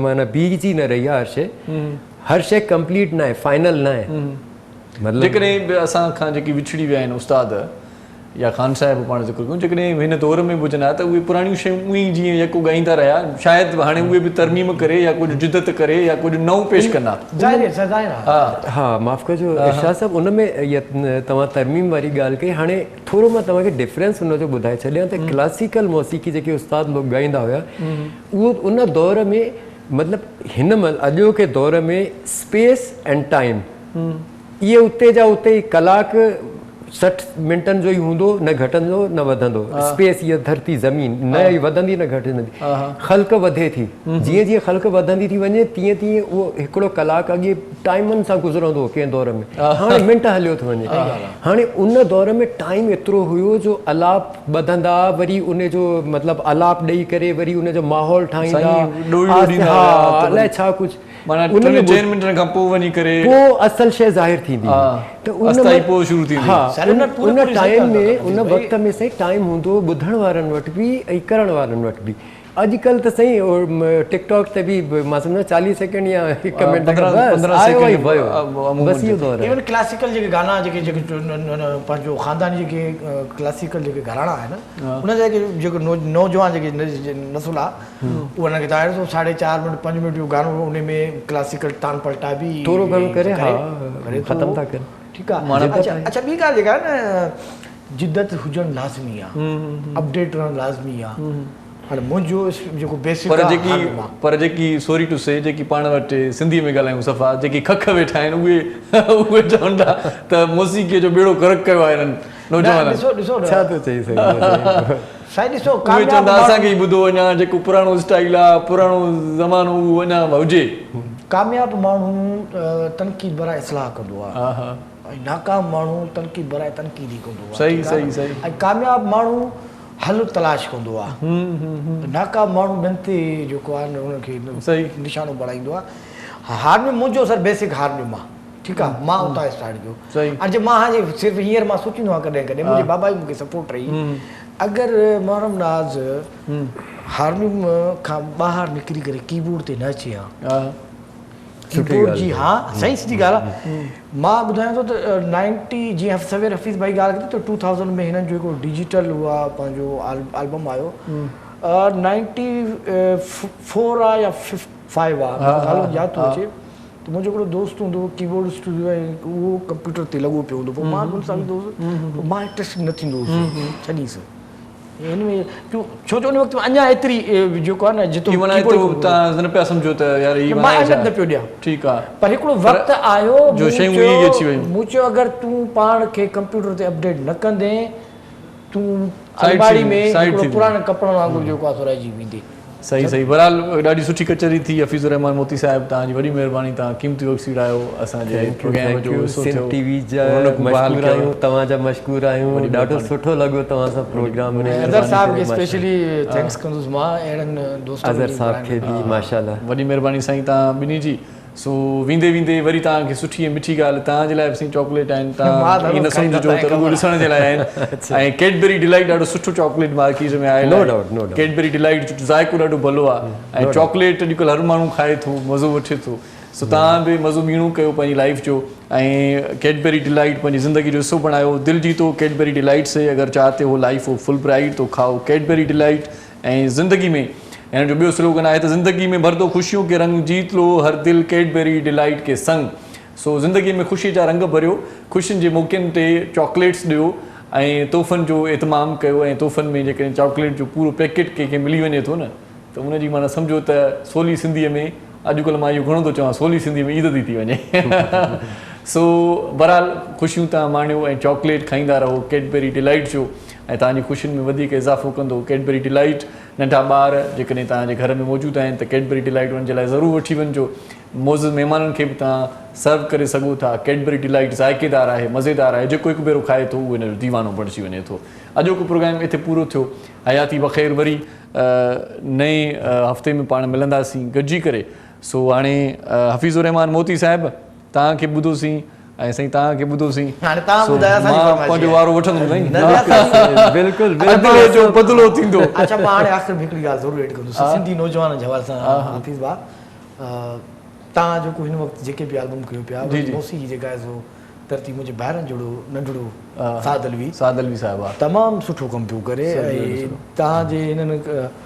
معنيٰ بيهجي نه رهي آ هر شيء هر شيء ڪمپليٽ ناهي فائنل ناهي مطلب. جيڪڏهن به اسان کان جيڪي وڇڙي ويا آهن استاد يا خان صاحب پاڻ ذڪر ڪيون جيڪڏهن هن دور ۾ به هجن ها ته اهي پراڻيون شيون اونئين ئي جيئن يڪو ڳائيندا رهيا شايد هاڻي اهي به ترميم ڪري يا ڪجهه جدت ڪري يا ڪجهه نئون پيش ڪن ها. ظاهر آهي ظاهر آهي. ها معاف ڪجو ارشاد صاحب ان ۾ توهان ترميم واري ڳالهه ڪئي هاڻي ٿورو مان توهان کي ڊفرنس ان جو ٻڌائي ڇڏيان ته ڪلاسيڪل موسيقي جيڪي استاد لوگ ڳائيندا هيا اهو ان دور ۾ مطلب هن مهل اڄوڪي دور ۾ اسپيس اينڊ ٽائيم اهي اتي جا اتي ئي ڪلاڪ 60 منٽن جو ئي هوندو نه گهٽندو نه وڌندو اسپيس هيء ڌرتي زمين نه ئي وڌندي نه گهٽجندي خلق وڌي ٿي جيئن جيئن خلق وڌندي ٿي وڃي تيئن تيئن اهو هڪڙو ڪلاڪ اڳي ٽائيمن سان گذرندو هو ڪنهن دور ۾ هاڻي منٽ هليو ٿو وڃي هاڻي ان دور ۾ ٽائيم ايترو هيو جو الاپ ٻڌندا وري ان جو مطلب الاپ ڏئي ڪري وري ان جو ماحول ٺاهيندا ها الائي ڇا ڪجهه معنيٰ ٽن چئن منٽن کان پوء وڃي ڪري پوء اصل شيء ظاهر ٿيندي هئي ته ان استائي پوء شروع ٿيندي ها ان ٽائيم ۾ ان وقت ۾ سائين ٽائيم هوندو هو ٻڌڻ وارن وٽ به ۽ ڪرڻ وارن وٽ به اڄڪلهه ته سائين ٽڪ ٽاڪ تي به مان سمجهان 40 سيڪنڊ يا هڪ منٽ بس آيو ۽ ويو بس اهو دور آهي. ايون ڪلاسيڪل جيڪي گانا جيڪي جيڪي پنهنجو خانداني جيڪي ڪلاسيڪل جيڪي گهراڻا آهن ان جا جيڪي نوجوان جيڪي نسل آهي انهن کي توهان ڏسو ساڍي چار منٽ پنج منٽ جو گانو ان ۾ ڪلاسيڪل تان پلٽا به ٿورو گهڻو ڪري ها ختم ٿا ڪن ٺيڪ آ اڇا اڇا ٻي ڳالهه جيڪا آهي نه جدت هجڻ لازمي آ اپڊيٽ رهڻ لازمي آ هاڻي منهنجو جيڪو بيسڪ پر جيڪي پر جيڪي سوري ٽو سي جيڪي پاڻ وٽ سنڌي ۾ ڳالهايون صفا جيڪي کک ويٺا آهن اهي اهي چون ٿا ته موسيقي جو ٻيڙو غرق ڪيو آهي هنن نوجوانن ڏسو ڏسو ڇا ٿو چئي سگهجي سائين ڏسو اهي ڪامياب چوندا ماڻهو اسان کي ئي ٻڌو اڃا جيڪو پراڻو اسٽائيل آ پراڻو زمانو اهو اڃا هجي. ڪامياب ماڻهو تنقيد براء اصلاح ڪندو آ ۽ ناڪام ماڻهو تنقيد براء تنقيد ئي ڪندو آ صحيح صحيح صحيح ۽ ڪامياب ماڻهو حل تلاش ڪندو آ ناڪام ماڻهو ٻين تي جيڪو آ نه ان کي صحيح نشانو بڻائيندو آ هارمونيم منهنجو سر بيسڪ هارمونيم آ ٺيڪ آ مان اتان اسٽارٽ ڪيو صحيح ۽ جي مان هاڻي صرف هينئر مان سوچيندو آهيان ڪڏهن ڪڏهن منهنجي بابا جي مونکي سپورٽ رهي اگر محرم ناز هارمونيم کان ٻاهر نڪري ڪري ڪي بورڊ تي نه اچي ها ڪي بورڊ جي ها صحيح سڌي ڳالهه آ مان ٻڌايان ٿو ته نائنٽي جيئن سوير حفيظ ڀائي ڳالهه ڪئي ته ٽو ٿائوزنڊ ۾ هنن جو هڪڙو ڊجيٽل اها پنهنجو البم آيو نائنٽي فور آ يا فائيو آ نالو ياد ٿو اچي ته منهنجو هڪڙو دوست هوندو هو ڪيبورڊ اسٽوڊيو ۽ اهو ڪمپيوٽر تي لڳو پيو هوندو پوء مان به ان سان ويندو هوس پوء مان انٽريسٽ نه ٿيندو هوس ڇڏيس هن ۾ ڇو جو ان وقت اڃا ايتري جيڪو آهي نه جيترو معنيٰ ايترو توهان نه پيا سمجهو ته يار هي مان اهميت نه پيو ڏيان. ٺيڪ آهي. پر هڪڙو وقت آيو جو شيون اهي اچي ويون. مون چيو اگر تون پاڻ کي ڪمپيوٽر تي اپڊيٽ نه ڪندين تون الماڙي ۾ هڪڙو پراڻن ڪپڙن وانگر جيڪو آهي سو رهجي ويندين. صحيح صحيح بهرحال ڏاڍي سٺي ڪچهري ٿي حفيظ الرحمان موتي صاحب توهان جي وڏي مهرباني توهان قيمتي وقت سيڙايو اسان جي پروگرام جو حصو ٿيو سنڌ ٽي وي جا مشڪور آهيون توهان جا مشڪور آهيون ڏاڍو سٺو لڳو توهان سان پروگرام ۾ اظهر صاحب کي اسپيشلي thanks ڪندس مان اهڙن دوستن اظهر صاحب کي به ماشاءالله وڏي مهرباني سائين توهان ٻنهي جي سو ويندي ويندي وري توهان کي سٺي ۽ مٺي ڳالهه توهان جي لاء به سائين چاڪليٽ آهن توهان ائين نه سمجهجو ته رڳو ڏسڻ جي لاء آهن ۽ ڪيڊبري ڊيلائيٽ ڏاڍو سٺو چاڪليٽ مارڪيٽ ۾ آيل آهي ڪيڊبري ڊيلائيٽ جو ذائقو ڏاڍو ڀلو آهي ۽ چاڪليٽ اڄڪلهه هر ماڻهو کائي ٿو مزو وٺي ٿو سو توهان به مزو ٻيڻو ڪيو پنهنجي لائيف جو ۽ ڪيڊبري ڊيلائيٽ پنهنجي زندگي جو حصو بڻايو دل جيتو ڪيڊبري ڊيلائيٽ سي اگر چاهتي هو لائيف هو فل برائيٽ تو کائو ڪيڊبري ڊيلائيٽ ۽ زندگي ۾ هن جو ٻيو سلوگن آهي ته زندگي ۾ ڀر دو خوشيون ڪي رنگ جيت لو هر دل ڪيڊبري ڊيلائيٽ ڪي سنگ سو زندگي ۾ خوشي جا رنگ ڀريو خوشين جي موقعن تي چاڪليٽس ڏيو ۽ تحفن جو اهتمام ڪيو ۽ تحفن ۾ جيڪڏهن چاڪليٽ جو پورو پيڪيٽ ڪنهن کي ملي وڃي ٿو نه ته ان جي معنيٰ سمجهو ته سولي سنڌيء ۾ اڄڪلهه مان اهو گهڻو ٿو چوان سولي سنڌيء ۾ عيد ٿي ٿي وڃي سو بهرحال خوشيون توهان ماڻيو ۽ چاڪليٽ کائيندا رهو ڪيڊبري ڊيلائيٽ جو ۽ توهان جي خوشين ۾ وڌيڪ اضافو ڪندو ڪيڊبري ڊيلائيٽ ننڍا ٻار جيڪڏهن توهان جي گهر ۾ موجود آهن ته ڪيڊبري ڊيلائيٽ انهن جي لاء ضرور وٺي وڃجو معزز مهمانن کي به توهان سرو ڪري سگهو ٿا ڪيڊبري ڊيلائيٽ ذائقيدار آهي مزيدار آهي جيڪو هڪ ڀيرو کائي ٿو اهو ان جو ديوانو بڻجي وڃي ٿو اڄوڪو پروگرام اتي پورو ٿيو حياتي بخير وري نئين هفتي ۾ پاڻ ملنداسين گڏجي ڪري سو هاڻي حفيظ الرحمان موتي صاحب توهان کي ٻڌوسين ۽ سائين توهان کي ٻڌوسين هاڻي توهان ٻڌايو اسان جي مان پنهنجو وارو وٺندم سائين بلڪل ادلي جو بدلو ٿيندو. اڇا مان هاڻي آخر ۾ هڪڙي ڳالهه ضرور ايڊ ڪندس سنڌي نوجوانن جي حوالي سان حفيظ ڀاء توهان جيڪو هن وقت جيڪي به البم ڪيو پيا موسيقي جيڪا آهي سو ترتيب منهنجي ڀائرن جهڙو ننڍڙو سعد علوي سعد علوي صاحب ها تمام سٺو ڪم پيو ڪري ۽ توهان جي هنن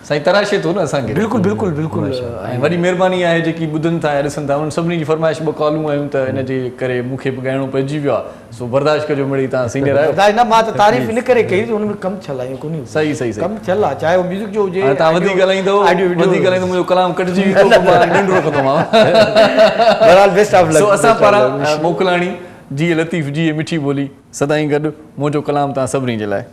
سائين تراشي ٿو نه اسان کي بلڪل بلڪل بلڪل ۽ وڏي مهرباني آهي جيڪي ٻڌن ٿا يا ڏسن ٿا انهن سڀني جي فرمائش ٻه ڪالون آيون ته ان جي ڪري مون کي به ڳائڻو پئجي ويو آهي سو برداشت ڪجو مڙئي توهان سينيئر آهيو برداشت نه مان ته تعريف ان ڪري ڪئي ته ان ۾ ڪم ٿيل آهي ائين ڪونهي صحيح صحيح صحيح ڪم ٿيل آهي چاهي اهو ميوزڪ جو هجي هاڻي توهان وڌيڪ ڳالهائيندؤ وڌيڪ ڳالهائيندؤ منهنجو ڪلام ڪٽجي ويندو پوء مان ننڊ رکندومانو بهرحال بيسٽ آف لڪ سو اسان پاران موڪلاڻي جيئي لطيف جيئي مٺي ٻولي سدائين گڏ منهنجو ڪلام توهان سڀني جي لاء.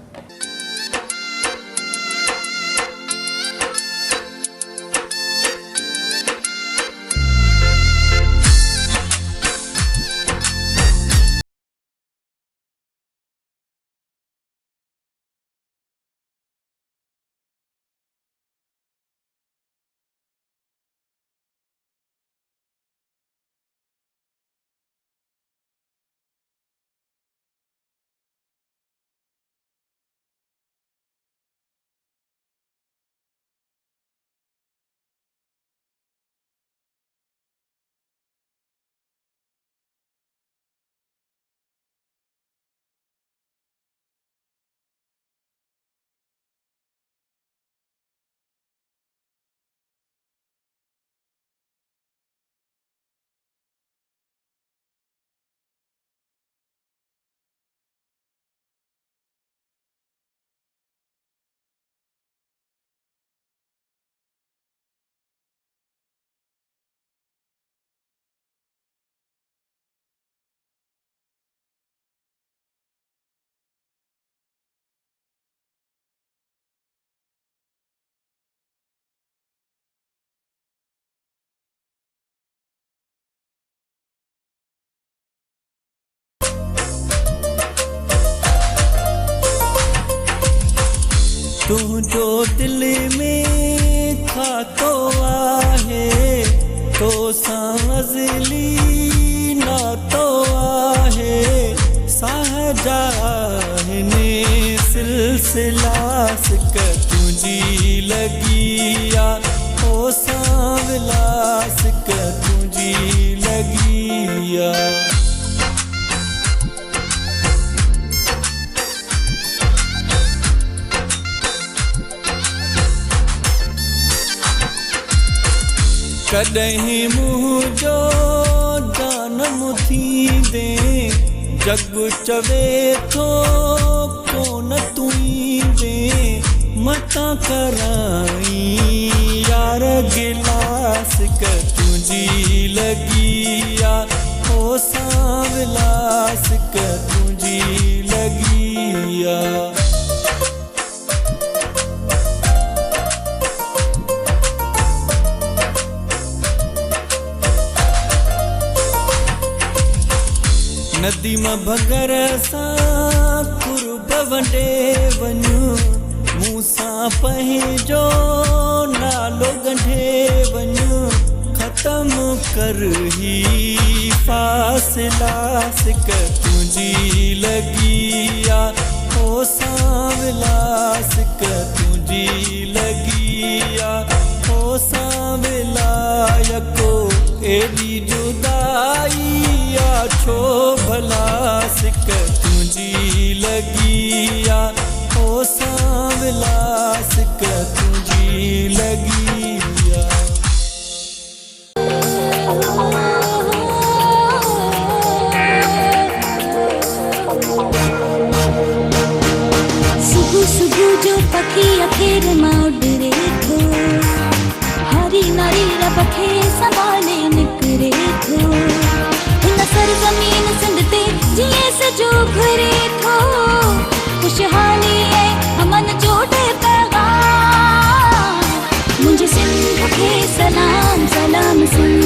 تنهنجو دل ۾ کاتو آهي توسان ازلي ناتو آهي ساهه جا آهن سلسلا سڪ تنهنجي لڳي آ او سانولا سڪ تنهنجي لڳي آ. ڪڏهن منهنجو جانم ٿيندين جڳ چوي ٿو ڪونه تون ايندين. मतां कराई यार गिला सिक तुंहिंजी लॻी आ ओ सांवला सिक तुंहिंजी लॻी आ। नदी मां भगर सां कुर्ब वंडे वञ मूंसां पंहिंजो नालो ॻंढे वञ ख़तम कर ही फासिला सिक तुंहिंजी लॻी आ ओ सांवला सिक तुंहिंजी लॻी आ ओ सांवला यको एॾी जुदाई आ छो भला सिक तुंहिंजी लॻी आ ओ सांवला सिक तुंहिंजी लॻी आ। सुबुह सुबुह जो पखी अखेर मां उॾरे थो, हरी नारी रब खे संभाले निकिरे थो। हिन सरज़मीन सिंध ते जीअं सॼो घुरे थो, ख़ुशहाली ऐं अमन जो ॾे पैगाम। मुंहिंजी सिंध खे सलाम, सलाम सिंध।